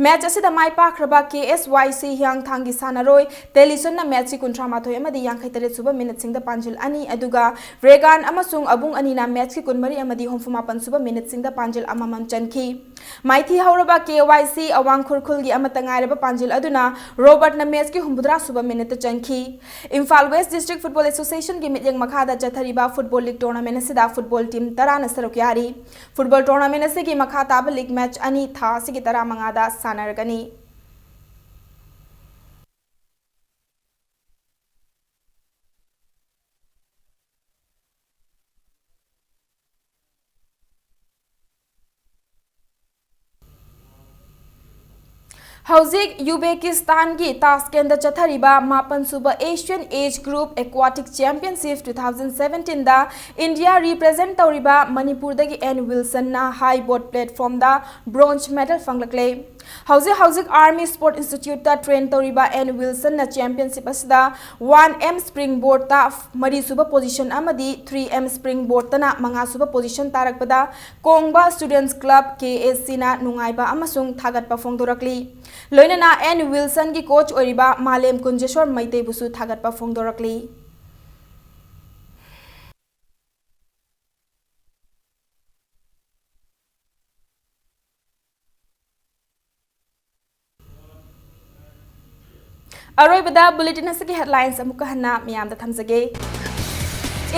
Match ꯑꯁꯤꯗ ꯃꯥꯏ ꯄꯥꯛꯈ꯭ꯔꯕ K S Y C ꯍꯤꯌꯥꯡꯊꯥꯡꯒꯤ ꯁꯥꯟꯅꯔꯣꯏ ꯇꯦꯂꯤꯁꯟꯅ matchꯀꯤ ꯀꯨꯟꯊ꯭ꯔꯥ ꯃꯥꯊꯣꯏ ꯑꯃꯗꯤ ꯌꯥꯡꯈꯩ ꯇꯔꯦꯠ ꯁꯨꯕ minuteꯁꯤꯡꯗ ꯄꯥꯟꯖꯤꯜ ꯑꯅꯤ, ꯑꯗꯨꯒ ꯔꯦꯒꯥꯟ ꯑꯃꯁꯨꯡ ꯑꯕꯨꯡ ꯑꯅꯤꯅ matchꯀꯤ ꯀꯨꯟ ꯃꯔꯤ ꯑꯃꯗꯤ ꯍꯨꯝꯐꯨ ꯃꯥꯄꯟ ꯁꯨꯕ minuteꯁꯤꯡꯗ ꯄꯥꯟꯖꯤꯜ ꯑꯃꯃꯝ ꯆꯟꯈꯤ꯫ ꯃꯥꯏꯊꯤ ꯍꯧꯔꯕ K Y C ꯑꯋꯥꯡ ꯈꯨꯔꯈꯨꯜꯒꯤ ꯑꯃꯠꯇ ꯉꯥꯏꯔꯕ ꯄꯥꯟꯖꯤꯜ ꯑꯗꯨꯅ ꯔꯣꯕꯔꯠꯅ matchꯀꯤ ꯍꯨꯝꯐꯨꯇꯔꯥ ꯁꯨꯕ minuteꯇ ꯆꯟꯈꯤ꯫ Imphal West District Football Associationꯒꯤ ꯃꯤꯠꯌꯦꯡ ꯃꯈꯥꯗ ꯆꯠꯊꯔꯤꯕ football league tournament ꯑꯁꯤꯗ football team ꯇꯔꯥꯅ ꯁꯔꯨꯛ ꯌꯥꯔꯤ꯫ Football tournament ꯑꯁꯤꯒꯤ ꯃꯈꯥ ꯇꯥꯕ league match ꯑꯅꯤ ꯊꯥ ꯑꯁꯤꯒꯤ ꯇꯔꯥꯃꯉꯥꯗ ꯁꯥꯟꯅꯔꯒꯅꯤ꯫ ꯍꯧꯖꯤꯛ ꯌꯨꯕꯦꯀꯤꯁꯇꯥꯟꯒꯤ ꯇꯥꯁꯀꯦꯟꯗ ꯆꯠꯊꯔꯤꯕ ꯃꯥꯄꯟ ꯁꯨꯕ Asian Age Group Aquatic Championship two thousand seventeenꯗ India represent ꯇꯧꯔꯤꯕ ꯃꯅꯤꯄꯨꯔꯗꯒꯤ N Wilsonꯅ high board platformꯗ bronze medal ꯐꯪꯂꯛꯂꯦ꯫ ꯍꯧꯖꯤꯛ ꯍꯧꯖꯤꯛ Army Sport Instituteꯇ train ꯇꯧꯔꯤꯕ N Wilsonꯅ championship ꯑꯁꯤꯗ one M springboardꯇ ꯃꯔꯤꯁꯨꯕ position ꯑꯃꯗꯤ three M springboardꯇꯅ ꯃꯉꯥꯁꯨꯕ position ꯇꯥꯔꯛꯄꯗ ꯀꯣꯡꯕ Students Club, K S Cꯅ ꯅꯨꯡꯉꯥꯏꯕ ꯑꯃꯁꯨꯡ ꯊꯥꯒꯠꯄ ꯐꯣꯡꯗꯣꯔꯛꯂꯤ꯫ ꯂꯣꯏꯅꯅ N Wilsonꯒꯤ coach ꯑꯣꯏꯔꯤꯕ ꯃꯥꯂꯦꯝ ꯀꯨꯟꯖꯦꯁ꯭ꯋꯔ ꯃꯩꯇꯩꯕꯨꯁꯨ ꯊꯥꯒꯠꯄ ꯐꯣꯡꯗꯣꯔꯛꯂꯤ꯫ ꯑꯔꯣꯏꯕꯗ bulletin ꯑꯁꯤꯒꯤ headlines ꯑꯃꯨꯛꯀ ꯍꯟꯅ ꯃꯤꯌꯥꯝꯗ ꯊꯝꯖꯒꯦ꯫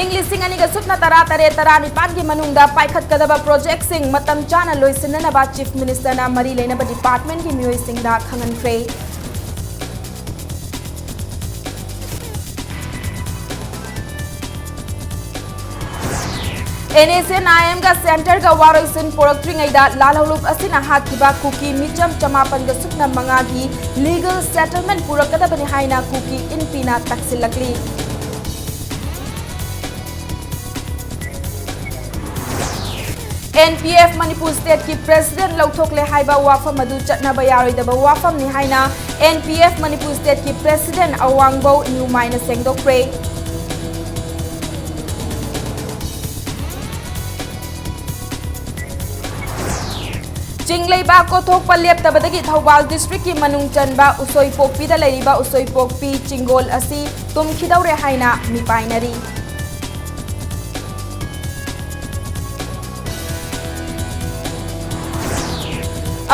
ꯏꯪ ꯂꯤꯁꯤꯡ ꯑꯅꯤꯒ ꯁꯨꯞꯅ ꯇꯔꯥ ꯇꯔꯦꯠ ꯇꯔꯥꯅꯤꯄꯥꯟꯒꯤ ꯃꯅꯨꯡꯗ ꯄꯥꯏꯈꯠꯀꯗꯕ projectꯁꯤꯡ ꯃꯇꯝ ꯆꯥꯅ ꯂꯣꯏꯁꯤꯟꯅꯅꯕ Chief Ministerꯅ ꯃꯔꯤ ꯂꯩꯅꯕ departmentꯀꯤ ꯃꯤꯑꯣꯏꯁꯤꯡꯗ ꯈꯪꯍꯟꯈ꯭ꯔꯦ꯫ ꯑꯦꯟ ꯑꯦꯁ ꯑꯦꯟ ꯑꯥꯏ ꯑꯦꯝꯒ ꯁꯦꯟꯇꯔꯒ ꯋꯥꯔꯣꯏꯁꯤꯟ ꯄꯨꯔꯛꯇ꯭ꯔꯤꯉꯩꯗ ꯂꯥꯜꯍꯧꯂꯨꯞ ꯑꯁꯤꯅ ꯍꯥꯠꯈꯤꯕ ꯀꯨꯀꯤ ꯃꯤꯆꯝ ꯆꯃꯥꯄꯟꯒ ꯁꯨꯞꯅ ꯃꯉꯥꯒꯤ ꯂꯤꯒꯦꯜ ꯁꯦꯇꯜꯃꯦꯟ ꯄꯨꯔꯛꯀꯗꯕꯅꯤ ꯍꯥꯏꯅ ꯀꯨꯀꯤ ꯏꯟꯄꯤꯅ ꯇꯛꯁꯤꯜꯂꯛꯂꯤ꯫ ꯑꯦꯟ ꯄꯤ ꯑꯦꯐ ꯃꯅꯤꯄꯨꯔ ꯁ꯭ꯇꯦꯠꯀꯤ ꯄ꯭ꯔꯦꯁꯤꯗꯦꯟꯠ ꯂꯧꯊꯣꯛꯂꯦ ꯍꯥꯏꯕ ꯋꯥꯐꯝ ꯑꯗꯨ ꯆꯠꯅꯕ ꯌꯥꯔꯣꯏꯗꯕ ꯋꯥꯐꯝꯅꯤ ꯍꯥꯏꯅ ꯑꯦꯟ ꯄꯤ ꯑꯦꯐ ꯃꯅꯤꯄꯨꯔ ꯁ꯭ꯇꯦꯠꯀꯤ ꯄ꯭ꯔꯦꯁꯤꯗꯦꯟꯠ ꯑꯋꯥꯡꯕꯧ ꯅ꯭ꯌꯨꯃꯥꯏꯅ ꯁꯦꯡꯗꯣꯛꯈ꯭ꯔꯦ꯫ ꯆꯤꯡ ꯂꯩꯕꯥꯛ ꯀꯣꯊꯣꯛꯄ ꯂꯦꯞꯇꯕꯗꯒꯤ ꯊꯧꯕꯥꯜ ꯗꯤꯁꯇ꯭ꯔꯤꯛꯀꯤ ꯃꯅꯨꯡ ꯆꯟꯕ ꯎꯁꯣꯏꯄꯣꯛꯄꯤꯗ ꯂꯩꯔꯤꯕ ꯎꯁꯣꯏꯄꯣꯛꯄꯤ ꯆꯤꯡꯒꯣꯜ ꯑꯁꯤ ꯇꯨꯝꯈꯤꯗꯧꯔꯦ ꯍꯥꯏꯅ ꯃꯤꯄꯥꯏꯅꯔꯤ꯫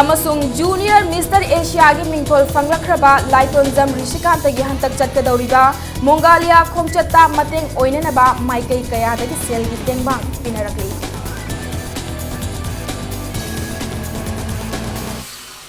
ꯑꯃꯁꯨꯡ ꯖꯨꯅꯤꯌꯔ ꯃꯤꯁꯇꯔ ꯑꯦꯁꯤꯌꯥꯒꯤ ꯃꯤꯡꯊꯣꯜ ꯐꯪꯂꯛꯈ꯭ꯔꯕ ꯂꯥꯏꯇꯣꯟꯖꯝ ꯔꯤꯁꯤꯀꯥꯟꯇꯒꯤ ꯍꯟꯇꯛ ꯆꯠꯀꯗꯧꯔꯤꯕ ꯃꯣꯡꯒꯥꯂꯤꯌꯥ ꯈꯣꯡꯆꯠꯇ ꯃꯇꯦꯡ ꯑꯣꯏꯅꯅꯕ ꯃꯥꯏꯀꯩ ꯀꯌꯥꯗꯒꯤ ꯁꯦꯜꯒꯤ ꯇꯦꯡꯕꯥꯡ ꯄꯤꯅꯔꯛꯂꯤ꯫